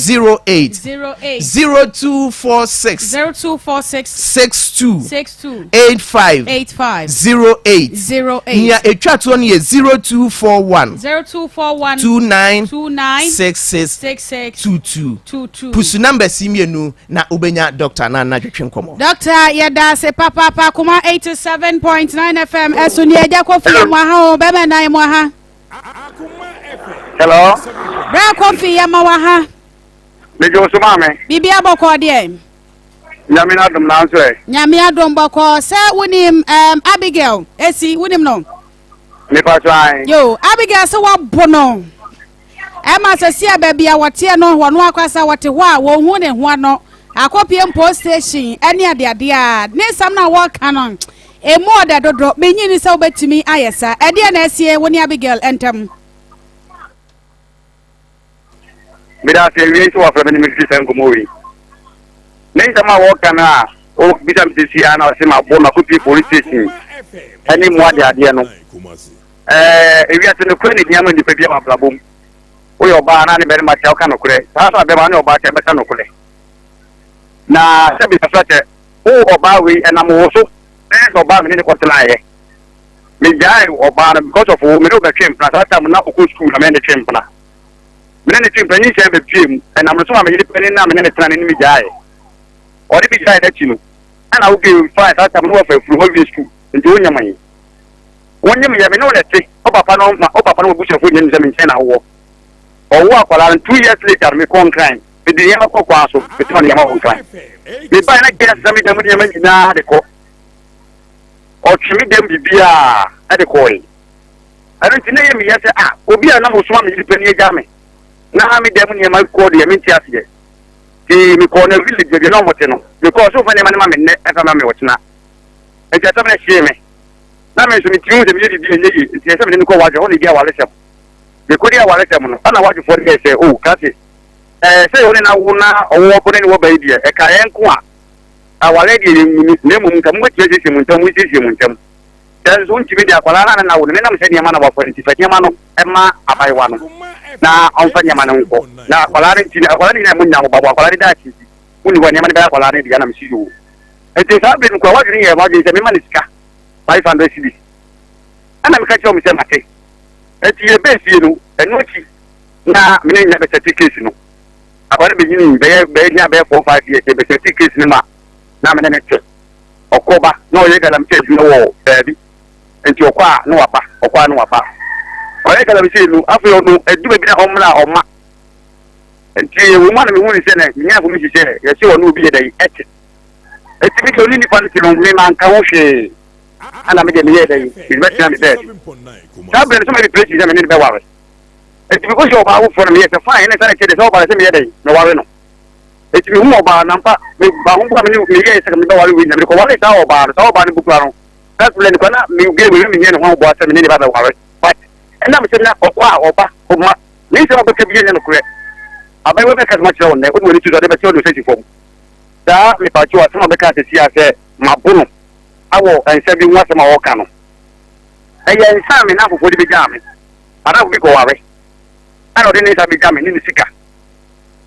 08. 08. 0246. 0246. 62. 62. 85. 85. 08. 08. Nea etwa toɔ no yɛ 0241. 0241. 29. 29. 66. 66. 22. 22. Pusu numbers yi mmienu na wobɛnya doctor na na twetwe nkɔmmɔ. Doctor yɛda ase papaapa Akoma 87.9 FM ɛso ni agya Kofi yɛ mo aha o bɛmɛ nan mo aha. Hello. Bra Kofi yɛ ma waha. Mejo so maame. Biribi abɔkɔ deɛ. Nyame n'adom nanso ɛ. Nyame adom bɔkɔ sɛ wonim um, Abigail esi wonim no. Mepa so ae. Yo Abigail sɛ wabo no. Ɛma sɛsi a baabi a wɔteɛ no wɔn ankasa wɔte hɔ a wɔnhu ne ho ano. Akɔpie mpo station ne adeade a ne nsɛm no a wɔreka no emu ɔdɛ dodo. Minnye nni sɛ wobɛtumi ayɛ saa. Ɛdeɛn na asie wo ne Abigail ntam? Meda ase awiei sɛ wɔafrɛ me ne me retwe saa nkɔmmɔ wei. Ne nsɛm a wɔka no a ɔbisa me sɛsi a na ɔse mabɔ no akɔpie police station ɛne mu ade adeɛ no. Ɛɛ ewiase nokorɛ na ehia ma nipa bi wɔ abrabɔ mu. Woyɛ ɔbaa na ne bɛrima kyɛ woka nokorɛ. Saa nso na bɛrima ne ɔbaa kyɛ bɛka nokorɛ. Na sɛ bisa so sɛ wo ɔbaa wei ɛnam wo so ɛyɛ sɛ ɔbaa me ne ne kɔtenaeɛ. Megyae ɔbaa no because of wo me ne wo bɛtwe mpena saa time na ɔkɔ school na me ne ne twe mpena. Me ne no twe mpena nyinsɛn bɛpue mu ɛnam no so ma me yere panin no a me ne no tena no ne me gyaeɛ. Ɔde me gyaeɛ n'akyi no ɛna wo gay fine saa time no wafa afuru wawie school nti wonyɛ man. Wonyem yɛ me ne wo na ɛte wo papa no ma wo papa no w'abusuafoɔ nyina nim sɛ me nkyɛn na wowɔ. Ɔwoo akwadaa no two years later no mekɔɔ Nkran mede nneɛma kɔɔ kwan so metɔn nneɛma wɔ Nkran. Mebaeɛ na gay asesa me dan mu nneɛma nyinaa de kɔ. Ɔtwe me dɛm biribiara de kɔe. Ɛno nti na ɛyɛ me ya sɛ, ah, obi a na ɔsoma me yere panin agya me na me dɛm nneɛma kɔ deɛ mente aseɛ. Nti mekɔɔ na village baabi a na wɔte no, mekɔɔ sɛ wofa nneɛma no ma me nnɛ ɛfa ma me ɔkyena. Nti asɛm no hyee me. Na me nso metumi hu sɛ meyɛ biribi a ɛnyɛ yie, nti ɛsɛ sɛ mede no kɔ wadwo, ɛhɔ na ɛdi awaresɛm. Mekɔdi awaresɛm no, ɛna wadwofoɔ no yɛɛ sɛ, oh, kase, ɛɛ sɛ ɔne no awo na ɔwɔ ɔbɔ ne ne wɔ ba yi deɛ, ɛka yɛn nko a, Aware deɛ yɛnnyini, na mmom nka mobɛtumi asiesie mo ntam, monsiesie mo ntam. Sɛ nso wontumi de akwadaa no a na na awo no, menam sɛ nneɛma na wafa nti, fa nneɛma no ma abayewa no na ɔmfa nneɛma no nkɔ. Na akwadaa no nti, akwadaa no nyinaa monya ho babɔ, akwadaa no daakye nti, wonni hɔ a nneɛma no bɛyɛ akwadaa no dea, na mese yoo. Nti saa berɛ no koraa w'adwene yɛɛ m'adwene sɛ memma no sika, 500 cedis. Ɛna meka kyerɛɛ wɔn sɛ mate. Nti yɛbɛɛ fie no, ɛno akyi na me ne no nya bɛsɛte case no. Akwadaa no bɛnyinii bɛyɛ bɛyɛ nya bɛyɛ 4, 5 years yɛbɛsɛte case no ma na me ne no te. Ɔkɔ ba na ɔyɛ galamsey adwuma wɔ baabi nti ɔkɔ a na waba ɔkɔ a na waba. Ɔyɛ galamsey no afei ɔno ɛdu baabi na ɔmmra a ɔma. Nti ɛwɔ mu a na mehu ne sɛ na menya information sɛ yɛse ɔne obi yɛ dɛn ɛte. Nti me deɛ ɔne nipa no te no me manka ho hwee ɛna me deɛ meyɛɛ dɛn mebɛtena me baabi. Saa berɛ no sɛ mayɛ preparation sɛ me ne no bɛware. Enti mekɔhyiaa ɔbaa foforɔ na meyɛɛ sɛ fine ɛne sane kyɛ deɛ sɛ ɔba no sɛ meyɛ dɛn meware no. Enti mehuu ɔbaa no ampa meba ho mpo a mene meyɛɛ sɛ mebɛware wei na mede kɔwaree saa ɔbaa no saa ɔbaa no mpo koraa no first blend koraa na me gay wei na menyɛ ne ho ahoboa sɛ mene ne ba bɛware but ɛnam sɛ na ɔkɔ a ɔba ɔma ne nsɛm a ɔbɛka bi nyɛ nokorɛ abayewa bɛka sɛ makyerɛ wo nnɛ wode w'ani to so ade bɛkyɛ wode wo nsa si fam saa mepatwo asɛm a ɔbɛka sɛsi a sɛ mabo no awɔ nsa bi ho asɛm a ɔka no ɛyɛ nsa a me namfofoɔ de bɛgyaa me Adamfo bi kɔware, ɛna ɔde ne nsa begya me ne ne sika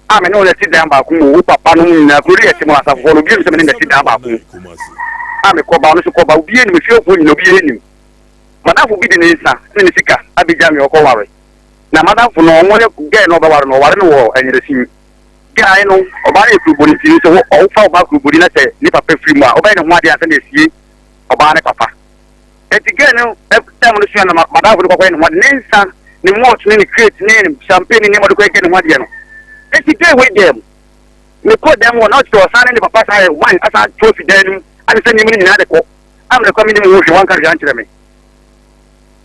a me ne wɔn asi dan baako mu. Wo papa nom nyinaa, kuro no yɛ te mu asafofoɔ no, obiara nim sɛ me ne no asi dan baako mu. A mekɔba, ɔno nso kɔba, obiara nim, efiefoɔ nyinaa obiara nim. Madamfo bi de ne nsa ne ne sika abegya me ɔkɔware. Na madamfo no, ɔno ne gɛɛ no ɔbɛware no, ɔware no wɔ Anyerɛsin. Gɛɛ no, ɔbaa no yɛ kurobɔni nti sɛ ɔwofa ɔbaa kurobɔni na sɛ ne papa firi mu a, ɔbɛyɛ ne ho adeɛ ansa na asie ɔbaa ne papa. Enti girl no time no sua na madamfo no kɔkɔyɛ ne ho ade ne nsa ne malt ne ne crate ne ne champagne ne nneɛma ɔde kɔyɛ ne ho adeɛ no. Enti girl wei dɛm mekɔ dɛm hɔ na ɔkyerɛ ɔsan ne ne papa san yɛ wine asan to afi dan no mu asesa nneɛma no nyinaa de kɔ amena kɔ menim ho hwee wanka hwee ankyerɛ me.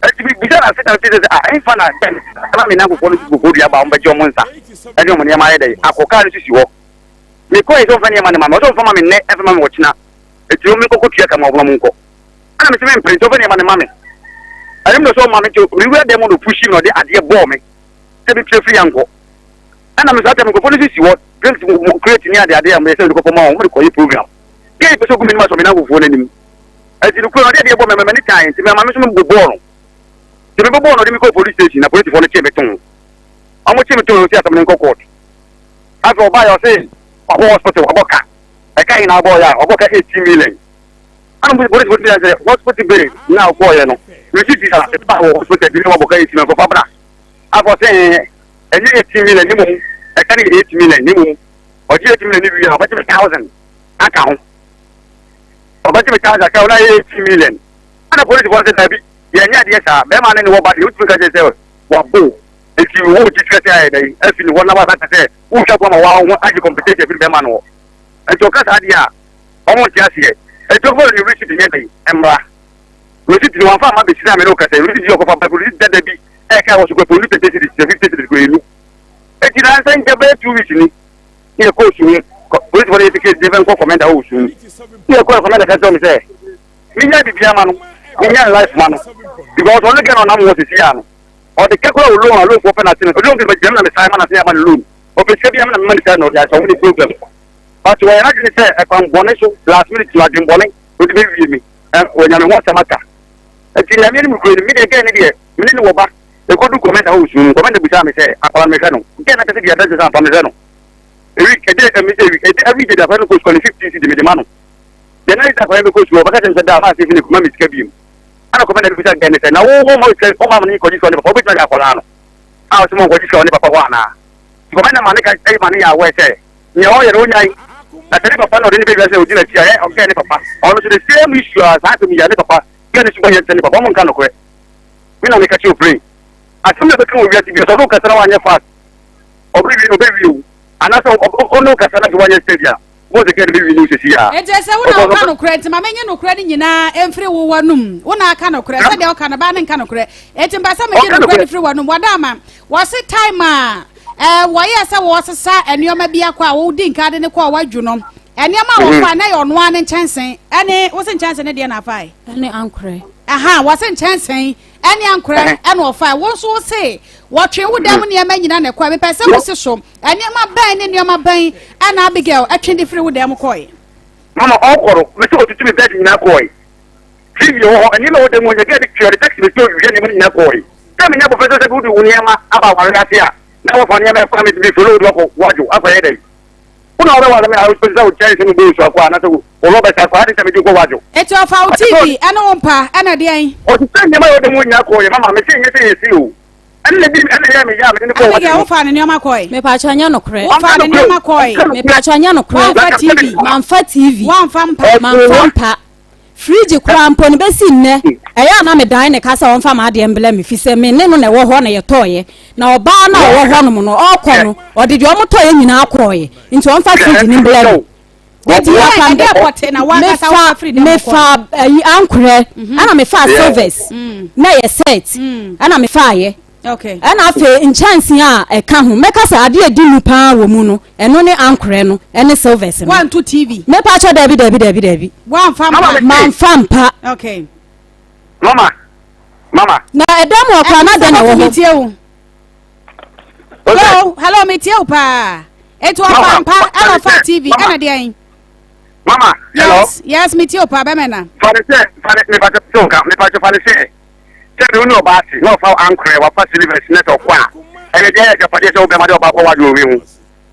Enti mebisa no ase na ɔte sɛ ah ɛmfa na dɛm na me nanfofoɔ no gugu dua ba wɔn bɛgye wɔn nsa ɛne wɔn nneɛma ayɛ dɛ akɔ kaa no sisi hɔ. Mekɔɛ sɛ ɔmfa nneɛma no ma me ɔsɛ ɔmfa ma me nnɛ ɛmfa ma me ɔkyena. Enti wɔn menkɔkɔ tua ka ma wɔn nkɔ. Ɛna mese mempere nti ɔfa nneɛma no ma me. Ɛno mu na ɔsɛ ɔma me nti mewura dan mu na ɔpushi me na ɔde adeɛ bɔɔ me sɛ mepue firi ha nkɔ. Ɛna me nso atɛm nkurɔfoɔ no sisi hɔ drinks crate ne adeade a meyɛ sɛ mede kɔkɔ ma wɔn wɔde kɔyɛ program. Gay pɛ sɛ ɔgu m'anim asɔ me nanfofoɔ no anim. Ɛnti nokorɛ no ɔde adeɛ bɔɔ me ma m'ani tae nti mama me nso mebobɔɔ no. Nti mebobɔɔ no ɔde me kɔɔ police station na polisifoɔ no kyee me too. Wɔn kyee me too no ɔsi asɛm no nkɔ court. Afei ɔbaeɛ ɔse wakɔ hospital wabɔ ka. Ɛka he na abɔɔyɛ a wabɔ ka 18 million. Ana mo polisi polisi sɛ hospital bere na ɔkɔɔyɛ no receipt a ɛba wɔ hospital bi ne wabɔ ka 18 million kɔfa bra. Afɔ sɛ ɛnyɛ 18 million ne mmom ɛka ne 8 million ne mmom ɔgye 8 million ne wie a ɔbɛgye me thousand aka ho. Ɔbɛgye me thousand aka ho na ɛyɛ 18 million. Ana polisi fɔ sɛ daabi yɛnyɛ adeɛ saa bɛrima ne ne wɔ ba deɛ wotumi ka kyerɛ sɛ wabo nti wo gye sika sɛ ayɛ dɛn afi ne hɔ na wasa ka sɛ wotwa kɔ ma wa ho agye compensation afiri bɛrima no hɔ. Nti ɔka saa deɛ a Ɔmo nte aseɛ. Enti ɔkɔfa no ne receipt nyɛ dɛn mmra. Receipt no wamfa amma bɛsi na me ne wo kasa yi. Receipt yi ɔkɔfa ba receipt dada bi a ɛka wɔ so kura pɛ ɔnnu 30 cedis na 50 cedis kura ɛnnu. Enti nansa nkyɛ bɛyɛ 2 weeks ni ne yɛkɔɔ Suhum. Polisifoɔ no yɛsi case de nkɔ commander wɔ Suhum. Ne yɛkɔɔ commander ka kyerɛ me sɛ menya biribiara ma no, menya ne life ma no because ɔno gɛ na ɔnam wɔ sisi a no ɔde ka kora wɔ loan a loanfoɔ pɛ n'ase no loan bi bɛgyina me na mesan ma n'ase ama no loan ɔpɛ sika bi ama na mema ne sika na ɔde ahyɛ ɔmo ne problem. But wɔyɛ n'adwene sɛ ɛkwan bɔne so last minute no adwene bɔne na ɔde bɛwie me. Ɛ wɔanya me ho asɛm aka. Nti Nyame anim nokorɛ ni, me deɛ girl no deɛ me ne no wɔ ba. Ɛkɔdu kɔmɛnda hɔ wɔ sum no mu, kɔmɛnda bisaa me sɛ akwadaa no mehwɛ no. Girl no ankasa dii adanseɛ sɛ ampa mehwɛ no. A week, a day, ɛmi sɛ a week, a day, every day de akwadaa no kɔ sukuu ne 15 cedi mede ma no. The next day akwadaa no bɛkɔ sukuu, ɔbɛka kyerɛ me sɛ daa maa sɛ fi ne ma me sika biom. Ɛna kɔmɛnda no bisa girl no sɛ na wo wo ma sika, wo ma no kɔgye sika wɔ ne papa, wobɛtumi ahwɛ akwadaa no? A ɔsɛ ma ɔnkɔgye sika wɔ ne papa hɔ anaa? Nti kɔmɛnda ma ne ka ma ne yɛ aware sɛ Nea ɔyɛ no onyae. Na sɛ ne papa na ɔde no bɛ wiase na odi n'akyi a, ɛ ɔgɛɛ ne papa. Ɔno nso the same issue a saa asɛm yi a ne papa gɛɛ ne suban yɛ te sɛ ne papa. Ɔmo nka nokorɛ. Me na meka kyerɛ wo plain. Asɛm na ɛbɛka wɔ wiase biara sɛ ɔne wo kasa na wanyɛ fast ɔbɛwie no ɔbɛwie wo. Anaasɛ ɔne wo kasa na sɛ wanyɛ steady a, wobɛhu sɛ gɛɛ no bɛwie ne wo sɛsi a. Enti ɛsɛ wo na woka nokorɛ, nti ma menye nokorɛ no nyinaa mfiri wo w'anum. Wo na aka nokorɛ, sɛdeɛ woka no, baa no nka nokorɛ. Enti mpɛ sɛ megye nokorɛ no firi w'anum. Wadaama, wɔse time a Ɛɛ, wɔyɛɛ sɛ wɔresesa nneɛma bi akɔ a wodi nkan de no kɔɔ wadwu no. Nneɛma a wɔfae na ɛyɛ ɔno ara ne nkyɛnse ne wose nkyɛnse ne deɛ na afae? Ɛne ankorɛ. Aha, wɔse nkyɛnse ne ankorɛ ɛna ɔfae. Wo nso wose wɔtwe wo dan mu nneɛma nyina na ɛkɔe. Mepɛ sɛ wosi so. Nneɛma bɛn ne nneɛma bɛn ɛna Abigail ɛtwe de firi wo dan mu kɔe? Mama ɔkɔ no, mese ɔtutu me bed nyinaa kɔe. TV wɔ hɔ, nneɛma wɔ dan mu hɔ, nyɛ de twe ɔde taxi bɛsi owia nneɛma no nyinaa kɔe. Sɛ menya abɔfra sɛ sɛ wode wo nneɛma aba aware ase a, na wɔfa nneɛma ɛfa me bi folo wode wakɔ wadwo akɔ yɛ dɛn? Wo na wobɛware me a wopɛ sɛ wo kyɛnse no bɔɔ su akɔ anaasɛ wo rɔba si akɔ ade sɛ mede kɔ wadwo. Eti ɔfa wo TV ɛne wo mpa ɛna deɛn? Ɔsesa nneɛma a ɛwɔ dan mu nyinaa kɔeɛ mama mese nyɛ sɛ yɛsi o. Ɛna bi ɛna ɛyɛ me ya mede ne kɔɔ Abigail wofaa ne nneɛma kɔe. Mepakyɛ nyɛ nokorɛ. Wofaa ne nneɛma kɔe. Mepakyɛ nyɛ nokorɛ. Wamfa TV. Mamfa TV. Wamfa mpa. Mamfa mpa. Fridge koraa mpo no bɛsi nnɛ ɛyɛ a na medan ne ka sɛ ɔmfa m'adeɛ mbrɛ me fi sɛ me ne no na ɛwɔ hɔ na yɛtɔɔyɛ na ɔbaa no a ɔwɔ hɔnom no ɔrekɔ no ɔde deɛ ɔmotɔɔyɛ nyinaa kɔɔyɛ nti ɔmfa fridge no mbrɛ me. Mefa mefa ayi ankorɛ ɛna mefa silvers na ɛyɛ set ɛna mefaayɛ ɛna afei nkyɛnsee a ɛka ho mɛka sɛ adeɛ ɛdi mu paa wɔ mu no ɛno ne ankorɛ no ɛne silvers no. Wanto TV. Mepa kyɛ daabi daabi daabi daabi. Wanfa mpa. Manfa mpa. Okay. Mama mama. Na ɛdan mu ɔkora na dɛn na ɛwɔ hɔ. Hello hello metie wo paa. Etu ɔfa mpa ɛna ɔfa TV ɛna deɛn. Mama hello. Yes yes metie wo paa bɛmɛ na. Fani sɛ fani mepa kyɛ sɛ nka mepa kyɛ fani sɛ. Sɛ me wo ne ɔbaa te na ɔfa ankorɛ wafa silivers na sɛ ɔkɔ a ɛyɛ deɛ ɛyɛ agyapadeɛ sɛ wo bɛma de ɔbaa kɔ wade owi ho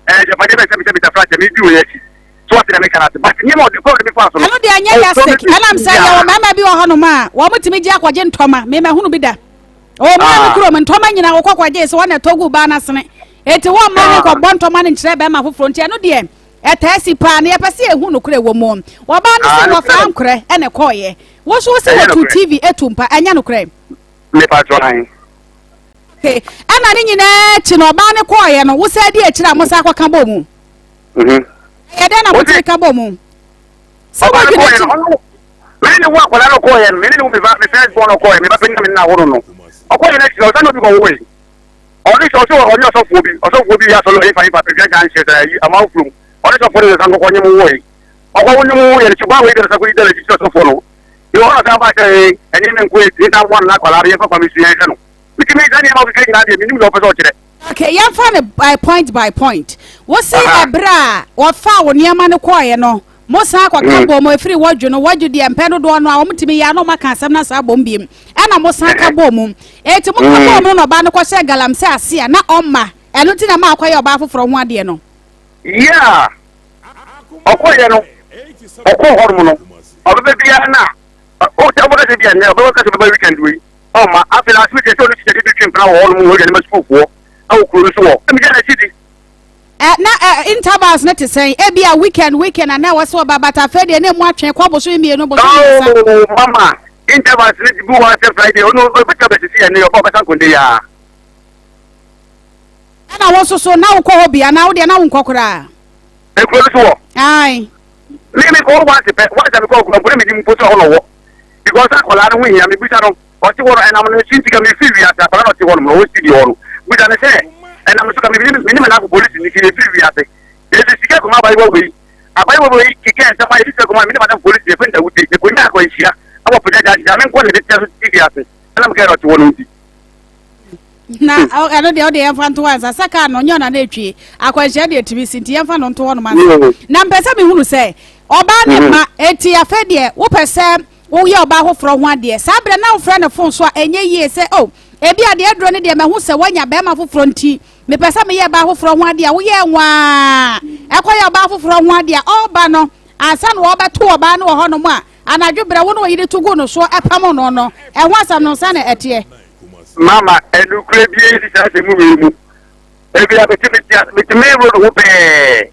ɛyɛ agyapadeɛ bɛ sɛ mesɛ mr frank medi wei akyi so wate na meka no ase but nneɛma ɔde kɔ ɔde me faa so no ɛno deɛ ɛnyɛ yastic ɛnam sɛ yɛwɔ mmarima bi wɔ hɔnom a wɔn tumi gye akɔgye ntɔma mema hunu bi da ɔwɔ mmea no kurom ntɔma nyina wɔkɔ kɔgye sɛ wɔn na ɛtɔ gu baa n'asene eti wɔn mma ne kɔbɔ ntɔma no nkyerɛ bɛrima foforɔ nti ɛno deɛ ɛtaa si paa na yɛpɛ sɛ yɛhu nokorɛ wɔ mu ɔbaa no sɛ wɔfa ankorɛ ɛna ɛkɔɔyɛ Wo nso wo se wɔtu TV etu mpa, ɛnyɛ nokorɛ? Mepa kyɛw ahe. Okay, ɛna ne nyinaa akyi no ɔbaa no kɔɔeɛ no, wo san di akyire a mo san kɔka bɔ mu? Mhm. Ɛyɛ dɛn na mo tumi ka bɔ mu? Sɛ wɔdwi n'akyi. Mene ne wo akwadaa no kɔɔeɛ no, mene ne wo me ba me first born no kɔɔeɛ, me ba panyin na me ne no awo no no. Ɔkɔɔeɛ no akyi no, ɔsan ne obi kɔwoe. Ɔne sɛ ɔsɛ ɔne ɔsɔfoɔ bi, ɔsɔfoɔ bi yɛ asɔre wɔ hefa hefa, Pɛdua Junction sɛ ayi Amanfurom. Ɔne sɔfoɔ no sɛ san kɔkɔ nye mo woe. Ɔkɔ wo ne mu yɛ ne suban wei dɛrɛ sɛ kɔyi dɛrɛ kyikyi ɔsɔfoɔ no. Yɛ ɔhɔ na san ba sɛ ee ɛnyɛ me nko eti nsa mmoa no na akwadaa no yɛmfa fa me sua nhwɛ no. Metumi saa nneɛma a wokeka nyinaa deɛ menim deɛ ɔpɛ sɛ ɔkyerɛ. Okay, yɛmfa no by point by point. Wo se ɛberɛ a wɔfaa wo nneɛma no kɔɔeɛ no, mo san kɔka bom ɛfiri wɔdwo no, wɔdwo deɛ mpɛn dodoɔ no a wɔtumi yɛ a na wɔaka asɛm no asan abom biom. Ɛna mo san ka bɔɔ mu. Enti mo ka bɔɔ mu no na ɔbaa no kɔhyɛɛ galamsey ase a na ɔmma. Ɛno nti na ɛma akɔyɛ ɔbaa foforɔ ho adeɛ no. Yeah. Ɔkɔeɛ no, ɔkɔɔ hɔnom no, ɔbɛba biara na ɔsɛ ɔbɛka sɛ bi a nnɛ ɔbɛka sɛ ɔbɛba weekend wei ɔmma. Afei last week sɛ ɔne tikyani bi twe mpena wɔ hɔnom na ɔdwane ma sukuufoɔ wɔ kuro no so hɔ. Megya n'akyi di. Ɛ na ɛ intervals no te sɛn? Ebia weekend weekend anaa ɛwɔ sɛ ɔba but afei deɛ na emu atwe kɔ bosome mmienu bosome mmiɛnsa. Oh mama, intervals no bi wɔ hɔ sɛ Friday ɔno ɔbɛtumi abɛsisi ɛnnɛ ɔba ɔbɛsan kɔnde yi ara. Ɛna wo nso so na wokɔ hɔ bi anaa wo deɛ na wonkɔ koraa? Ekuro no so wɔ. Ae. Me me kɔ hɔ once pɛ once a me kɔ kura mpo na me nim mpo sɛ hɔ na ɔwɔ because akwadaa no ho hia me bisa no ɔte hɔ no ɛnam no so nti ka me firi wiase akwadaa no ɔte hɔ nom na ɔwɔ studio hɔ no bisa no sɛ ɛnam so ka me me ne me nafo polisi ni fi firi wiase yɛsɛ sika kɔma abayewa wei abayewa wei keka nsɛm a yɛde sika kɔma me ne madam polisi yɛfɛ ndawute yɛkɔnya akwanhyia awɔ pagya gya me nkɔ ne de tia so ti wiase ɛnam kɛ ɔte hɔ no nti. Na ɛno deɛ wode yɛmfa nto hɔ ansa sɛ kaa no ɔnyɛ ɔna na ɛtwie akwanhyia deɛ ɛtumi si nti yɛmfa no nto hɔ nom ansa. Na mpɛ sɛ mehunu sɛ ɔbaa ne mma enti afei deɛ wopɛ sɛ woyɛ ɔbaa foforɔ ho adeɛ saa berɛ na wofrɛ no fon so a ɛnyɛ yie sɛ o oh, ebi adeɛ aduro no deɛ mahu sɛ woanya bɛrima foforɔ nti mepɛ sɛ meyɛ ɔbaa foforɔ ho adeɛ a woyɛ nwaa ɛkɔyɛ ɔbaa foforɔ ho adeɛ a ɔreba no ansa na wɔbɛto ɔbaa no wɔ hɔnom a anadwo berɛ wo ne ɔyere to gu no soɔ ɛpamo no no ɛho asɛm no nsa na ɛteɛ. Mama, ɛnokorɛ biara nni saa asɛm wei mu. Baabi a mete mete mete main road ho pɛɛ.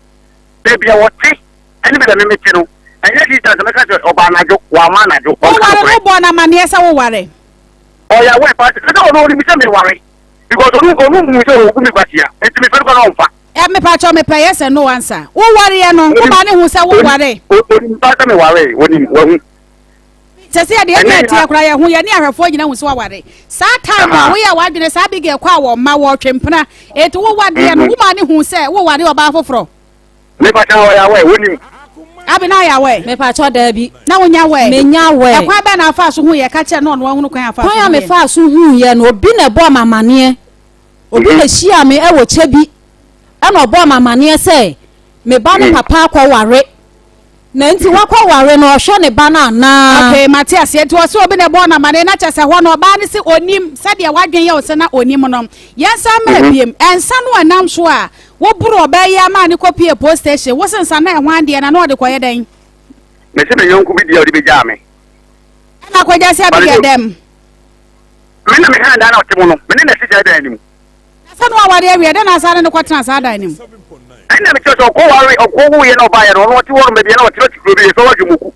Baabi a wɔte ɛne baabi a me mete no, ɛnyɛ distance mɛka sɛ ɔba anadwo, wamma anadwo. Ɔnka Woware nokorɛ. no wobɔɔ no amanneɛ sɛ woware? Ɔyɛ aware paa sɛ sɛ ɔno ɔnim sɛ meware because ɔno ɔno hu sɛ ɔgu me kwasia nti mefrɛ no koraa na ɔmfa. Ɛ mepakyɛw mepɛ yes and no answer. Wowareɛ no, Onim womaa no hu sɛ woware? onim paa sɛ mewaree, onim, wahu. Sɛsɛ deɛ ɛnyɛ ɛteɛ koraa yɛ ho yɛ ne ahwɛfoɔ nyina hu sɛ waware saa time a woyɛ w'adwene saa Abigail kɔ a wɔn mma wɔtwe mpena eti wo wadeɛ no wo maa ne hu sɛ wo ware ɔbaa foforɔ. Mepakyɛ ɔyɛ awɛ wonim. Abi na ɔyɛ awɛ. Mepakyɛ daabi. Na wonya awɛ. Menya awɛ. Ɛkwan bɛn na afaa so hu yɛ ka kyerɛ na ɔno ahunu kwan afaa so hu yɛ. Kwan a mefaa so hu yɛ no obi na ɛbɔɔ me amaneɛ obi na hyia me ɛwɔ kyɛ bi ɛna ɔbɔɔ me amaneɛ sɛ me ba no papa akɔ ware. Na nti wakɔ ware no ɔhwɛ ne ba no anaa. Okay, mate aseɛ. Nti ɔse obi na ɛbɔɔ no amane na kyɛ sɛ hɔ no ɔbaa no se onim sɛdeɛ w'adwene yɛ wo sɛ na onim no. Yɛnsan mmra biem. Nsa no a ɛnam so a woboro ɔbaa yi ama ne kɔpie post station, wo se nsa no ɛhwan deɛ na na ɔde kɔyɛ dɛn? Mese me yɔnko bi deɛ ɔde bɛgyaa me. Ɛna akɔgya sɛ Abigail dɛm. Me na me han dan na ɔte mu no, me ne na ɛte saa dan no mu. Na sɛ na waware awie, dɛn na asan ne no kɔtena saa dan no mu? Ɛnna mekyerɛ sɛ ɔkɔ ware, ɔkɔ wuiɛ na ɔbaeɛ no, ɔno ɔte hɔ nom baabi a na ɔte, na ɔte kuro bi, yɛfrɛ hɔ Adwumuku.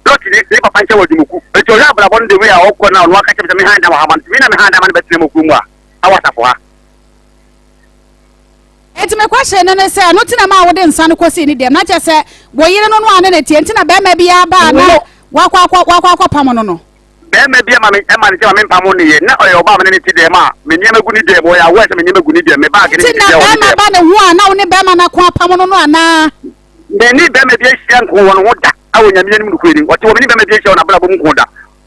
Na ɔte ne, ne papa nkyɛn wɔ Adwumuku. Enti ɔhwɛ abrabɔ no the way a ɔkɔ na ɔno aka kyerɛ me sɛ me han dan wɔ ha ma no, nti me na me han dan ma no bɛtena mu kurom a, awɔ asafo ha. Enti me question no ne sɛ, ɛno nti na maa wode nsa no kɔsii ne dɛm, na kyerɛ sɛ wo yere no no a ne ne teɛ nti na barima biara ba a na wakɔ akɔ wakɔ akɔpam no no? Barima bi ama me ɛma ne sɛ ma me mpamo no yɛ na ɔyɛ ɔbaa a me ne no te dɛm a me nneɛma gu ne dɛm ɔyɛ aware sɛ me nneɛma gu ne dɛm me bag ne me Nti na biribiara wɔ ne barima dɛm. ba ne ho a na wo ne barima no ako apamo no no anaa? Me ne barima bi ahyia nko wɔ ne ho da wɔ Nyame anim nokorɛ nim ɔte hɔ me ne barima bi ahyia wɔ n'abrabɔ mu nko da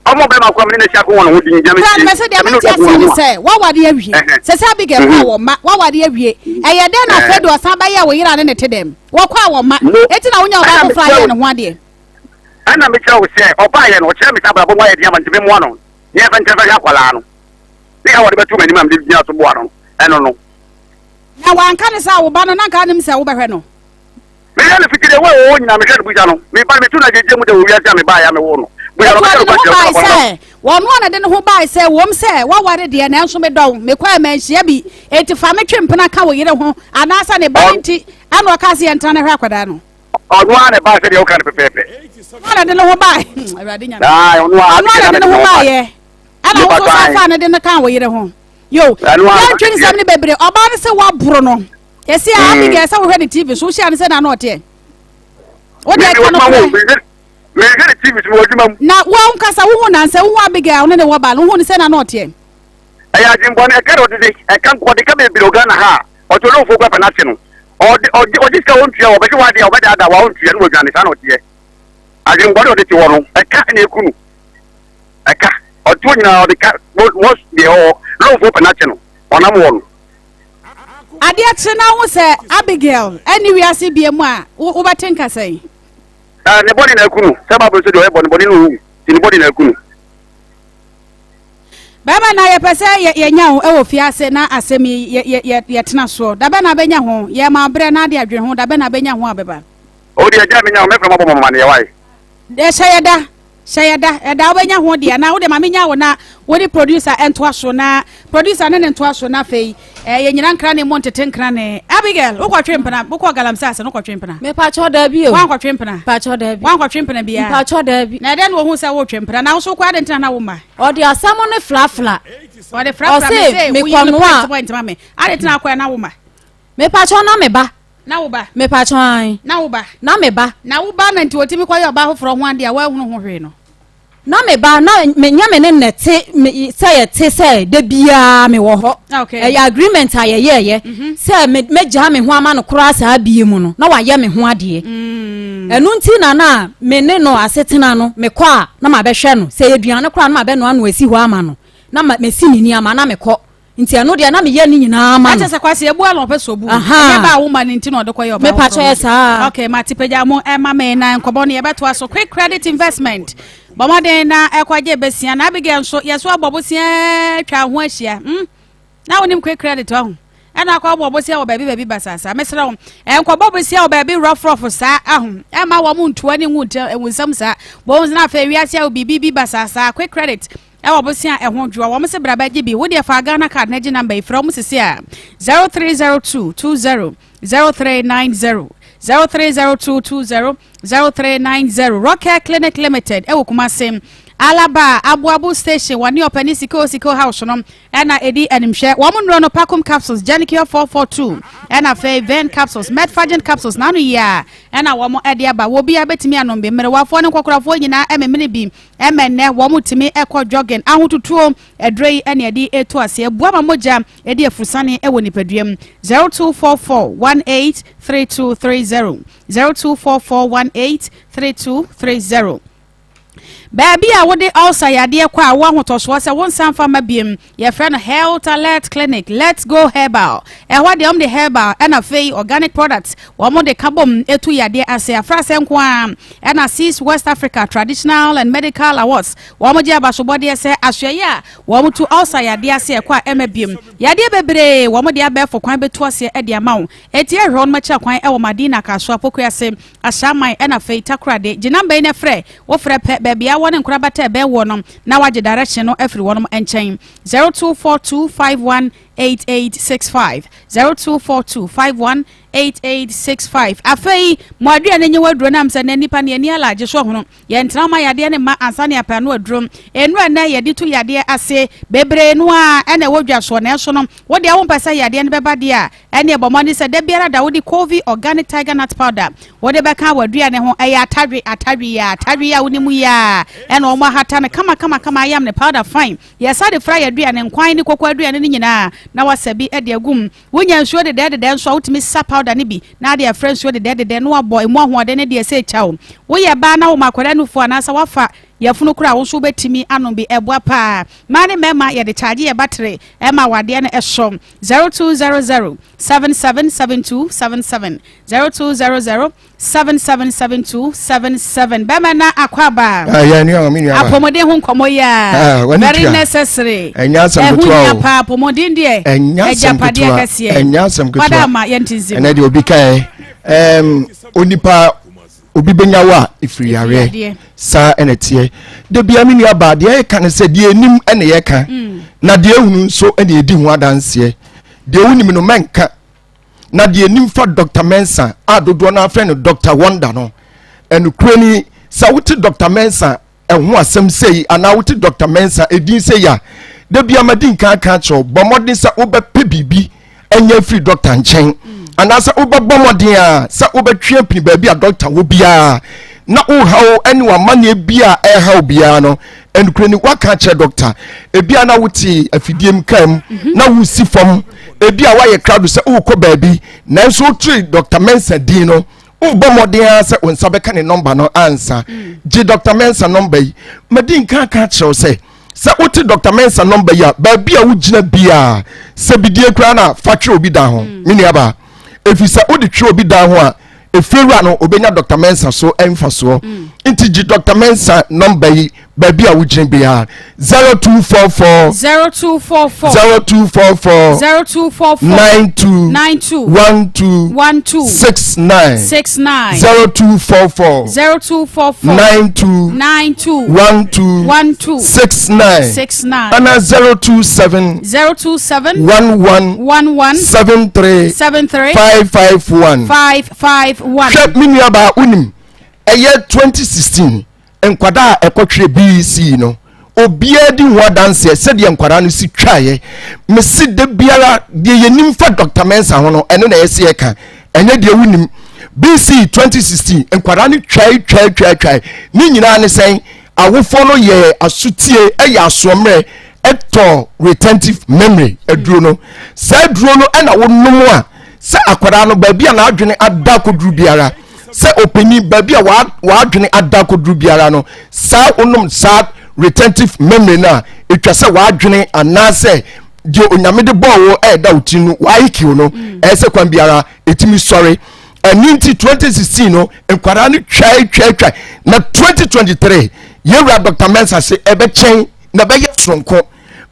ɔmɔ barima ko a me ne no ahyia ko wɔ ne ho din Nyame Bra no tie mɛsɛ deɛ sɛ me ne mente ɔda ko wɔ aseɛ ne ne ho a sɛ woaware awie ɛhɛ sɛ sɛ Abigail kɔ a mhm wɔ mma woaware awie ɛyɛ dɛn na afei ɛɛ de ɔsan bɛyɛ wo yere a ne ne te dɛm wɔkɔ a wɔ mma mo enti na wonya ɔbaa ɛna foforɔ mekyerɛ ayɛ wo ne ho adeɛ. Ɛna mekyerɛ wo sɛ ɔbaeɛ no ɔkyerɛ me sɛ abrabɔ mu ayɛ den ama nti memmoa no na yɛmfa nkyerɛ mfa hwɛ akwadaa no ne haw a ɔde bɛto m'anim a mede gyina so boa no no ɛno no. Na wanka no sɛ wo ba no na anka wonim sɛ wobɛhwɛ no. Mehwɛ no fiti deɛ wo a wɔwɔ nyinaa mehwɛ no busa no me ba no metu no agyegye mu da wɔ wiase a mebaeɛ a mewoo no busa no Enti ɔbɛka ɔde ne nokorɛ ho kyerɛ wo bae sɛ abrabɔ no sɛ, ɔno a na ɛde ne ho bae sɛ, Ɛwom sɛ woaware deɛ, nanso medɔ wo, mekɔe a manhyia bi, enti fa me twe mpena ka wo yere ho, anaasɛ ne ba no nti na ɔkaa sɛ yɛntena na hwɛ akwadaa no. Ɔno ara na ɛbae sɛdeɛ woka no pɛpɛɛpɛ. Ɔno ara na ɛde ne ho bae. Hmm, Awurade Nyame. Ae, ɔno ara Ɔno ara na ɛde ne ho baeɛ. Ɛna wo nso san faa no de no kaa wo yere ho. Yo, yɛntwe nsɛm no bebree. Ɔbaa no sɛ woaboro no. Ɛsi a Abigail sɛ wohwɛ ne TV so, wohyia no sɛ na na ɔteɛ. Wode ɛka no korɛ. Mehwɛ ne TV so wɔ adwuma mu. Na wo ankasa wohu nansɛ wohu Abigail ne ne wɔ ba no, wohu no sɛ na na ɔteɛ. Ɛyɛ adwenbɔne, ɛka na ɔde de, ɛka nko, ɔde ka bebree wɔ Ghana ha a, ɔte olonfoɔ kura pɛ n'ase no, ɔde, ɔgye, ɔgye sika ɔntua, ɔbɛgye w'adeɛ a ɔbɛdaadaa wo a ɔntua na wadwane, saa na ɔteɛ. Adwenbɔne a ɔde te hɔ no, ɛka na ɛku no, ɛka, ɔte hɔ nyinaa ɔde ka, most deɛ ɔwɔ, lonfoɔ pɛ n'ase no, ɔnam wɔ no. Adeɛ kye na wohu sɛ Abigail ɛnni wiase biam a, wo, wobɛte nka sɛn? Ɛɛ, ne bɔne na aku no, sɛ Bible sɛ deɛ ɔyɛ bɔne, bɔne na ɔwu, nti ne bɔne na aku no. Bɛrima na yɛpɛ sɛ yɛnya wo wɔ fie ase na asɛm yi yɛtena soɔ. Da bɛn na abɛnya ho? Yɛma berɛ na ade adwene ho. Da bɛn na abɛnya ho a bɛba? O deɛ gya menya ho, mɛfrɛ mabɔ mo amaneɛ wae. Hyɛ yɛ da, hyɛ yɛ da, ɛda wobɛnya ho deɛ na wode ma menya wo na wode producer ntoa so na producer ne ne ntoa so na afei Eh, yɛ nyina nkra ne mo ntete nkra ne. Abigail, wokɔ twe mpena, wokɔ galamsey ase no wokɔ twe mpena. Me pacho dabi o. Wankɔ twe mpena. Pacho dabi. Wankɔ twe mpena bia. Pacho dabi. Na ɛdɛn na ohun sɛ wotwe mpena na woso kɔ ade ntena na wo ma. Ɔde asɛm no frafra. Ɔde frafra me se woyi no point point ma me. Ade tena akɔ na wo ma. Me pacho na me ba. Na wo ba. Me pacho an. Na wo ba. Na me ba. Na wo ba na nti otimi kɔ yɛ ɔba foforɔ ho ade a woahunu ho hwee no. Na me ba, na me nyɛ me ne no te me sɛ yɛte sɛ da biara mewɔ hɔ. Okay. Ɛyɛ agreement a yɛyɛɛyɛ mm-hmm. sɛ me mɛgyaa me ho ama no koraa saa bie mu no na wayɛ me ho adeɛ. Mm. Ɛno nti na na me ne no asetena no mekɔ a na mabɛhwɛ no sɛ aduane koraa na mabɛnoa no asi hɔ ama no na masi ne nneɛma na mekɔ. Nti ɛno deɛ na meyɛ ne nyinaa ma no. Ɛkyɛ sɛ Kwasi ebu ala ɔpɛ sɛ obu. Ɛnyɛ ba a woma no nti na ɔde kɔyɛ ɔbaa foforɔ. Mepakyɛ yɛ saa. Okay, mate pagya mo ɛma me na nkɔmɔ no yɛbɛtoa so. Quick credit investment. Bɔ mmɔden na ɛkɔgye besia na Abigail nso yɛso abɔ bosea atwa ho ahyia. Hmm? Na wonim quick credit ɔho. Ɛna akɔ abɔ bosea wɔ baabi baabi basaasa. Mesrɛ wo, ɛnkɔbɔ bosea wɔ baabi rɔfrɔfo saa aho. Ɛma wɔn ntoa ne ngu nsɛm saa. Bones na afei wiase a biribi bi basaasa. Quick credit Ɛwɔ bosea a ɛho dwoa. Wɔn se bra bɛgye bi. Wo deɛ fa Ghana card na gye number yi. Frɛ wɔn sisi a. 0302 20 0390 0302 20 0390 Rockcare Clinic Limited ɛwɔ Kumasi. Alaba Aboabo Station wɔne ɔpɛni Sikeo Sikeo House no ɛna ɛdi animhwɛ. Wɔn nnuro no Pacum Capsules, Genicure 442 ɛna afei Ven Capsules, Medfagin Capsules n'ano yie a ɛna wɔn ɛde aba. Wɔ biara bɛtumi anom bi. Mmerewafoɔ ne nkɔkorafoɔ nyinaa ɛmemene bi. Ɛma nnɛ wɔtumi kɔ jogging. Ahototuo aduro yi na yɛde retu aseɛ. Boa ma mogya di afurusane wɔ nipadua mu. 0244 18 3230 0244 18 3230 Baabi a wode ulcer yadeɛ kɔ a wowɔ ahotɔsoɔ sɛ wo nsa mfa mma biem, yɛfrɛ no Health Alert Clinic, Let's Go Herbal. Ɛhɔ deɛ wɔde herbal ɛna afei organic products Wɔn de ka bom tu yadeɛ ase. Afrasɛ nko ara ɛna Seas West Africa Traditional and Medical Awards wɔn gye abasobɔdeɛ sɛ asoɛeɛ a wɔn tu ulcer yadeɛ ase ɛkɔ a ɛmma biom. Yadeɛ bebree wɔn de abɛɛfo kwan bɛtu aseɛ de ama wo. Enti ɛhwehwɛ wɔn akyira kwan ɛwɔ Madina, Kasoa, Pokuase, Ashaiman ɛna afei Takoradi. Gye number yi na frɛ. Wo frɛ pɛ, baabi a wɔ ne nkorabata a ɛbɛn woɔ no na wagye direction no afiri wɔn nkyɛn. 0242 51 8865 0242 51 8865 Afei mo aduane nye w'aduro nam sɛ nnɛ nnipa no yɛnni alaagye so ɔhono yɛntena ma yadeɛ no mma ansa ne apɛ ano aduro nnuro a nnɛ yɛde tu yadeɛ ase bebree no ara ɛna ɛwɔ dwa soɔ nanso no wo deɛ wompɛ sɛ yadeɛ no bɛba deɛ a ɛne ɛbɔ mmɔden sɛ da biara da wode Covey Organic Tiger Nut Powder wode bɛka w'aduane ho ɛyɛ atadwe atadwe yi a atadwe yi a wonim yi a ɛna wɔn ahata no kama kama kama ayam ne powder fine Yɛsa de fra yɛn aduane, nkwan ne koko aduane no nyinaa na woasa bi de agu mu. Wonya nsuo dedɛɛdedɛɛ nso a, wotumi sa powder no bi na ade afra nsuo dedɛɛdedɛɛ na woabɔ emu ahoɔden no deɛ sɛ ɛkya wo. Woyɛ baa na woma akwadaa nufoɔ anaasɛ woafa yafunu koraa a, wo nso wobɛtumi anom bi. Ɛboa pa ara. Mmaa ne mmarima, yɛde kyaagye yɛn batere ma awadeɛ no sɔ. 0200 7772 77 0200 777277 bɛma na akɔ aba ah, yeah, nua, me nua apɔmuden ho nkɔmmɔ yi a ah, very necessary ɛnyɛ asɛm ketewa o ɛho paa apɔmuden deɛ agyapadeɛ kɛseɛ ɛnyɛ asɛm ketewa wada ama yɛn ti nsim ɛnɛ deɛ obi kae ɛɛm onipa obi bɛnya wo a ɛfiri yareɛ saa ɛna teɛ da bia me nua baa deɛ yɛka ne sɛ deɛ ɛnim ɛna yɛka mm. na deɛ ehunu nso ɛna ɛdi ho adanseɛ deɛ wonim no mɛnka Na deɛ nim fa Dr. Mensah a dodoɔ no afrɛ no Dr. Wonder no, ɛnokorɛ ni sɛ wote Dr. Mensah ɛho asɛm sei anaa wote Dr. Mensah edin sei a, da bia madi nkan aka akyerɛ wo, bɔ mmɔden sɛ wobɛpɛ biribi anya afiri dɔkta nkyɛn anaasɛ wobɛbɔ mmɔden a sɛ wobɛtwe apini baabi a dɔkta wɔ biara na wohaw ne w'amanneɛ bi a ɛhaw biara no ɛnokorɛ ni woaka akyerɛ dɔkta ebia na wote afidie mu kaa mu mhm. na wosi fam ebia woayɛ krado sɛ wokɔ baabi nanso wotiri dɔkta Mensah din no wobɔ mmɔden ara sɛ wo nsa bɛka ne nɔmba no ansa mm. gye dɔkta Mensah nɔmba yi madi nka aka akyerɛ wo sɛ sɛ wote dɔkta Mensah nɔmba yi a baabi a wogyina biara sɛ bidie koraa na fa twerɛ obi dan ho mm. me nuabaa ɛfiri sɛ wode twerɛ obi dan ho a Efiewura no obenya Dr. Mensah so mfasoɔ. Mm. Nti gye Dr. Mensah nɔmba yi baabi a wogyina biara 0244 0244 0244 0244 92 92 12 12 69 69 0244 0244 92 92 12 12 69 69 ana 027 027 11 11 73 73 551 551. Hwɛ me nuabaa wonim ɛyɛ 2016 nkwadaa a ɛkɔtwerɛ BEC no obiara di ho adanseɛ sɛdeɛ nkwadaa no si twaeɛ mese da biara deɛ yɛnim fa Dr. Mensah ho no ɛno na ɛsɛ yɛka ɛnyɛ deɛ wonim BC 2016 nkwadaa no twae twae twae twae ne nyinaa ne sɛn awofoɔ no yɛ asotie ɛyɛ asoɔmmerɛ ɛtɔ retentive memory aduro no saa aduro no ɛna wonom a sɛ akwadaa no baabi a n'adwene ada akɔduru biara sɛ ɔpanin baabi a w'adwene ada akɔduru biara no saa wonom saa retentive memory no a ɛtwa sɛ w'adwene anaasɛ deɛ Onyame de bɔɔ wo ɛɛda wo tiri no, w'IQ no, ɛyɛ sɛ kwan biara ɛtumi sɔre. Ɛno nti 2016 no nkwadaa no twae twae twae, na 2023 yɛwura Dr. Mensah se ɛbɛkyɛn na ɛbɛyɛ soronko.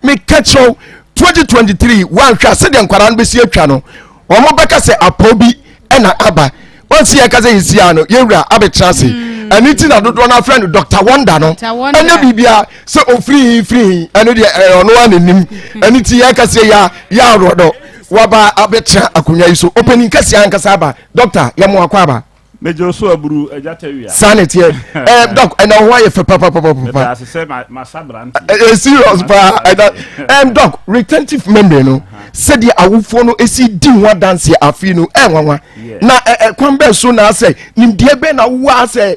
Meka kyerɛw, 2023 woanhwɛ a, sɛdeɛ nkwadaa no bɛsi atwa no, wɔn bɛka sɛ apɔw bi ɛna aba. Wɔn si yɛka sɛ yɛsi ano yɛwura abɛtena ase. Ɛno nti na dodoɔ no afrɛ no Dr. Wonder no. Ɛnyɛ biribia sɛ ɔfiri hi firi hi, ɛno deɛ ɛyɛ ɔno a n'anim. Ɛno nti yɛka sɛ yɛ yɛ aworɔdɔ waba abɛtena akonnwa yi so. Ɔpanin kɛseɛ ankasa aba. Doctor, yɛmo akɔ aba. Mejɛ so aburu agya tawia. Saa na ɛteɛ. Ɛɛ Doc, ɛna ho ayɛ fɛ papapapapa. Meda ase sɛ ma ma sa brante. Ɛɛ serious paa ɛda. Doc, retentive memory no, sɛdeɛ awofoɔ no esi di ho adanseɛ afei no ɛnwanwa. Na ɛ kwan bɛɛ so na asɛ nimdeɛ bɛɛ na wowɔ asɛ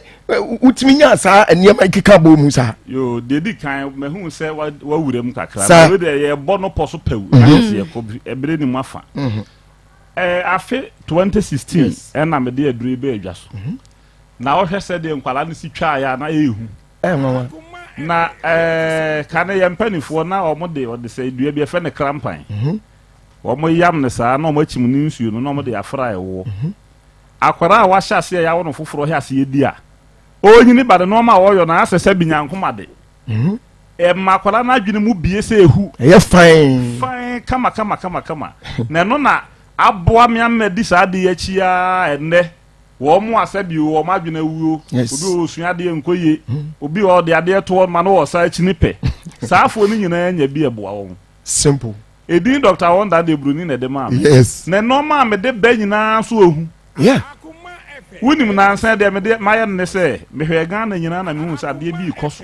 wotumi nya saa nneɛma nkeka bɔ mu saa? Yoo, deɛ di kan mahu sɛ wawura mu kakra. Saa. Na wei deɛ yɛbɔ no pɔ so pɛw. Na yɛ sɛ yɛkɔ ɛbere ne mu afa. Ɛɛ afe 2016 ɛna mede aduro yi bɛɛ adwa so. Na wohwɛ sɛdeɛ nkwadaa no si twaeɛ a, na ɛyɛ hu. Ɛnwanwa. Na ɛɛ kane yɛn mpanimfoɔ na wɔn de wɔde sɛ dua bi ɛfɛ ne krampan. Wɔn yam ne saa na wɔn akyim ne nsuo no na wɔn de afra ɛwoɔ. Akwadaa a wahyɛ aseɛ yawo no foforɔ hɛ aseɛ di a, ɔnyini ba de nneɛma a wɔyɔ no asɛ sɛ bi nyankoma de. Ɛma akwadaa no adwene mu bie sɛ ehu. Ɛyɛ fine. Fine kama kama kama kama. Na ɛno na aboa me ama di saa adeɛ akyi ara ɛnnɛ. Wɔn a sɛbi wɔn adwene awuo. Yes. Obi wɔ osua adeɛ nkɔ yie. Obi wɔ ɔde adeɛ to hɔ ma no wɔ saa akyi ne pɛ. Saa afoɔ no nyinaa nya bi ɛboa wɔn. Simple. Edin Dr. Wonder deɛ buroni na ɛde maa me. Yes. Na nneɛma a mede bɛ nyinaa nso ehu. Yeah. Wonim nansa deɛ mede mayɛ no ne sɛ mehwɛɛ Ghana nyinaa na mehu sɛ adeɛ bi rekɔ so.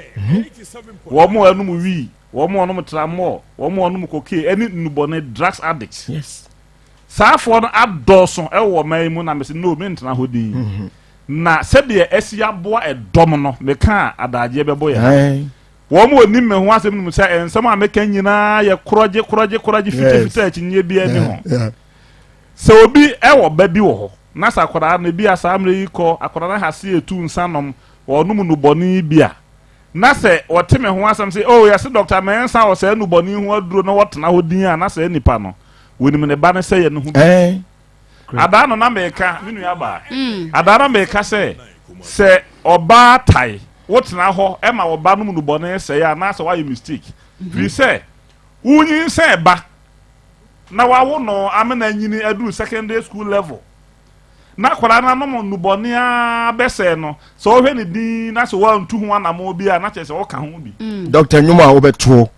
Wɔn a wɔnom wii, wɔn a wɔnom tramɔɔ, wɔn a wɔnom cocaine ɛne nnubɔne, drugs addicts. Yes. Saafoɔ no adɔɔso ɛwɔ ɔman yi mu na mese no, mentena hɔ din. Na sɛdeɛ asi aboa ɛdɔm no, meka a adagyeɛ bɛbɔ yɛn ha. Wɔn a wɔnim me ho asɛm nim sɛ nsɛm a meka nyinaa yɛ korɔgye korɔgye korɔgye fitafita, akyinnyeɛ biara nni ho. Sɛ obi wɔ ba bi wɔ hɔ na sɛ akwadaa no ebi a saa mmerɛ yi kɔ akwadaa no ahase etu nsa nom, wɔnom nnubɔne bi a, na sɛ wɔte me ho asɛm sɛ oh yɛse Dɔkta Mensah wɔ saa nnubɔne ho aduro na wɔtena hɔ din a, na saa nipa no wɔnim ne ba no sɛ yɛ no ho bi. Adaa no na meka me nua baa. Adaa na meka sɛ sɛ ɔbaa tae wotena hɔ ma wo ba nom nnubɔne sɛe a, anaasɛ woayɛ mistake. Firi sɛ wonyinsɛn ba na wawo no amena anyini aduru secondary school level na akwadaa no anom nnubɔne ara bɛsɛe no, sɛ wohwɛ ne din na sɛ woantu ho anammɔn bi a, na kyerɛ sɛ woka ho bi. Dɔkta, nnwom a wobɛtoɔ.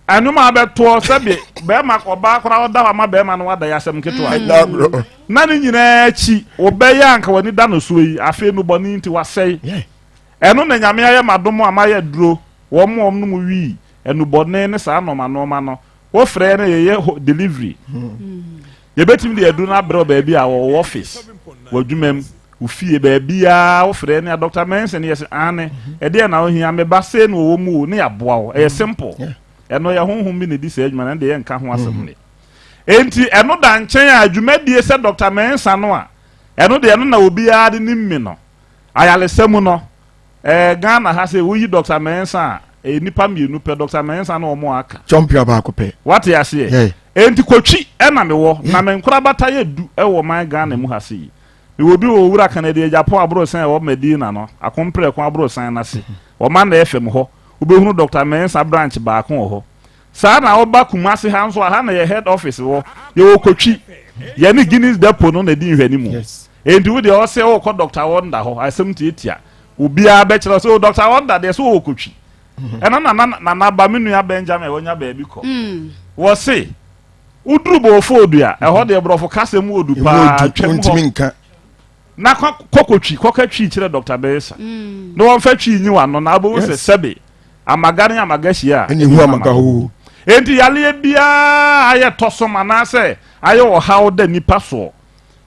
Nnwom a wobɛtoɔ sɛbe bɛrima ɔbaa koraa ɔda hɔ ama bɛrima no wada yɛ asɛm ketewa. Na ne nyinaa akyi wobɛyɛ anka w'ani da no soɔ yi, afei nnubɔne nti wasɛe. Ɛno na Nyame ayɛ m'adom a mayɛ aduro, wɔn a wɔnom wii, nnubɔne ne saa nnoɔma nnoɔma no, Wo frɛ no yɛyɛ delivery. Yɛbɛtumi de aduro no abrɛ wo baabi a wɔ office, w'adwuma mu, wo fie, baabiara wo frɛ ne a Dr. Manson yɛ sɛ aane, ɛdeɛ na wohia, me ba sei na ɔwɔ mu o, ne yɛaboa wo. Ɛyɛ simple. Ɛno yɛ honhom bi na ɛdi saa adwuma no, ɛno deɛ yɛnka ho asɛm nnɛ. Enti ɛno da nkyɛn a dwumadie sɛ Dr. Manson no a, ɛno deɛ ɛno na obiara de nim me no. Ayaresa mu no, Ɛɛ Ghana ha sɛ woyi Doctor Mensah a, ɛyɛ nnipa mmienu pɛ, Doctor Mensah ne wɔn a aka. Champion baako pɛ. Wate aseɛ? Yeah. Enti Kotwi ɛna mewɔ, na me nkorabata yɛ du ɛwɔ man Ghana mu ha sei. Mewɔ bi wɔ Owura Kennedy Agyapong Aborosan a ɛwɔ Medina no, Akompreko Aborosan no ase, wɔ Manna FM hɔ, wobɛhunu Doctor Mensah branch baako wɔ hɔ. Saa na woba Kumasi ha nso a, ha na yɛ head office wɔ. Yɛwɔ Kotwi. Yɛne Guinness Depot no na ɛdi nhwɛnimu. Yes. Enti wo deɛ ɔsɛ wokɔ Doctor Wonder hɔ, asɛm tiatia. Obiara bɛkyerɛ wo sɛ, oh, Doctor Wonder deɛ sɛ ɔwɔ Kotwi. Ɛno na na Nana ba, me nua Benjamin, wanya baabi kɔ. Wɔse, woduru Bofoodua, ɛhɔ deɛ borɔfo kasa mu odu Emu paa, odu, twam wontumi hɔ. nka. Na kɔ kɔ Kotwi, kɔka Twi kyerɛ Doctor Mensah. Na wɔmfa Twi nyi w'ano, na wobɛhu sɛ Yes. sɛbe Amaga ne amaga hyia a, ɛna ehu amaga hoo. Enti yareɛ biara ayɛ tɔsɔm anaasɛ ayɛ ɔhaw da nipa soɔ,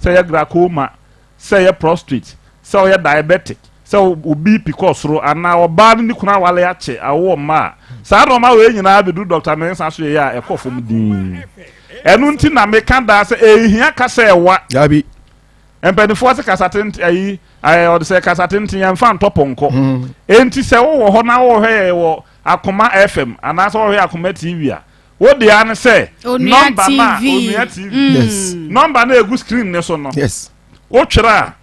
sɛ ɛyɛ glaucoma, sɛ ɛyɛ prostrate, sɛ ɔyɛ diabetic, sɛ wo BP kɔ soro anaa ɔbaa ne ne kunu awale akyɛ awo mma a, saa nnoɔma wei nyinaa bɛduru Dɔkta Mensah so yɛ a ɛkɔ fam dinn. Ɛno nti na meka daa sɛ ɛnhia ka sɛ ɛwa. Dabi. Mpanimfoɔ se kasa tenten ayi ɛɛ ɔde sɛ kasa tenten yɛn fa ntɔ pɔnkɔ. Enti sɛ wowɔ hɔ na wɔhwɛ yɛ wɔ Akoma FM anaasɛ wɔhwɛ Akoma TV a, Wo deɛ ne sɛ nɔmba no a Onua TV mm. nɔmba no a egu screen ne so no. Yes. Wotwerɛ a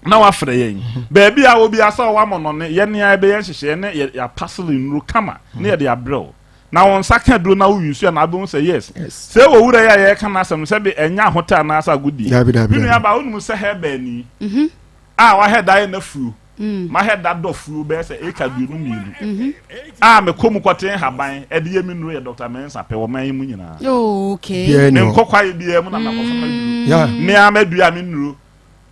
na wafrɛ yɛn. Mm-hmm. Baabi a obi asa ɔwɔ amɔnɔne yɛn nea ɛbɛyɛ nhyehyɛeɛ ne yɛ yɛapasele nnuro kama ne yɛde abrɛ wo. Na wɔn nsa ka duro na woyi nsu a na abɛhu sɛ yes. Sɛ wɔ wura yi a yɛreka n'asɛm no sɛbi ɛnyɛ ahotɛ anaasɛ agodie. Me nua ba wonim sɛ hɛbɛn ni mm-hmm. a wahɛ da yɛ n'afuo. Mm. Mahɛ da dɔ fuo bɛyɛ sɛ eka 22 mhm. a mekɔ mu kɔte nhaban ɛde yɛ me nnuro yɛ Dr. Mensah pɛ wɔ man yi mu nyinaa. Oh, okay. Menkɔ kwaeɛ biara mu na makɔfa mm. maduro. Me ara madua me nnuro.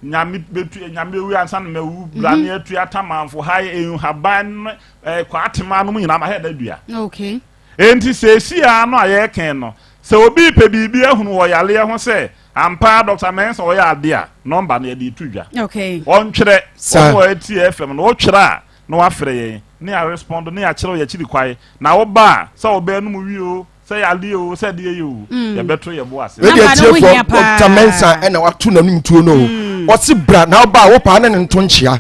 Nyame betu nyame bewu ansa na mawu mhm. brane atua tamanfo ha nhaban no eh, kɔ atema no mu nyinaa mahɛ da dua. Okay. Enti seesei ara no a yɛreka yi no, sɛ obi repɛ biribi ahunu wɔ yareɛ ho sɛ ampa ara Dɔkta Mensah ɔyɛ adeɛ a, nɔmba no yɛde reto dwa. Okay. Ɔntwerɛ, wɔn a wɔtie FM no, wotwerɛ a na wafrɛ yɛn, ne yɛarespɔndo, ne yɛakyerɛ wo yɛakyiri kwae. Na woba a, sɛ wobɛnom wie o, sɛ yareɛ o, sɛ deɛ yɛ o, mm. yɛbɛto yɛn bo ase. Wei deɛ tiefoɔ, Dɔkta Mensah ɛna wato n'anum tuo no o. Mm. Ɔse bra na woba a wopaa ne ne nto nkyea.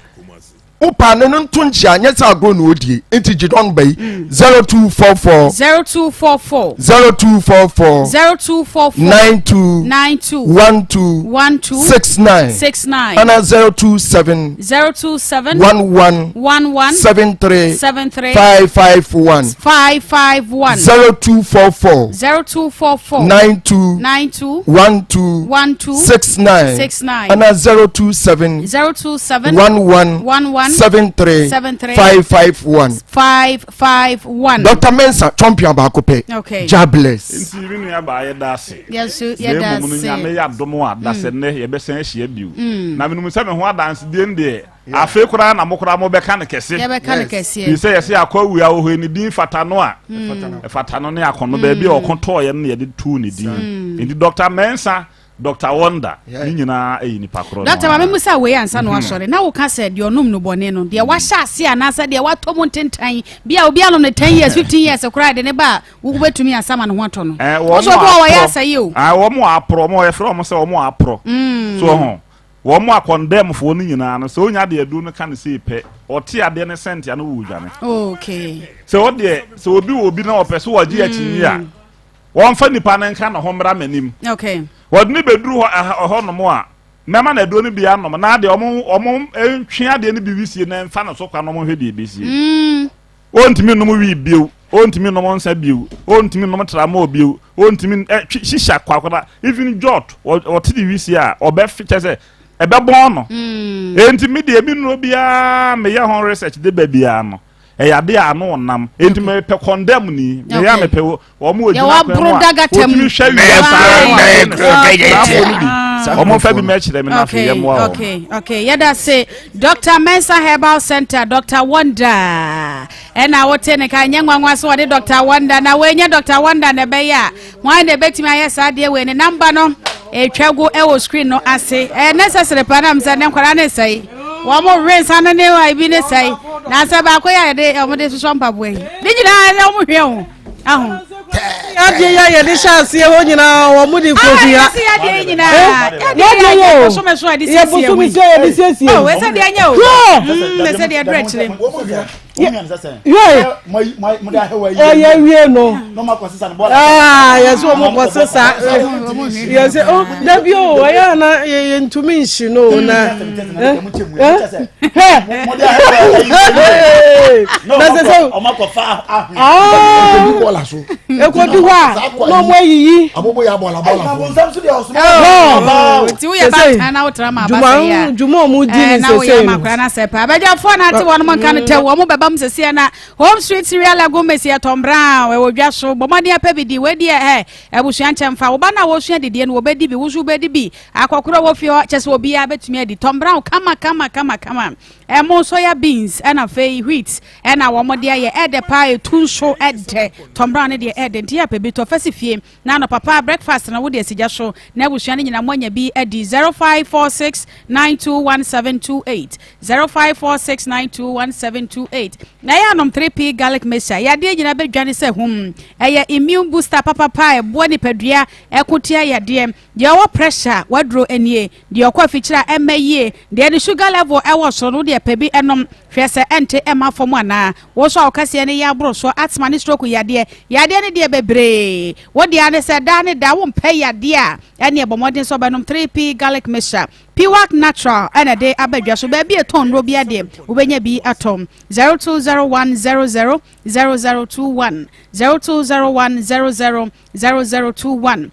Wo paa no no nto nkyea nyɛ sɛ agorɔ na ɔdie nti gye dɔn ba yi 0244 0244 0244 0244 92 92 12 12 69 69 ana 027 027 11 11 73 73 551 551 0244 0244 92 92 12 12 69 69 ana 027 027 11 11 73 73 551 551. Dr. Mensah champion baako pɛ. Okay. Jah bless. Nti me nua baa yɛda ase. Yɛnso yɛda Na mmom no ase. Nyame yɛ adom a dasɛ nnɛ yɛbɛsan ahyia bio. Na menim sɛ me ho adansedie no deɛ afei koraa na mo koraa mobɛka no kɛse. Yɛbɛka no kɛseɛ. Firi sɛ yɛsɛ akɔ awu a ɔhɔ ne din fata no a ɛfata no ne akɔnnɔ baabi a ɔko tɔɔyɛ no na yɛde too ne din. Nti Dr. Mensah Doctor Wonder, ne nyinaa yɛ nipa korɔ no Doctor, ma ara. memmisa wei ansa na wasɔre. Na woka sɛ deɛ ɔnom nnubɔne no, deɛ wahyɛ aseɛ anaasɛ deɛ watɔ mu ntentan, bi a obi anom no 10 years, 15 years koraa de ne ba a, wobɛtumi asa ma ne ho atɔ no. Eh, Wo wɔn sɛ obi wɔ wɔyɛ aporɔ. asɛe o. Ah, wɔn aporɔ, wɔn yɛfrɛ wɔn sɛ wɔn aporɔ. So ho, wɔn a condemnfoɔ no nyinaa no, sɛ onya deɛ aduro no ka no sei pɛ, ɔte adeɛ no sɛnte ano wɔ dwane. Okay. Sɛ ɔdeɛ, sɛ obi wɔ obi na ɔpɛ so wɔgye akyinnye a, Wɔmfa nipa no nka ne ho mmra m'anim. Okay. Wɔde no bɛduru hɔ ɛhɔ nom a, mɛma no aduro no bi anom na adeɛ wɔn wɔn ntwe adeɛ no bi wisie na mfa no so kwa na wɔn hwɛ deɛ ɛbɛsie. Mm. Ɔntumi nnom wii bio, ɔntumi nnom nsa bio, ɔntumi nnom tramɔɔ bio, ɔntumi ɛ twe shisha kwakora, even jot ɔte de wisie a ɔbɛfe kyɛ sɛ ɛbɛbɔn no. Mm. Enti me deɛ me nnuro biara meyɛ ho research de ba biara no. Ɛyɛ ade a ano ɔnam. Enti mepɛ condemn ni. Meyɛ a mepɛ wɔn a wɔgyina kwan mu a wɔtumi hwɛ wia saa no a ne saa afo no bi. Wɔn mfa bi mɛkyerɛ me na afei yɛ mmoa wɔn. Okay, okay. Yɛda se Dr. Mensah Herbal Center, Dr. Wonder. Ɛna wote ne ka nyɛ nwanwa so wɔde Dr. Wonder na wɔnyɛ Dr. Wonder na ɛbɛyɛ a Hwan na ebetumi ayɛ saa adeɛ wei? Ne namba no etwa gu wɔ screen no ase. Ɛyɛ necessary paa nam sɛ ne nkwadaa ne sɛe. Wɔn we nsa no ne ebi ne sɛe. Na sɛ baako yɛ a yɛde wɔn de sosɔ mpaboa yi. Ne nyinaa sɛ wɔn hwɛ ho. Aho. Adeɛ yi a yɛde hyɛ aseɛ hɔ nyinaa wɔn de kɔ hwia. Yɛsi adeɛ yi nyinaa. Adeɛ yi a yɛ bosome so a yɛde siesie mu. Yɛ bosome so a yɛde siesie mu. Oh, ɛsɛ deɛ nyɛ o. Ɛsɛ deɛ duro akyire. Yɛ wie no yɛsɛ ɔmo kɔ sesa yɛsɛ o dabi o ɛyɛ ana yɛ ntumi nhyi no o na na sɛ sɛ ekodu hɔ a na ɔmo ayiyi dwuma ɔmo di ne sese no. Abadwafoɔ na ate wɔn nka no tɛw wɔn bɛba mu sese na Home Street Cereal Lagoon Mesi ɛtɔn brown ɛwɔ dwa so bɔ mmɔden apɛ bi di wei deɛ ɛ abusua nkyɛn fa wo ba no a wɔsua didie no wɔbɛdi bi wo nso wobɛdi bi akɔkorɔ wɔ fie hɔ kyɛ sɛ obiara bɛtumi adi tɔn brown kama kama kama kama ɛmo soya beans ɛna afei wheat ɛna wɔn de ayɛ ɛdɛ paa etu nso ɛdɛ tɔn brown no deɛ ɛdɛ nti yɛ apɛ bi tɔ fɛ si fie Na anɔpa paa breakfast no wode asi gya so na abusua no nyinaa moanya bi adi 0546921728 0546921728. prostate. Na ɛyɛ anom 3P garlic mixture. Yadeɛ nyinaa bɛdwane sɛ hum. Ɛyɛ immune booster papapa a ɛboa nipadua ɛko tia yadeɛ. Deɛ ɔwɔ pressure waduro nie. Deɛ ɔkɔ afikyire a ɛmmɛ yie. Deɛ ne sugar level ɛwɔ soro no wodeɛ pɛ bi nom hwɛ sɛ ɛnte ɛmma fam anaa. Wo nso a wo kɛseɛ no yɛ aboro soɔ, asthma ne stroke yadeɛ. Yadeɛ no deɛ bebree. Wo deɛ ara ne sɛ daa ne daa wompɛ yadeɛ a ɛneɛ bɔ mmɔden sɛ wobɛnom 3P garlic mixture. Piwak Natural na ɛde aba dwa so. Baabi a ɛtɔn nnuro biara deɛ, wobɛnya bi atɔ. 0201 00 0021, 0201 00 0021.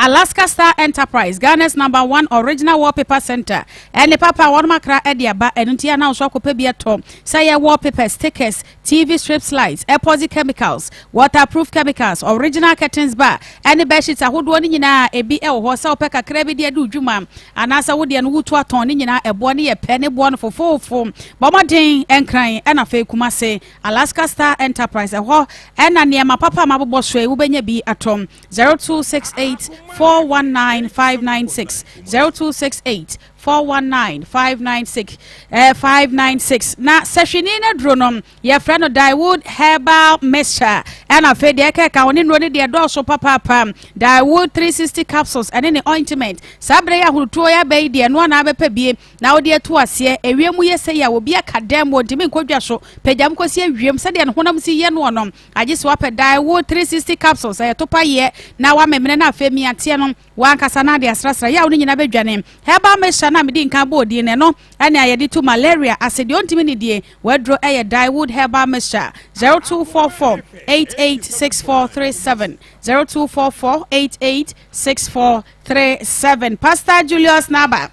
Alaska Star Enterprise, Ghana's number one original wallpaper center, ɛne papa a wɔnom akra de aba, ɛno nti a na wo nso akɔpɛ bi atɔ. Sɛ yɛ wallpaper, stickers, TV strips lights, epoxy chemicals, waterproof chemicals, original curtains bar, ɛne bedsheets ahodoɔ no nyinaa ebi wɔ hɔ. Sɛ wopɛ kakra bi de adi wo dwuma anaasɛ wo deɛ no wotu atɔn ne nyinaa ɛboɔ no yɛ pɛ ne boɔ no fofoofo. Bɔ mmɔden Nkran ɛna afei Kumase Alaska Star Enterprise ɛhɔ ɛna nneɛma papa a mabobɔ so yi wobɛnya bi atɔ. 0268 419 596 0268 419 596 eh, 596 na sɛhwini no aduro no yɛfrɛ no Daewood herbal mixture ɛna afei deɛ ɛkɛka ho ne nnuro no deɛ dɔɔso papaapa Daewood 360 capsules ɛne ne ointment saa berɛ yi ahonotuo yɛ abɛ yi deɛ no anaa bɛpɛ bie na wode ato aseɛ ewiem yɛ sɛ yɛ a obi aka dɛm wɔ ntumi nkɔdwa so pagyam kɔsi awiem sɛdeɛ ne honam si yɛ noɔ no agye sɛ wapɛ Daewood 360 capsules ɛyɛ topa yɛ na wamemene no afei miateɛ no W'ankasa na ade asrasra yaw no nyinaa bɛdwane. Herbal mixture no a medii nkan bɔɔ din no, ɛno ne a yɛde tu malaria ase. Deɛ ɔntumi nnidie, w'aduro yɛ Dyewood Herbal Mixture, 0244 886437, 0244 886437. Pastor Julius Naba.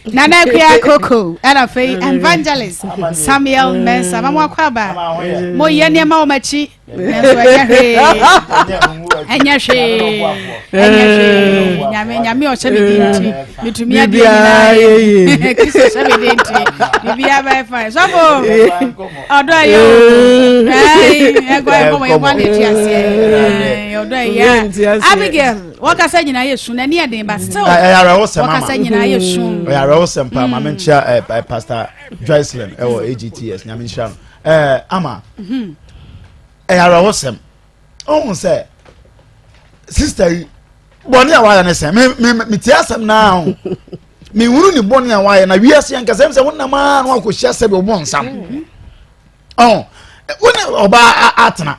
Nana Akua Koko ɛna afei Evangelist Samuel Mensah ma mo akɔ aba mo yɛ nneɛma wɔ m'akyi nanso ɛnyɛ hwee ɛnyɛ hwee ɛnyɛ hwee nyame nyame ɔhyɛ me di nti metumi adeɛ nyinaa yɛ Kristo hyɛ me di nti biribiara bɛyɛ fine sɔfo ɔdɔ yɛ o ɛgɔ ɛkɔmɔ yɛ kɔ ne ti aseɛ ɔdɔ yɛ Abigail. Wɔkasa nyinaa yɛ su na ɛni ɛden ba still. Ɛyɛ awerɛhosɛm ama. Wɔkasa nyinaa yɛ su. Ɛyɛ awerɛhosɛm paa maame nkyia ɛ ɛ Pastor Joycelyn ɛwɔ AGTS nyame nhyira no ɛɛ ama. Mhm. Ɛyɛ awerɛhosɛm ɔhun sɛ sista yi bɔnne a wayɛ ne sɛ me me me tie asɛm naa ho me hunu ne bɔnne a wayɛ na wiase yɛn kasa sɛ wɔnam aa na wakɔhyia sɛ bi ɔbɔ nsam. Mhm. ɔn wo ne ɔbaa atena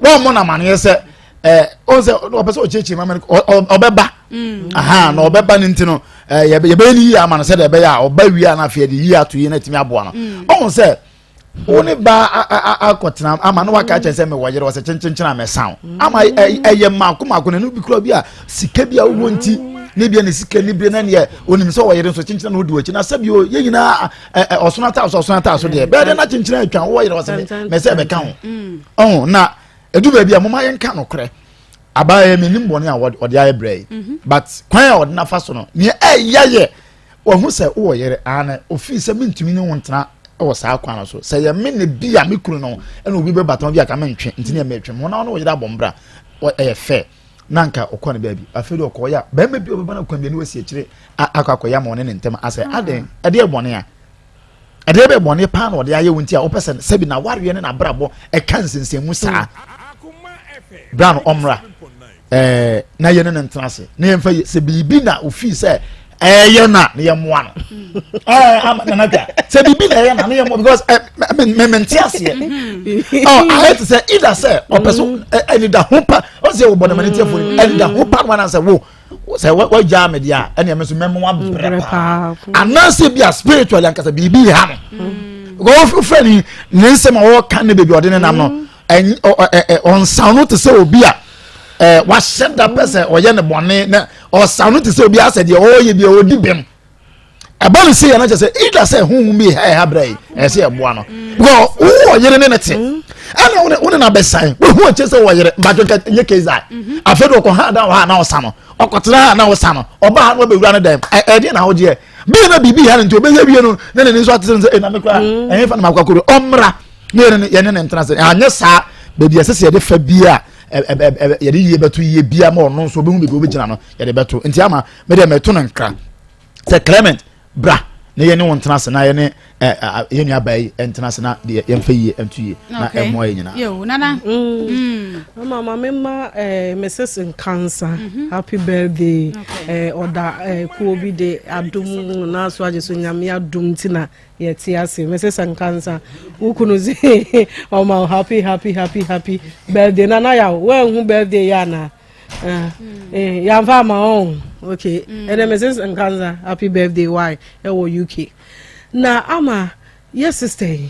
wɔn mo na amaneɛ sɛ ɛɛ ɔn sɛ ɔpɛ sɛ ɔkyerɛkyerɛ mu ama no ɔbɛba mm. aha na ɔbɛba ne nti no ɛɛ yɛbɛyɛ ne yie ama no sɛdeɛ ɛbɛyɛ a ɔba wie a na afei yɛde yie ato yie na ɛtumi aboa no mm. ɔn sɛ wo ne ba akɔtena ama na waka kyerɛ sɛ mewɔ yere ɔsɛ kyenkyenkyen a mɛsan o ama ɛyɛ mako mako na ɛno bi kura bi a sika bi a wowɔ nti ne bia ne sika ne bia na neɛ onim sɛ ɔyere nso kyenkyen na ɔdi w'akyi na sɛbi o yɛn nyinaa ɔsono ataaso ɔsono ataaso deɛ bɛyɛ dɛ na kyenkyen atwa wowɔ yere ɔsɛ mɛ sɛ ɛbɛka ho ɔho na edu baabi a moma yɛnka nokorɛ abaayɛ mi nim bɔne a ɔde ayɛ brɛ yi mhm. but kwan a ɔde nafa so no neɛ ɛyɛ yɛ wɔho sɛ wowɔ yere ana ofii sɛ mentumi ne wo ntena wɔ saa kwan no so sɛ yɛ me ne bi a me kunu no ɛna obi bɛbata bi a ka mentwe nti ne yɛ metwe mo na ɔne wo yere abɔ mbra ɛyɛ fɛ na nka ɔkɔ ne baabi afei de ɔkɔ yɛ a bɛrima bi a ɔbɛba no kwan bi ne wasi akyire akɔ akɔyɛ ama ɔne ne ntɛm asɛ ah. adɛn ɛdeɛ bɔne a ɛdeɛ bɛ bɔne paa na ɔde ayɛ wo nti a wopɛ sɛ sɛbi na wareɛ ne n'abrabɔ ɛka nsensɛnmu saa bra no ɔmmra ɛɛ na yɛne ne ntena ase na yɛmfa sɛ biribi na ofii sɛ ɛyɛ na ne yɛ mmoa no ɛɛ ama nana dwa sɛ biribi na ɛyɛ na ne yɛ mmoa because ɛ mɛ mɛ nte aseɛ ɔ ayɛ te sɛ ida sɛ ɔpɛ so ɛnida ho pa ɔsɛ wɔ bɔ ne tiɛ fo ɛnida ho pa no anasɛ wo sɛ wagyaa me deɛ a ɛnna ɛmɛ so mɛmo abrɛ paa anaasɛ bi a spiritually ankasa biribi ha no because wofrɛ ne ne nsɛm a wɔka ne baabi ɔde ne nam no ɔnsan no te sɛ obi a ɛɛ wahyɛ da pɛ sɛ ɔyɛ ne bɔne na ɔsan no te sɛ obi asɛ deɛ ɔreyɛ bi a ɔdi bɛm ɛba no sɛ yɛn akyɛ sɛ either sɛ huhum bi ha ɛha brɛ yi ɛyɛ sɛ ɛboa no because wo ɔyere ne ne te ɛna wo ne wo ne na bɛsan wohu akyɛ sɛ ɔyere mbatwe nka nyɛ keza afei de ɔkɔ ha da wɔ ha na ɔsa no ɔkɔtena ha na ɔsa no ɔba ha na ɔbɛwura no dɛm ɛdeɛ na awogyeɛ bia na biribi ha no nti ɔbɛyɛ wie no na n'ani nso ate sɛ ɛna me koraa ɛhe fa na makɔ akɔduru ɔmmra ne yɛne yɛne ne ntena sɛ anyɛ saa baabi ɛsɛ sɛ yɛde fa bi a yɛde yie bɛto yie bia ma ɔno nso ɔbɛhu baabi ɔbɛgyina no yɛde bɛto nti ama me deɛ mɛto no nkra sɛ Clement bra na yɛne wo ntena ase na yɛne yɛn nua baa yi ntena ase na deɛ yɛmfa yie nto yie na ɛmmoa yɛ nyinaa. Yo, nana. Mama, mama, ma eh, Mrs. Nkansa, mm -hmm. happy birthday. Okay. Eh, ɔda eh, kuo bi de adum na so agye so nyame adum ti na yɛte ase. Mrs. Nkansa, wo kunu se ɔma happy happy happy happy birthday. Nana yaw, woanhu birthday ya na. Ah, eh, yɛamfa ama ɔn okay mm. ɛnɛ mrs nkansa happy birthday why ɛwɔ uk na ama yɛ sister yi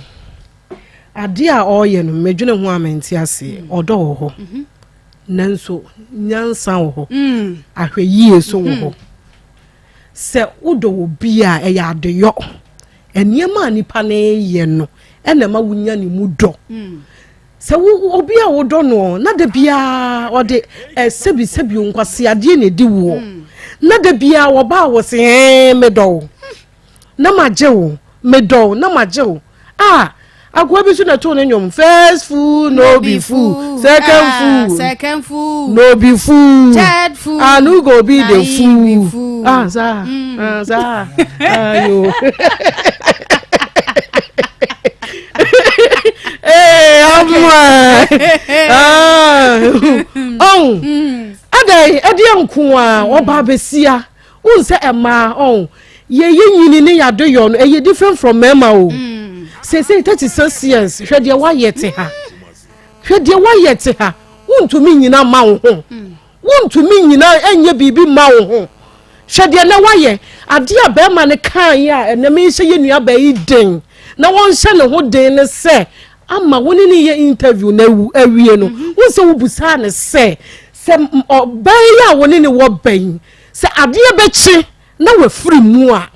adeɛ a ɔreyɛ no medwene ho a mente aseɛ mm. ɔdɔ wɔ hɔ mm-hmm. nanso nyansa wɔ hɔ mm. ahwɛ yie so wɔ hɔ mm-hmm. sɛ wodɔ wɔ bi a ɛyɛ adeyɔ nneɛma a nipa no yɛ no ɛna ɛma wonya ne mu dɔ Sɛ wo obi a wodɔ noɔ na da biara ɔde eh, sɛbi sɛbi nkwaseadeɛ na ɛdi woɔ mm. na da biara wɔba a wɔse ɛɛ medɔ wo na magye wo medɔ wo na magye wo a akoa bi so na ɛtoo ne nnwom first fool no be fool second ah, fool second fool no be fool third fool and who go be the fool, fool. ah saa mm. ah saa ayo. Ee, ama. Ah. Ɔn. Adɛn, ɛdeɛ nko a ɔba abɛsia. Wohu sɛ ɛmaa ɔn. Yɛyɛ nyini ne yɛade yɔ no, ɛyɛ different from mmarima o. Seesei 36 years, hwɛ deɛ woayɛ te ha. Hwɛ deɛ woayɛ te ha. Wontumi nyina mma wo ho. Wontumi nnyina nyɛ biribi mma wo ho. Hwɛ deɛ nnɛ woayɛ. Adeɛ a barima no kaeɛ a ɛnnɛ merehyɛ yɛn nuabaa yi den na ɔnhyɛ ne ho den ne sɛ, ama wo ne no yɛ interview na awie no, mhm. wohu sɛ wobusaa no sɛ, sɛ ɔbaa yi a wo ne ne wɔ ba yi, sɛ adeɛ bɛkye na wafiri mu a,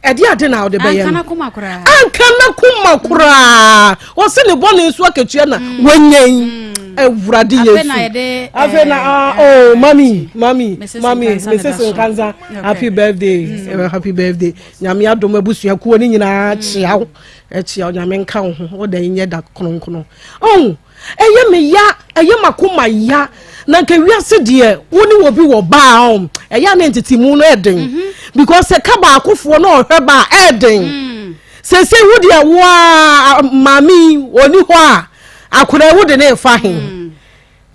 ɛde ade na ɔde bɛyɛ no anka n'akoma koraa ɔsɛ ne bɔne nso akatua na mm. wanya yi mm. awurade yesu afei na ah, oh mami mami mami mrs nkansa happy birthday mm. eh, happy birthday nyame adom abusuakuo ne nyinaa kyea wo kyea wo nyame nka wo ho woda yi nyɛ da kronkron oh Ɛyɛ me ya, ɛyɛ m'akoma ya. Na nka wiase deɛ wo ne obi wɔ baa ɔn, ɛyɛ a na ntetemu no ɛden. Mhm. Because sɛ ka baakofoɔ na ɔhwɛ ba a ɛden. Mm. Sese wo deɛ wo a maame yi ɔni hɔ a akwadaa wo de ne fa he. Mm.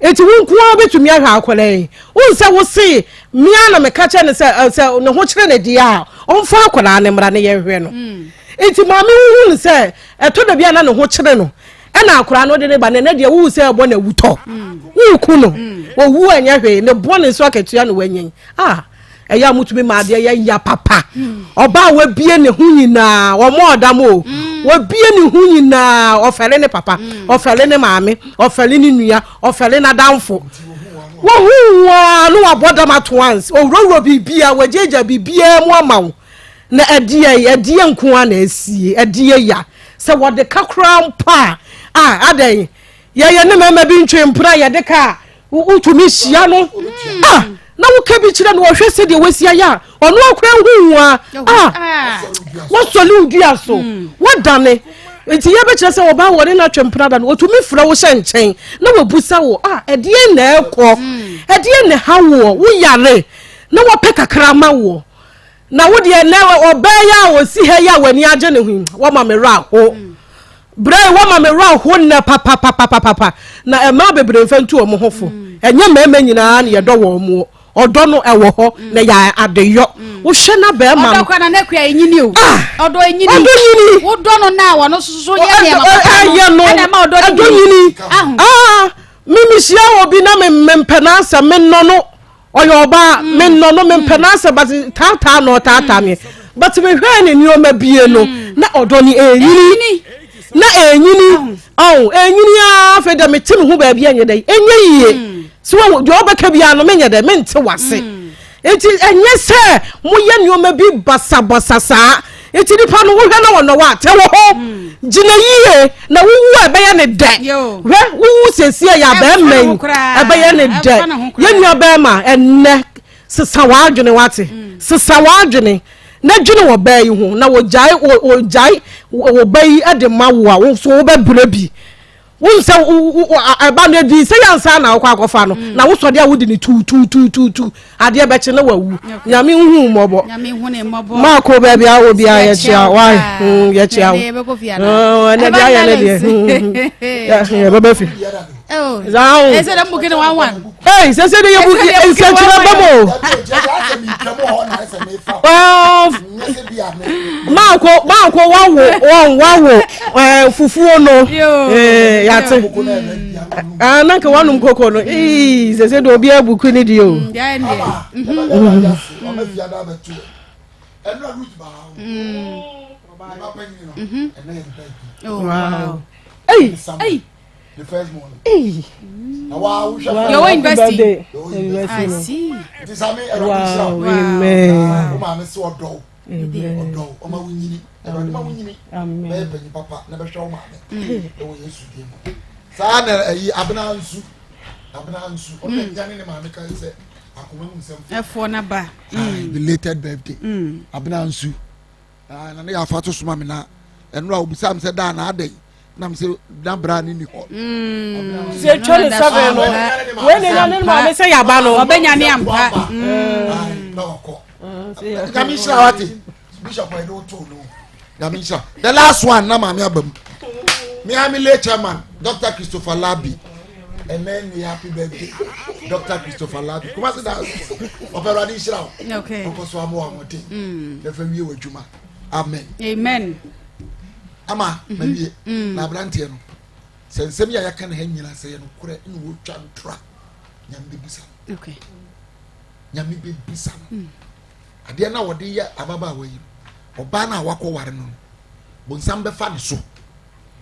Eti wo nko ara bɛtumi ahwɛ akwadaa yi. Wohu sɛ wo se mmea na meka kyerɛ no sɛ sɛ ne ho kyerɛ ne deɛ a ɔmfa akwadaa no mmra ne yɛnhwɛ no. Mm. Eti maame wohu no sɛ ɛtɔ da bi a na ne ho kyerɛ no. Ɛna akwadaa no de ne ba no ɛnɛ deɛ wohu sɛ ɛbɔ na awutɔ woku no owu ɛnyɛ hwee ne bɔ ne nso akatua na wanyan ah ɛyɛ a motumi ma adeɛ yɛ ya papa ɔbaa wabie ne ho nyinaa ɔmɔ ɔdam o wabie ne ho nyinaa ɔfɛle ne papa ɔfɛle ne maame ɔfɛle ne nua ɔfɛle n'adamfo wohu waa no wabɔ dam ato ans owurawura biribiara wagyagya biribiara mu ama wo Na ɛdeɛn, ɛdeɛn nko ara na asie, ɛdeɛ ya, sɛ wɔde ka koraa mpo a, a, adɛn, yɛyɛ ne mmarima bi ntwe mpena yɛde ka a, wotumi hyia no, a, na woka bi kyerɛ no, ɔhwɛ sɛdeɛ wasi ayɛ a, ɔno akora nhu a, a, wɔsɔle wo dua so, wɔdane, nti yɛbɛkyerɛ sɛ ɔbaa wɔ ne no atwe mpena da no, ɔtumi frɛ wo hyɛ nkyɛn, na wabusa wo, a, ɛdeɛn na ɛkɔ, ɛdeɛn na ɛha woɔ, woyare, na wɔpɛ kakra ma woɔ. Na wo deɛ nɛ ɔbaa yi a ɔsi ha yi a w'ani agye ne ho yi wɔma me werɛ aho berɛ yi wɔma me werɛ aho nnɛ papapapapapa na ɛmaa bebree mfa ntu wɔn ho fo ɛnyɛ mmarima nyinaa na yɛdɔ wɔn mu ɔdɔ no ɛwɔ hɔ na yɛ adeyɔ wohwɛ na bɛrima no ɔdɔ kora na n'akua enyini o ah! ɔdɔ enyini ɔdɔ nyini wodɔ no na wɔn soso yɛ nneɛma papa no ɛna ɛma ɔdɔ nyini nyini ah mimi hyia obi na me mpɛ n'asɛm me nnɔ no Ɔyɛ ɔbaa mm. me nnɔ no mempɛ mm. n'asɛm but taataa na ɔtaataa me but mehwɛɛ ne nneɛma bie no mm. na ɔdɔ no ɛnyini na ɛnyini ɔn ɛnyini aa afei dɛ mete me ho baabi ɛnyɛ dɛ ɛnyɛ yie so deɛ ɔbɛka biara no menyɛ dɛ mente wase nti ɛnyɛ sɛ moyɛ nneɛma bi basabasa saa Nti nipa no wohwɛ na ɔnɔ wo a tɛ wɔ hɔ gyina yie na wowu a ɛbɛyɛ ne dɛ hwɛ wowu siesie yɛ abɛɛma yi ɛbɛyɛ ne dɛ yɛ nua bɛɛma ɛnɛ sesa w'adwene wate mm. sesa w'adwene na dwene wɔ bɛɛ yi ho na wɔgyae wɔgyae wɔ bɛ yi de ma wo a wo so wobɛbrɛ bi. Wohu sɛ ɛba no adi sɛ yɛnsa na wokɔ akɔfa no mm. na wosɔ deɛ wode ne tuutuutuutu adeɛ bɛkye na wawu. Nyame nhu mmɔbɔ. Maako baabi a wɔ biara yɛkyea wae mm, yɛkyea wo ɛnɛ deɛ ayɛ ne deɛ yɛbɛbɛ fi. Ei, sɛ sɛ de yɛ bu nsɛnkyerɛ bɛ mu o. Maako maako wawo wɔn wawo ɛɛ fufuo no ɛɛ yate ɛɛ nanka wanum koko no ee sɛ sɛ de obi abuku ne deɛ o. Wow. Hey. Hey. The first morning. Hey. Wow. Your university. I see. Wow. Amen. Amen. Amen. Saa na ɛyi abena nsu abena nsu ɔno ɛgya ne ne maame kan sɛ akoma mu nsɛm. Ɛfoɔ na ba. Belated birthday abena nsu. Ah, na ne yɛ afa to soma me na ɛno a obisaa me sɛ daa na adɛn na me sɛ na bra ne ni hɔ. Mm. Sɛ etwa ne sɛbɛn no, wei ne nya ne maame sɛ yaba no. Ɔbɛnya ne ampa. Mm. Na ɔkɔ. Nyame nhyira wate. Bishop ɛde wo too no. Nyame nhyira. The last one na maame aba mu. Me a me lay chairman Dr. Christopher Labi. And then we happy birthday Dr. Christopher Labi. Kumasi da ɔfɛ awurade nhyira wo. Ɔnkɔ so ama ahoɔden. Mm. Na fa wie w'adwuma. Amen. Amen. Ama mm-hmm. ma wie. Mm. Na aberanteɛ no sɛ nsɛm yi a yɛaka ne ha nyina sɛ yɛ nokorɛ ne wɔtwa ntora nyame bɛbisa no. Okay. Nyame bɛbisa no. Mm. Adeɛ no a wɔde yɛ ababaawa yi no ɔbaa no a wakɔware no no bonsam bɛfa ne so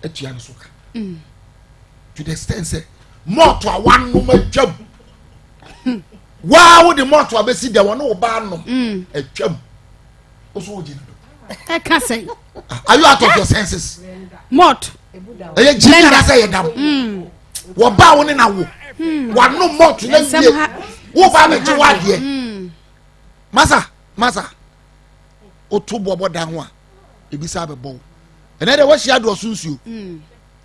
atua ne so ka. Mm. To the extent sɛ mɔɔto a wanom atwam waa wode mɔɔto a bɛsi deɛ wɔne wo baa nom mm. atwam wo so wogye no do ɛka sɛn ah, are you out of your senses mɔɔto ɛyɛ gyimi anaasɛ ɛyɛ dam mm. wɔbaa wo ne na wo mm. wanom mɔɔto na wie wo baa bɛgye wo adeɛ masa masa woto boɔbɔ dan ho a ebi saa bɛbɔ wo ɛnɛ deɛ woahyia adoɔso nsuo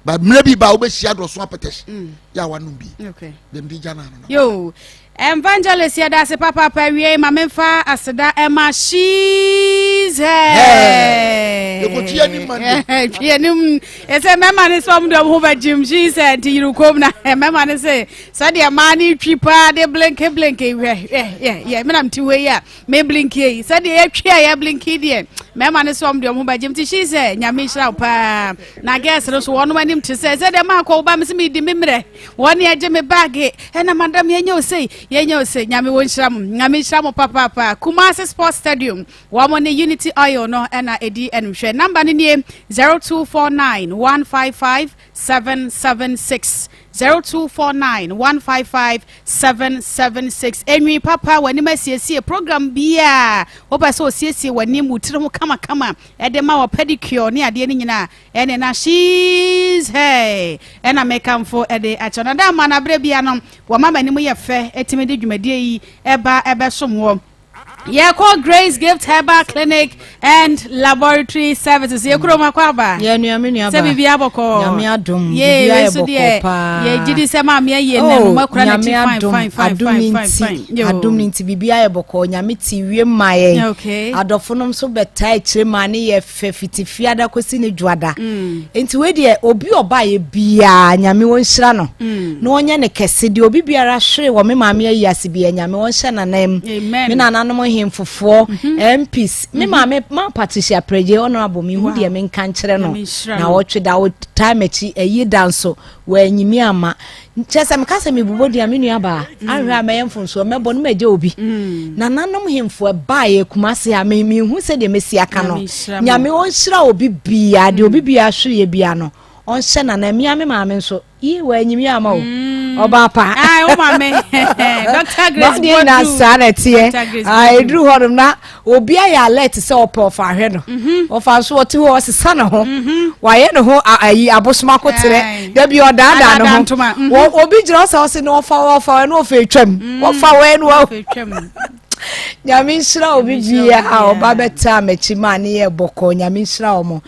ba mmerɛ bi ba wobɛhyia adoɔso apɛtɛhye mm. yɛ a wanom bi dɛm de gya no ano yo evangelist yɛda ase papaapa awie ma memfa aseda ɛma she's yɛkɔtwi anim ma twi anim ɛsɛ mɛma ne sɛ ɔm de ɔm ho bɛgyem she's nti yere kom na mɛma ne sɛ sɛdeɛ maa ne twi paa de blinke blinke hwɛ yɛ yɛ menam te hɔ yi a Me blinkie yi sɛdeɛ yɛtwe a yɛblinkie deɛ mmarima no sɛ ɔm deɛ ɔmo bɛgye mte hyi sɛ nyame nhyira wo paa na girls no so wɔnom anim te sɛ sɛdeɛ maakɔ wo ba me sɛ medi me mmerɛ wɔn ne agye me baage ɛna madam yɛnyɛ ose yɛnyɛ ose nyame wɔ nhyira mo nyame nhyira mo papaapa Kumasi Sports Stadium wɔn ne Unity Oil no ɛna ɛdi ɛnumhwɛ namba no nie 0249 155 776 0249 155 776 Enwi papa w'anim asiesie program biaa wopɛ sɛ osiesie w'anim wo tiri ho kamakama ɛde ma wɔ pedicure ne adeɛ no nyinaa ɛne na she's hey ɛna mekamfo ɛde akyɛ na da ama na berɛ bia no wɔma m'anim yɛ fɛ ɛtumi de dwumadie yi ɛba ɛbɛsom wɔ Yɛkɔ Grace Gift Herbal Clinic and Laboratory Services. Yɛ kurom akɔ aba. Yɛ nua me nua ba. Sɛ biribi abɔkɔ. Nyame adom. Biribi ayɛ bɔkɔ paa. Yɛ gidi sɛ maame ayie nɛ no makura n'akyi fine fine fine fine fine fine. Adom ne nti biribi ayɛ bɔkɔ. Nyame ti wie ma yɛn. Okay. Adɔfo nom so bɛtaa akyire maa ne yɛ fɛ fiti fiada kɔsi ne dwoada. Mm. Nti wei deɛ obi ɔbaeɛ biara Nyame ɔnhyira no. Mm. Na ɔnyɛ ne kɛse deɛ obi biara hwere wɔ me maame ayi ase biara Nyame ɔnhyɛ n'anan mu. Me nananom hemfofoɔ, mm -hmm. MPs, me mm -hmm. maame ma Patricia Prɛgye honorable mehu wow. deɛ menka nkyerɛ no. Na ɔtwe da ɔtaa m'akyi ayi da nso wɔanyimi ama. Kyerɛ sɛ meka sɛ mebobɔ din a me nua baa mm. ahwɛ a mɛyɛ mfomsoɔ mɛbɔ no magya obi mm. nananom hemfo ɛbaeɛ Kumase a mehu sɛdeɛ mɛsi aka no nyame ɔnhyira obi biaa deɛ obi biaa hwereɛ biaa no ɔnhyɛ nana mmea me maame nso yie wanyimi ama o ɔbaa pa wo maame Dr. Grace Boadu na saa na ɛteɛ ɛduru hɔ nom na Obi ayɛ alert sɛ ɔpɛ ɔfa ahwɛ no. Mhm. Ɔfa nso ɔte hɔ ɔsesa ne ho. Mhm. Wayɛ ne ho ayi abosom akoterɛ. Dabi ɔdaadaa ne ho. Mhm. Obi gyina ɔsɛ ɔse na ɔfa ɔfa ɛna ɔfa etwam. Ɔfa wɔ ɛna ɔfa etwam. Nyame nhyira obi bia a ɔba bɛtaa m'akyi maa ne yɛ bɔkɔɔ. Nyame nhyira wɔn.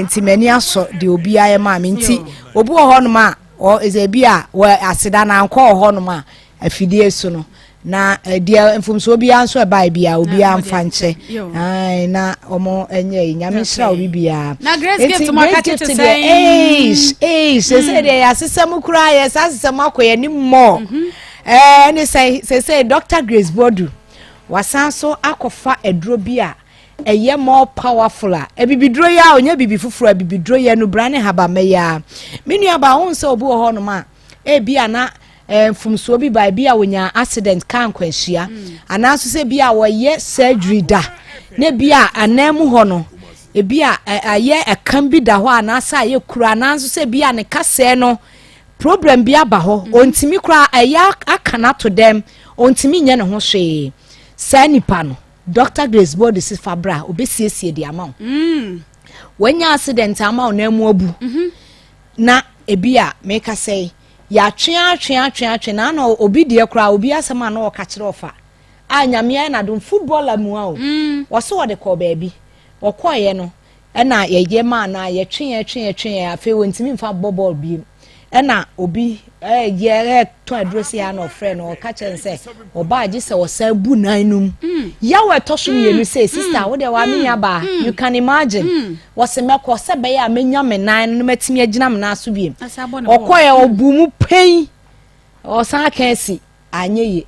Nti m'ani asɔ deɛ obiara yɛ maa me. Nti obi wɔ hɔnom a ɔ bi a wɔ aseda na ankɔ wɔ hɔnom a afidie so no na eh, deɛ mfomsoɔ biara nso ɛbae biara obiara mfa nkyɛ na wɔn nyɛ yi. Nyame nhyira obi biara. Na Grace Gift mo aka tete sɛn? Eish eish sese deɛ yɛ asesa mu koraa, yɛ saa asesa mu akɔ yɛ anim mɔ ɛɛ ne sɛ sese Dr. Grace Boadu wasan so akɔfa aduro bi a ɛyɛ more powerful a abibiduro yi a ɔnyɛ bibi foforɔ. Abibiduro yɛ no bra ne habamma yi a me nua ba ho sɛ obi wɔ hɔnom a ebi a na eh, mfomsoɔ bi ba, ebi a wɔnya accident, kaa nkwanhyia, anaasɛ sɛ ebi a wɔyɛ surgery da na ebi a anan mu hɔ no ebi a ayɛ ɛkam bi da hɔ anaasɛ ayɛ kuro, anaasɛ sɛ ebi a ne kasɛɛ no problem bi aba hɔ, ɔntumi koraa ɛyɛ aka no ato dɛm, ɔntumi nyɛ ne ho hwee. Saa nipa no, Dr. Grace Boadu si fa bra, obɛsiesie de ama wo. Wanya accident ama wo nan mu abu na ebi a meka sɛ yɛatwe atwe atwe atwe na ana obi deɛ koraa, obi asɛm a na ɔka kyerɛ ɔfa a Nyame ayɛ n'adom, footballer mu a o wɔso wɔde kɔɔ baabi, wɔkɔɔeɛ no ɛna yɛyɛ maa na yɛtwe yɛn twe yɛn twe yɛn, afei wɔntumi nfa bɔ bɔɔl biem. Ɛna obi ɛyɛ ɛtɔ aduro si ha na ɔfrɛ no, ɔka kyerɛ no sɛ ɔbaa gye sɛ ɔsan bu nan no mu mm. Yaw ɛtɔ so mmienu sɛ sister wo deɛ waa me nua baa, you can imagine. Wɔsi mɛkɔ sɛ bɛyɛ a mɛnya me nan no mɛtumi agyina me nan so biem. Ɔkɔɛ ɔbu mu pɛn, ɔsan aka asi anyɛ yie.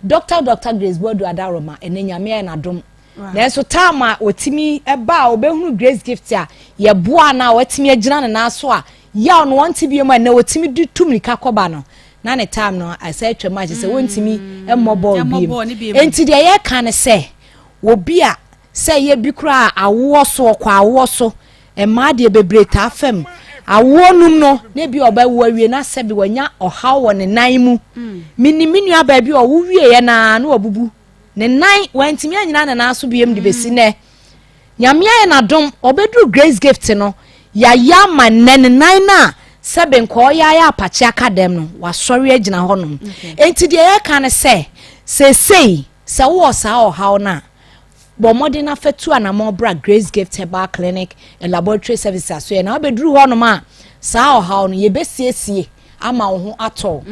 Dr Grace Boadu Adaroma ɛnɛ Nyame ayɛ n'adom, nanso time a ɔtumi ɛba a ɔbɛhunu Grace Gift a yɛboa no a watumi agyina ne nan so a yaw no wɔnte bio mu a ɛnɛ ɔtumi de tu mirika kɔba no, na ne time no asɛ atwam akyɛ sɛ wɔntumi mmɔ bɔɔl bio. Enti deɛ yɛka ne sɛ obi a sɛ yɛ bi koraa awoɔ so, ɔkɔ awoɔ so, mmaa deɛ bebree taa fam awoɔ num no na ebi ɔbɛwo awie na sɛbi wanya ɔhaw wɔ ne nan mu. Menim me nua baabi a ɔwo wieɛ naa na wabubu ne nan, wantumi anyina ne nan so biem de bɛsi nɛ. Nyame ayɛ n'adom, ɔbɛduru Grace Gift no, yɛayɛ ama nnɛ ne nan no a sɛbe nka ɔyɛ ayɛ apakye aka dɛm no, wasɔre agyina hɔnom. Enti deɛ yɛka ne sɛ seesei sɛ wowɔ saa ɔhaw no a, bɔ mmɔden na fa tu anammɔn bra Grace Gift Herbal Clinic and Laboratory Services asoɛ na wobɛduru hɔnom a, saa ɔhaw no yɛbɛsiesie ama wo ho atɔ wo.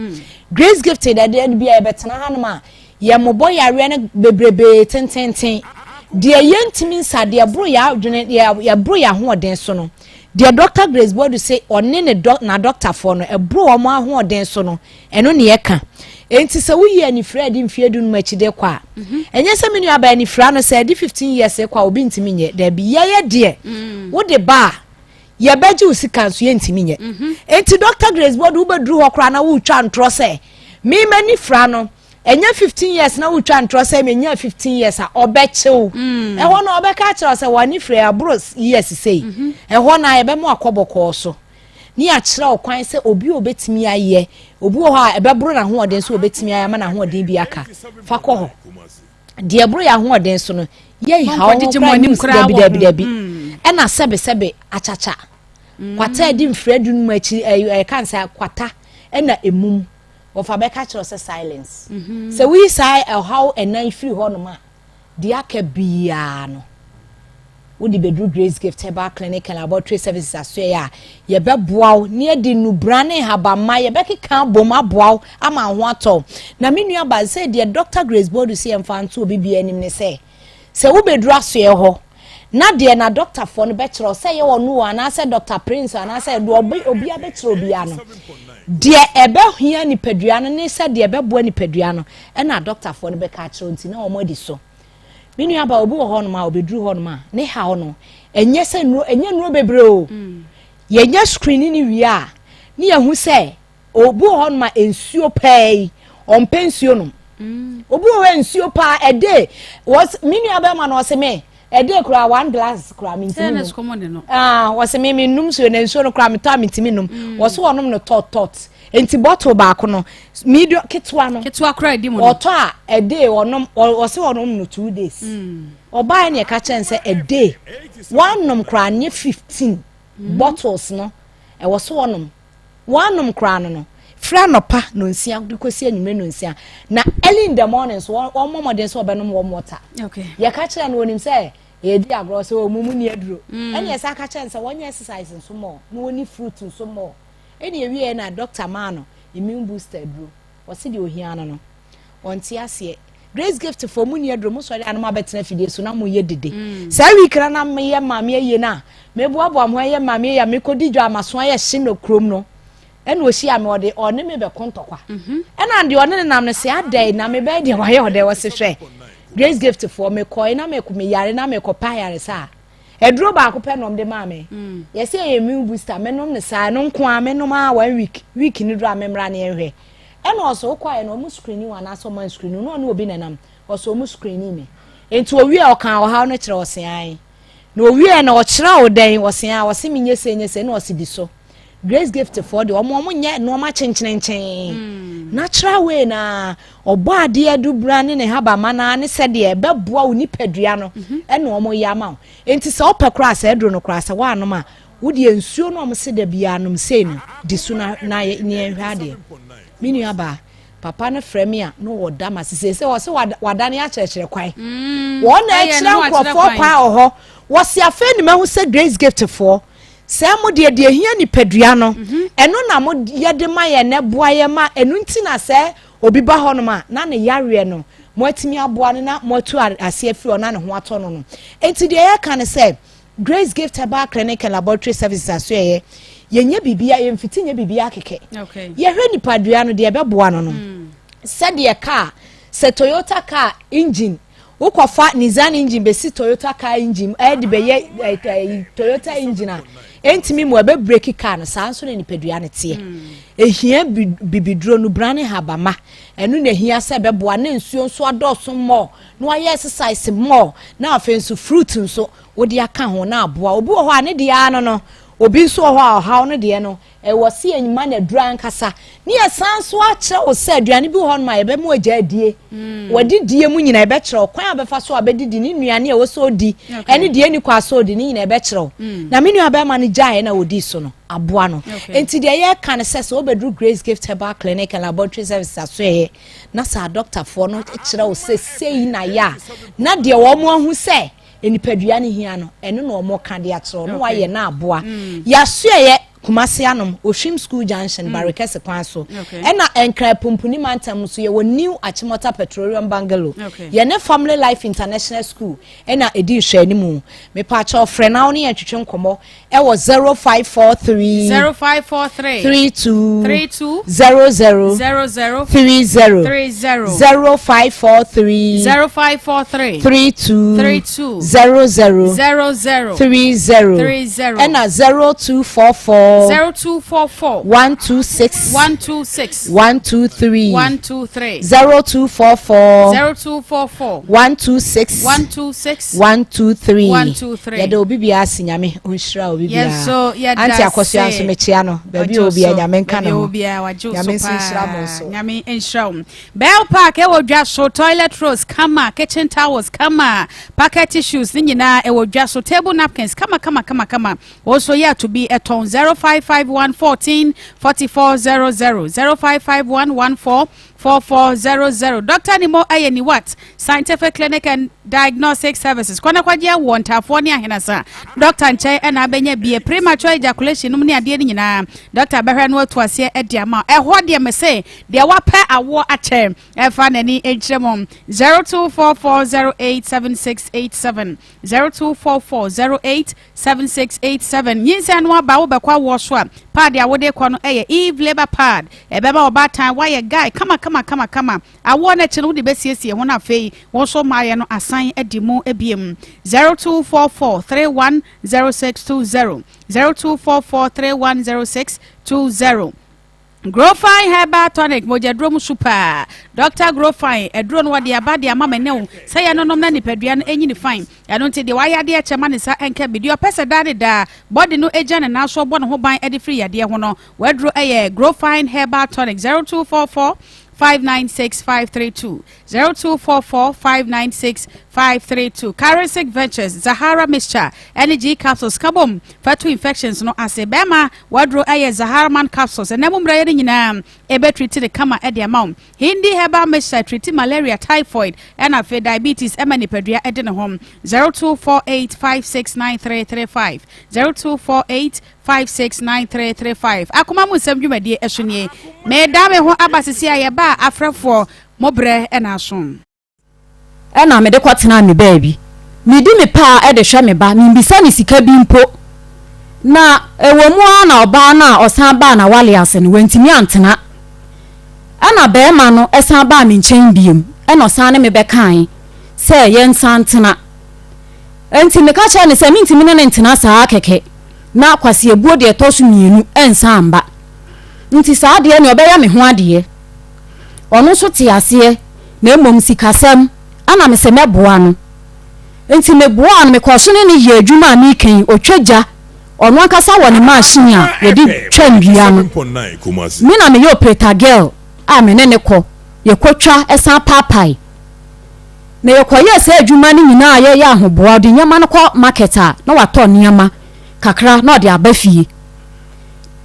Grace Gift deɛ bi a yɛbɛtena hanom a yɛmmobɔ yareɛ no bebrebee tententen. Deɛ yɛntumi nsa, deɛ ɛboro yɛn adwene, deɛ ɛboro yɛn ahoɔden so no, deɛ Dr. Grace Boadu se ɔne ne dɔ n'adɔktafoɔ no ɛboro wɔn ahoɔden so no, ɛno ne yɛka. Enti sɛ woyi anifira a ɛde mfeɛ dunum akyi de kɔ a, ɛnyɛ sɛ me nuabaa anifira no sɛ ɛde 15 years kɔ a obi ntumi nyɛ. Daabi, yɛyɛ deɛ mm. wode ba a yɛbɛgye wo sika nso yɛntumi nyɛ. Enti Dr. Grace Boadu wobɛduru hɔ koraa na wotwa ntorɔ sɛ me m'anifira no ɛnyɛ 15 years na wotwa ntorɔ sɛ menya 15 years a ɔbɛkyew mm. Ɛhɔ no ɔbɛka akyerɛ sɛ w'anifira aboro years sei. Ɛhɔ no a yɛbɛma akɔ bɔkɔɔ so ne yɛakyerɛ wo kwan sɛ obi a obetumi ayɛ, obi wɔ hɔ a ɛbɛboro n'ahoɔden so obetumi ayɛ ama n'ahoɔden bi aka, fa kɔ hɔ. Deɛ ɛboro yɛ ahoɔden so no, yɛnha wo ho koraa news dabi dabi dabi. Mm. Ɛna sɛbesɛbe akyakya. Mm. Kwata ɛdi mfiri adunum akyi ɛyɛ kan sɛ kwata ɛna emum. Wɔfa bɛka kyerɛ sɛ silence. Mm-hmm. Sɛ woyi saa ɛhaw ɛnan firi hɔnom a, Deɛ aka biara no, wode bɛduru Grace Gift Herbal Clinic and Laboratory Services asoɛeɛ a, yɛbɛboa wo na yɛde nnubra ne nhabamma yɛbɛkeka abom aboa wo ama wo ho atɔ wo. Na me nua ba, sɛ deɛ Dr. Grace Boadu sɛ yɛmfa nto obi biara anim ne sɛ, sɛ wobɛduru asoɛeɛ hɔ na deɛ na dɔktafoɔ no bɛkyerɛ wo sɛ yɛ ɔno o anaasɛ Dr. Prince o anaasɛ deɛ obiara bɛkyerɛ obiara no, deɛ ɛbɛhia nipadua no ne sɛ deɛ ɛbɛboa nipadua no ɛna dɔktafoɔ no bɛka akyerɛ nti na wɔn adi so. Me nua ba, obi wɔ hɔnom a ɔbɛduru hɔnom a ne haw no ɛnyɛ sɛ nnuro, ɛnyɛ nnuro bebree o. Yɛnyɛ screen ne wie a ne yɛhu sɛ obi wɔ hɔnom a nsuo pɛɛ yi ɔmpɛ nsuo nom. Obi wɔ hɔ nsuo paa ɛde wɔs me nua bɛrima no ɔse me ɛde koraa one glass koraa me ntumi nom. Ah, wɔse me me num nsuo na nsuo no koraa metɔ a me ntumi nom. Wɔse wɔnom no tɔt tɔt. Nti bottle baako no medium ketewa no. Ketewa koraa ɛdi mu no. Ɔtɔ a a day ɔnom ɔse ɔnom no 2 days. Ɔbaa ne ɛka kyɛn sɛ a day wanom koraa nye 15 bottles no ɛwɔ so ɔnom wanom koraa no. Firi anɔpa nonsia de kɔsi anwummere nonsia. Na early in the morning nso wɔmmɔ mmɔden sɛ wɔbɛnom warm water. Yɛka kyerɛ no wɔnim sɛ yɛdi agorɔ sɛ wɔn mu ni aduro. Ɛna yɛsan ka kyerɛ no sɛ wɔnyɛ exercise nso more na wɔni fruit nso more. Ɛna ɛwieɛ na doctor maa no immune booster aduro. Wɔse deɛ ohia no no ɔnte aseɛ. Grace Gift foɔ mo ni aduro mo sɔre a na mo abɛtena afidie so na mo yɛ dede. Saa week na na meyɛ maame ayie no a meboaboa mo ho ɛyɛ maame ayie a mekɔdi dwa a maso ayɛ hye no kurom no ɛna ɔhyia me ɔde ɔne me bɛko ntɔkwa. Ɛna deɛ ɔne ne nam no se adɛn na mebɛyɛ deɛ wayɛ ɔdɛ wɔse hwɛ Grace Gift foɔ mekɔe na mekɔ meyare na mekɔpɛ ayaresa a Aduro baako pɛ na ɔmde maa me. Mm. Yɛsɛ ɛyɛ immune booster, menom no saa, ɛno nko ara menom ara one week, week no duru a memmra ne yɛnhwɛ. Ɛna ɔsɛ wokɔɛ no ɔmo screening wo anaasɛ ɔmo anscreening wo, na ɔne obi na ɛnam, ɔsɛ ɔmo screening me. Nti owie a ɔkaa ɔhaw no kyerɛ ɔse ae. Na owie na ɔkyerɛ wo dɛn, ɔse ae, ɔse menyɛ sei nyɛ sei, na ɔse di so. Grace Gift foɔ deɛ ɔmo ɔmo nyɛ nneɛma kyenkyerenkyen. Mm. Natural way na ɔbɔ adeɛ adubra ne ne habama na ne sɛdeɛ ɛbɛboa wo nipadua no mhm. ɛna ɔmo yɛ ama wo. Nti sɛ ɔpɛ koraa sɛ aduro no koraa sɛ woanom a wodeɛ nsuo no ɔmo se da biara nom sei no di so na na ne yɛnhwɛ adeɛ. Me nua baa papa no frɛ me a na ɔda ma sese sɛ ɔsɛ wadane akyerɛkyerɛ kwan. Mm. Wɔn na ɛkyerɛ nkurɔfoɔ kwan wɔ hɔ. Wɔsi afei ne mahu sɛ Grace Gift foɔ Sɛ mo deɛ, deɛ ɛhia nipadua no, ɛno na mo yɛ de ma yɛn na ɛboa yɛn ma ɛno nti na sɛ obi ba hɔnom a, na ne yareɛ no, moatumi aboa no na moatu aseɛ afiri hɔ na ne ho atɔ no no. Enti deɛ yɛreka ne sɛ, Grace Gift Herbal Clinic and Laboratory Services asoɛeɛ, yɛnyɛ biribiara, yɛmfiti nyɛ biribiara kɛkɛ. Yɛhwɛ nipadua no, deɛ ɛbɛboa no no, sɛdeɛ kaa, sɛ Toyota kaa engine Wokɔfa Nissan engine bɛsi Toyota car engine mu ɛde bɛyɛ ɛɛ Toyota engine a ɛntumi mu ɛbɛ breki car no saa nso na nipadua no teɛ. Ehia bibiduro no bra ne habama ɛno na ehia sɛ ɛbɛboa na nsuo nso adɔɔso mmɔɔ na wayɛ exercise mmɔɔ na afei nso fruit nso wode aka ho na aboa. Obi wɔ hɔ a ne deɛ ara no no obi nso wɔ hɔ a ɔhaw no deɛ no Ɛwɔ sɛ yɛma no aduru ankasa. Ne yɛsan nso akyerɛ wo sɛ aduane bi wɔ hɔnom a yɛbɛma wagya adie. Mm. Wadidie mu nyinaa yɛbɛkyerɛ wo kwan a bɛfa so a bɛdidi ne nnuane a ɛwɔ sɛ ɔdi ɛne deɛ ɛni kwan sɛ ɔdi ne nyinaa yɛbɛkyerɛ wo. Mm. Na me nua bɛrima no gyaeɛ na ɔdii so no aboa no. Nti deɛ yɛreka no sɛ sɛ wobɛduru Grace Gift Herbal Clinic and Laboratory Services asoɛeɛ na sɛ adɔktafoɔ no kyerɛ wo sɛ sei na yɛ a na deɛ wɔn ahu sɛ nipadua no hia no ɛno na wɔn ka de akyerɛ wo na wayɛ na aboa. Mm. Yɛasoɛeɛ Kumasi anom, Ohwim School Junction, mm. Barekɛse kwan so. Ɛna Nkran Pumpuni mantam nso yɛwɔ New Achimota Petroleum Bungalow. Okay. Yɛne Family Life International School ɛna ɛdi nhwɛanimu. Mepaakyɛw frɛ na wo ne yɛn twetwe nkɔmmɔ ɛwɔ 0543 0543 32 32 00 00 30 30 0543 0543 32 32 00 00 30 30 ɛna 0244 0244 126 126 123 123 0244 0244 126 126 123 123 yɛda obi biara ase nyame ɔnhyira obi Yɛn biara nso yɛda ante akɔsoa ase. nso mekyia no baabi a Wagye obi a so. nyame nka Baabi ne a ho wɔ biara, wagye wo nyame so nso nhyira mo paa. nso Nyame nhyira wo. Bell Park ɛwɔ dwa so, toilet rolls kama, kitchen towels kama, pocket tissues ne nyinaa ɛwɔ dwa so, table napkins kama kama kama kama. Wo nso yɛ ato bi ɛtɔn 0551 14 44 00 0551 14 4400. Dr. Nimo ɛyɛ Niwat Scientific Clinic and Diagnostic Services. Kɔ na kɔgye awoɔ ntaafoɔ ne ahenasa. Dɔkta nkyɛn ɛna abɛnya bie premature ejaculation nom ne adeɛ no nyinaa. Dɔkta bɛhwɛ no atu aseɛ ɛde ama. Ɛhɔ deɛ mese deɛ wapɛ awoɔ akyɛ ɛfa n'ani nkyerɛ mu. 0244087687 0244087687 Nyinsɛn no aba wobɛkɔ awoɔ so a pad a wode kɔ no ɛyɛ Eve Labour Pad. Ɛbɛma ɔbaatan woayɛ guy kama kama kama kama. Awoɔ no akyi no wode bɛsiesie ho na afei wo nso mmaeɛ no asan adi mu biom. 0244310620 0244310620 Grofine Herbal Tonic, mogyaduro mu su paa. Dɔkta Grofine, aduro no wɔde aba de ama me ne wo sɛ yɛnonom na nipadua no ɛnyini fine. Ɛno nti deɛ wayɛ adeɛ kyɛ ma ne nsa nka bi. Deɛ ɔpɛ sɛ daa ne daa body no gya ne nan so ɔbɔ ne ho ban de firi yadeɛ ho no, w'aduro yɛ Grofine Herbal Tonic 0244. 596 532. 0244 596 532. Karisic Ventures, Zahara Mixture, ɛne G Capsules ka bom fa tu infections no ase. Bɛrima waduro ɛyɛ Zahara Man Capsules. Ɛnɛ mu mmerɛ yɛ no nyinaa ɛbɛtriti ne kama ɛde ama wo. Hindi Herbal Mixture triti malaria, typhoid, ɛna afei diabetes ɛma nipadua ɛde ne ho. 0248 569335. 0248 569335. Akoma mu nsɛm dwumadie ɛso nie. Meda me ho aba sisi a yɛba a afrɛfoɔ mo berɛ na aso. Ɛna mede kɔtenaa me baabi. Medi me paa de hwɛ me ba, membisa no sika bi mpo. Na ɛwɔ mu ara na ɔbaa no a ɔsan baa n'awale ase no, wantumi antena. Ɛna barima no san baa me nkyɛn bio, ɛna ɔsan ne me bɛkae sɛ yɛnsan ntena. Enti meka kyerɛɛ no sɛ mentumi ne no ntena saa ara kɛkɛ, na kwaseabuo deɛ ɛtɔ so mmienu nsan mma. Nti saa deɛ nea ɔbɛyɛ me ho adeɛ. Ɔno nso te aseɛ na mmom sikasɛm ɛna mese mɛboa no. Nti meboaa no, mekɔɔ so ne no yɛɛ adwuma a meka yi, ɔtwa gya, ɔno ankasa wɔ ne machine a yɛde twa nnua no. Me na meyɛ operator girl a me ne no kɔ, yɛkɔtwa san paapae. Na yɛkɔyɛɛ saa adwuma no nyinaa a yɛyɛ ahoboa, ɔde nneɛma no kɔ market a na watɔ nneɛma kakra na ɔde aba fie.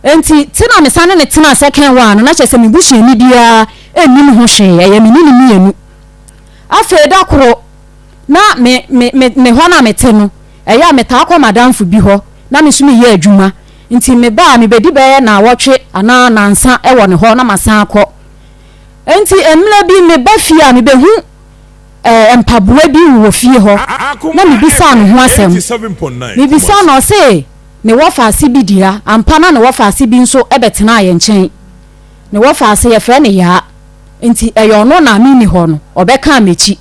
Enti, te na mesan ne no tenaa second one no, na kyerɛ sɛ me busuani biara nnim ho hwee, ɛyɛ me ne no mmienu. Afei da koro, na me, me, me, me hɔ no a mete no, ɛyɛ a metaa kɔ m'adamfo bi hɔ, na me nso meyɛ adwuma. Nti meba a, mebɛdi bɛyɛ nnawɔtwe anaa nnansa wɔ ne hɔ na masan akɔ. Enti mmerɛ bi meba fie a, mebɛhu eh, mpaboa bi wɔ fie hɔ, na mebisaa no ho asɛm. Mebisaa no, ɔse, Ne wɔfaase bi dea. Ampa na ne wɔfaase bi nso bɛtenaa yɛn nkyɛn. Ne wɔfaase, yɛfrɛ no Yaa. Nti ɛyɛ ɔno na menni hɔ no, ɔbɛkaa m'akyi.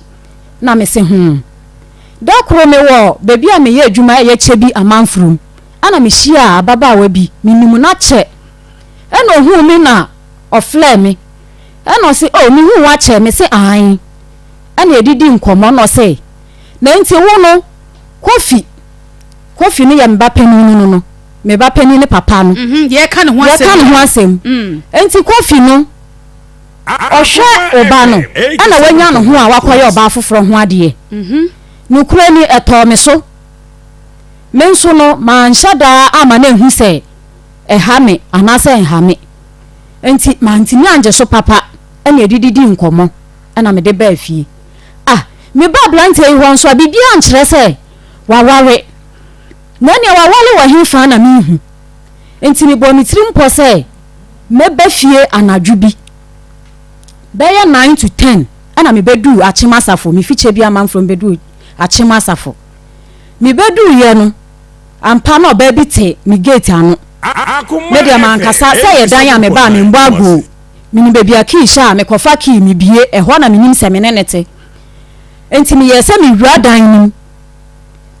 Na mese hmm. Da koro mewɔ baabi a meyɛ adwuma ɛyɛ Kyebi Amanfurom, ɛna mehyiaa ababaawa bi, menim no akyɛ. Ɛna ohuu me na ɔflɛɛ me. Ɛna ɔse, oh, mehuu wo akyɛ. Mese aane. Ɛna yɛdidii nkɔmmɔ, ɛna ɔse, na nti wo no, Kofi, Kofi no yɛ me ba panin no no, me ba panin no papa no. Mhm, yɛka ne ho asɛm. Yɛka ne ho asɛm. Mm. Nti Kofi no, ɔhwɛ ɔba no, ɛna wanya ne ho a wakɔyɛ ɔbaa foforɔ ho adeɛ. Mhm. Nokorɛ ni, ɛtɔɔ me so. Me nso no, manhyɛ daa ama no anhu sɛ ɛha me anaasɛ ɛnha me. Nti mantumi angye so papa, ɛna yɛde didii nkɔmmɔ, ɛna mede baa fie. Ah, meba aberanteɛ yi hɔ nso a, biribiara nkyerɛ sɛ Waware. Na nea waware wɔ hefa na minhu? Enti mebɔɔ me tirim pɔ sɛ mɛba fie anadwo bi. Bɛyɛ nine to ten ɛna mebɛduu Akyem Asafo, mefi Kyebia Amanfrom bɛduu Akyem Asafo. Mebɛduuiɛ no, ampa na ɔbaa bi te me gate ano. Me deɛ mankasa, sɛ ɛyɛ dan a meba a memmɔ agoo. Menim baabi a key hyɛ a, mekɔfa key mebue, ɛhɔ na menim sɛ me ne no te. Enti meyɛɛ sɛ mewura dan no mu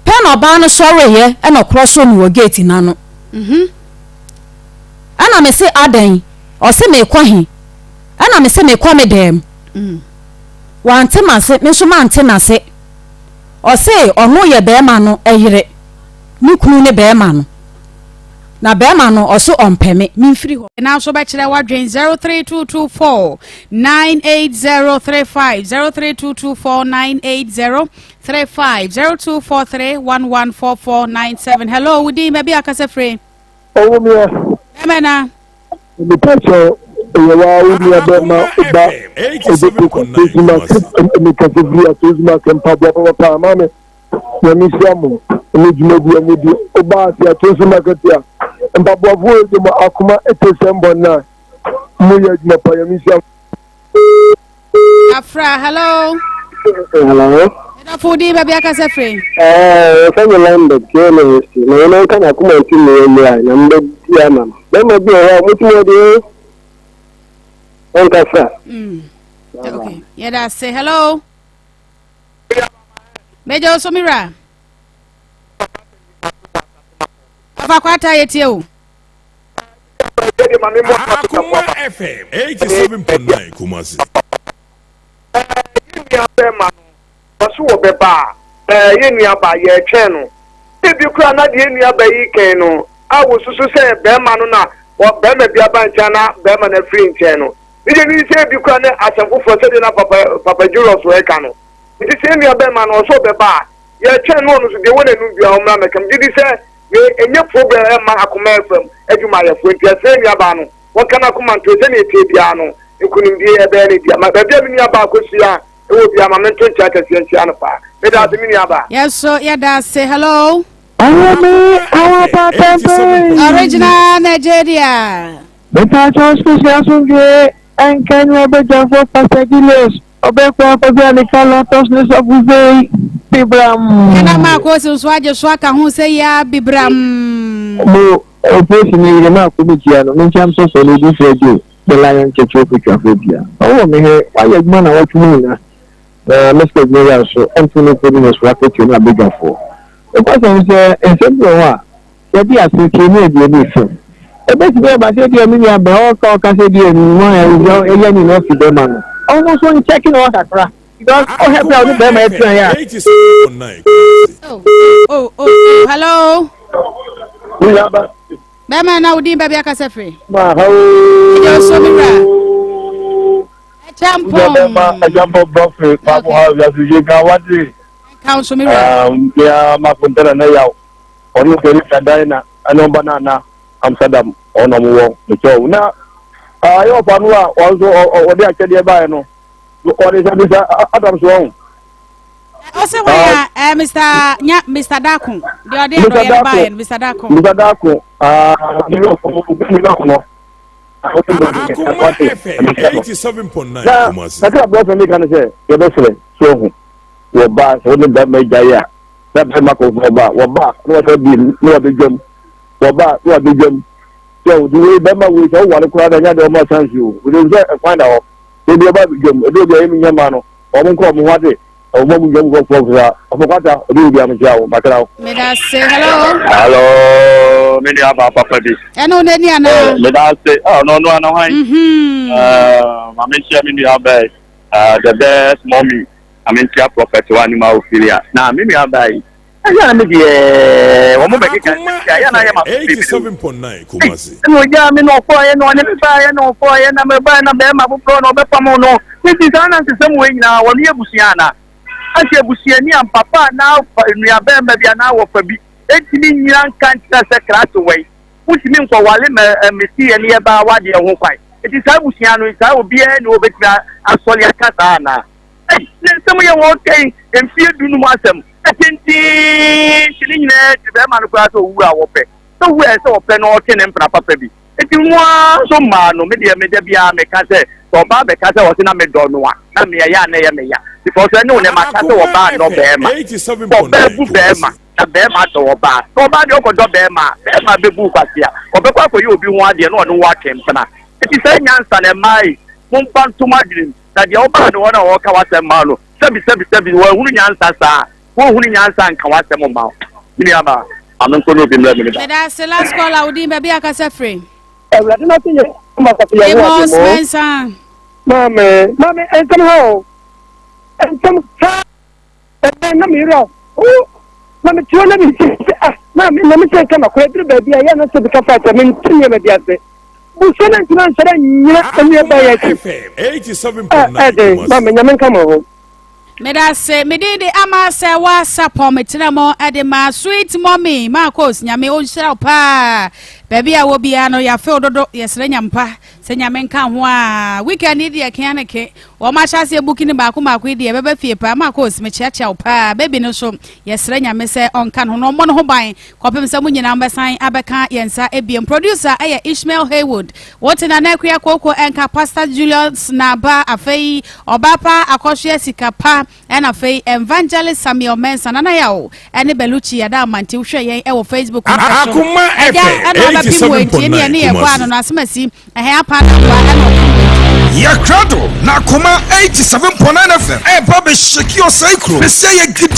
pɛ na ɔbaa no sɔreeɛ na ɔkrɔsoo me wɔ gate no ano. Ɛna mese adɛn? Ɔse meekɔ he? Ɛna mese meekɔ me dan mu. Wante m'ase, me nso mante n'ase. Ɔse ɔno yɛ bɛɛma no yere, ne kunu ne bɛɛma no. Na bɛɛma no ɔse ɔmpɛ me, memfiri hɔ. Nanso bɛkyerɛ w'adwen 03224 98035 03224 98035 0243 114497 Hello, wo din baabi a kasa firi? Ɔwɔ mia. Bɛmɛ na. Nipa kyɛw ɛyɛ wa wo nua bɛma ba ɛdɛ tosuma mekasa firi a tosuma kɛ mpaboa papapa ama me. Nyame nhyira mo ne dwumadi a mudi. Woba ase a Tosu Market a mpaboafo wɔ de mo akoma ete sɛ mbɔ na mo yɛ adwuma pa. Nyame nhyira mo. Afra, hello. Hello. Ɛdɔfo din baabi akasa firi. Ɛɛ wɔfɛ mi Lambert KNST na wɔn nka n'akoma nti mu yɛ mmira na mbɛ di ama no. Bɛrima bi wɔ hɔ a wɔn ti mu ɔde ɔnkasa. Okay, yɛda ase. Hello. Mɛgya wo so me wura. Ɔfa kwata yɛ tie o. Akoma FM 87.9 Kumasi. Yɛn nua bɛrima no ɔso wɔ bɛba a yɛn nua ba yɛretwɛn no ebi koraa na deɛ yɛn nua ba yi kɛn no a wɔsusu sɛ bɛrima no na bɛrima bi aba nkyɛn na bɛrima no afiri nkyɛn no. Ne deɛ ne sɛ ebi kora ne asɛm foforɔ sɛdeɛ na papa papa Julius ɛka no. Nti sɛ nua bɛrima no ɔsɛ ɔbɛba a yɛtwɛn no ɔno nso deɛ ɛwɔ n'anum biara ɔmmra mmɛka. Megye di sɛ wei ɛnyɛ problem ɛmma Akoma FM adwumayɛfoɔ nti ɛsrɛ nuabaa no wɔnka n'akoma nto sɛdeɛ ɛteɛ biara no nkunimdie ɛbɛyɛ ne dea. Ma baabi a me nuabaa kɔhyia ɛwɔ biara ma mento nkyea kɛseɛ nkyea no paa. Meda ase me nuabaa. Yɛn nso yɛda ase. Hello. Ɔwɔ me awɔ pa pɛmpɛn. Original Nigeria. Mepakyɛw sukuu asomdwoe nka ne ɔbadwamfo Pastor Julius Ɔbɛkɔ akɔhwɛ Alika Lotus ne Sɔfo Zei Bibram. Ɛna Marcos nso agye so aka ho sɛ yaa Bibram. Mo Oposi me yere Marco me kyia no me nkyia msɔsɔ no odi frɛ Joe the lion church ofotwafo bia ɔwɔ me hɛ wayɛ adwuma na wɔtwe mu nyina na me sika adwuma wura nso ɛnto no kɔ ne so akatua ne abadwafoɔ nokwasɛm sɛ nsɛm bi wɔ hɔ a Yɛte ase tie ne aduane fam. Ebetumi aba sɛ ebia me nua baa ɔka ɔka sɛ ebia ne mu a ɛyɛ ne no afi bɛrima no. Ɔno nso nkyɛke ne hɔ kakra because ɔhwɛ bere a ɔne bɛrima atua yɛ a. Oh, oh, oh, hello. Bɛrima na wodin baabi akasa firi. Ma ha o. Ɛdi ɔsɔ mi wura. Ɛkyampɔn. Bɛrima ɛkyampɔn brɔfe paabo ha wiase yie kan wate. Ka nso mi wura. Mmea mako ntɛnɛ ne yaw. Ɔno Teresa Diana ɛne ɔba no ana Amsterdam ɔno na ɔmo wɔ mekyɛ wo na ayɛ ɔfa no a ɔno nso ɔde akyɛdeɛ baeɛ no ɔde sɛ bisa Adams wɔn. Ɔsɛ wɔn ya ɛɛ Mr. Nya Mr. Dako deɛ ɔde adɔyɛ no baeɛ no Mr. Dako. Mr. Dako aa ne yɛ ɔfɔ ne yɛ ɔfɔ. Akoma FM 87.9 Kumasi. Na kakra brɔfo mi ka no sɛ yɛbɛsrɛ so ɔho wɔ ba sɛ wɔne bɛrima agyae a na bɛrima kɔfɔ ɔba wɔba na wɔsɛ bi na wɔbɛdwam wɔba na wɔbɛdwam sɛ ɔde wei bɛrima wei sɛ ɔware koraa na ɛnyɛ deɛ ɔma chance o wɔde sɛ ɛkwan da hɔ ebi ɔba dwam ebi obi a ɛmi nyɛ ma no wɔn nkɔ wɔn ho ase wɔn mu dwam kɔ fɔ fɔ ɔfɔ kwata obi obi amekyia wo makra wo. Meda se hello. Hello, me nua baa papa bi. Ɛne wo n'ani anaa? Meda se ɔno ɔno ana hwan? Maame nhyia me nua baa yi the best mommy. Na menkyia Prɔfɛt wɔ anim a Ophelia na me nua baa yi. Ɛyɛ a me deɛ wɔn bɛkeka nsɛm bi a ɛyɛ na ayɛ ma so bebree o. Ei, ɛna ogyaa me na ɔkɔɔeɛ na ɔne me baeɛ na ɔkɔɔeɛ na mebaeɛ na bɛrima foforɔ na ɔbɛpam no. Nti saa anansesɛm wei nyinaa wɔn yɛ abusua anaa? Ase abusuani ampa pa anaa nua bɛrima bi anaa wɔfa bi ntumi nnyina nka nkyerɛ sɛ krakye wei wontumi nkɔwale ma mesi yɛ ne yɛbaa wadeɛ ho kwan. Nti saa abusua no saa obiara ni wɔbɛtumi asɔre aka saa anaa? Ei, ne nsɛm yɛ wɔn kɛn, mfeɛ du no mu asɛm, ɛtenten, nti ne nyinaa akyi bɛrima no koraa sɛ ɔwu a wɔpɛ, sɛ ɔwu a ɛsɛ sɛ ɔpɛ na ɔtwe ne mpena papa bi, nti mo ara nso mmaa no, me deɛ me da biara meka sɛ, sɛ ɔbaa bɛka sɛ ɔse na medɔ no a, na me ɛyɛ a na ɛyɛ me ya, because ɛne wo nɛ maka sɛ ɔbaa nnɔ bɛrima, ɔbaa bu bɛrima, na bɛrima dɔ ɔbaa, na ɔbaa deɛ ɔkɔdɔ bɛrima a, bɛrima bɛbu wo kwasea, ɔbɛkɔ akɔyɛ obi ho adeɛ na ɔne wo atwe mpena, nti saa nyansa no mmaa yi, momfa nto mo adwenem. Na deɛ wobaa ne hɔ no a ɔreka w'asɛm maa no, sɛbi sɛbi sɛbi, wanhunu nyansa saa a, wɔnhunu nyansa nka w'asɛm mma wo. Me nuabaa, ma menkɔ na obi mmrɛ me ne ba. Meda ase last caller wo din baabi a kasa firi. Awurade no ase yɛ ma asafo yɛ ho Amos ade mo. Mensah. Maame, maame, nsɛm ha o. Nsɛm ha. Ɛbɛn na me werɛ ho. Na me te hɔ na me ti sɛ ah, maame, na me sɛ nka makora duru baabi a yɛ na sɛ bi ka fa kyɛ me nte nneɛma bi ase. Busua no ntoma nsɔre anyina ɛne ɛbɛn yɛ akyi. Ɛde, maame, nyame nka mo ho. Medase, me din de Ama Sɛwa Sapɔn, metena mu de ma Sweet Mommy Marcos, Nyame ɔnhyira wo paa, baabi a wɔ biara no yɛafew dodo, yɛsrɛ Nyampa sɛ Nyame nka ho a, weekend yi deɛ kea ne ke, wɔn ahyɛ aseɛ booking no baako baako yi deɛ ɛbɛba fie paa, Marcos mekyeakyea wo paa, baby no nso yɛsrɛ Nyame sɛ ɔnka ne ho na ɔmmɔ ne ho ban kɔpem sɛ mo nyinaa mobɛsan abɛka yɛn nsa ebiem. Producer ɛyɛ Ishmael Haywood, Wote Nana Akua Kooko ɛnka Pastor Julius Naba, afei Ɔbaa Pa Akɔsoɛ Sika Pa, ɛna afei Evangelist Samuel Mensah, Nana Yaw ɛne Belucci Ada Amanti. Wohwɛ yɛn ɛwɔ Facebook no so. Akoma Agya FM ɛna ɔbɛpem wɔ ntie ne yɛne yɛ kɔ ano 87.9 no asemasi ɛhɛn apa na aboa ɛna ɔpem wɔ ntie. Yɛ krado na Akoma 87.9 FM ɛɛba bɛ shake ɔsɛe kuro. Bɛsia yɛ gidi.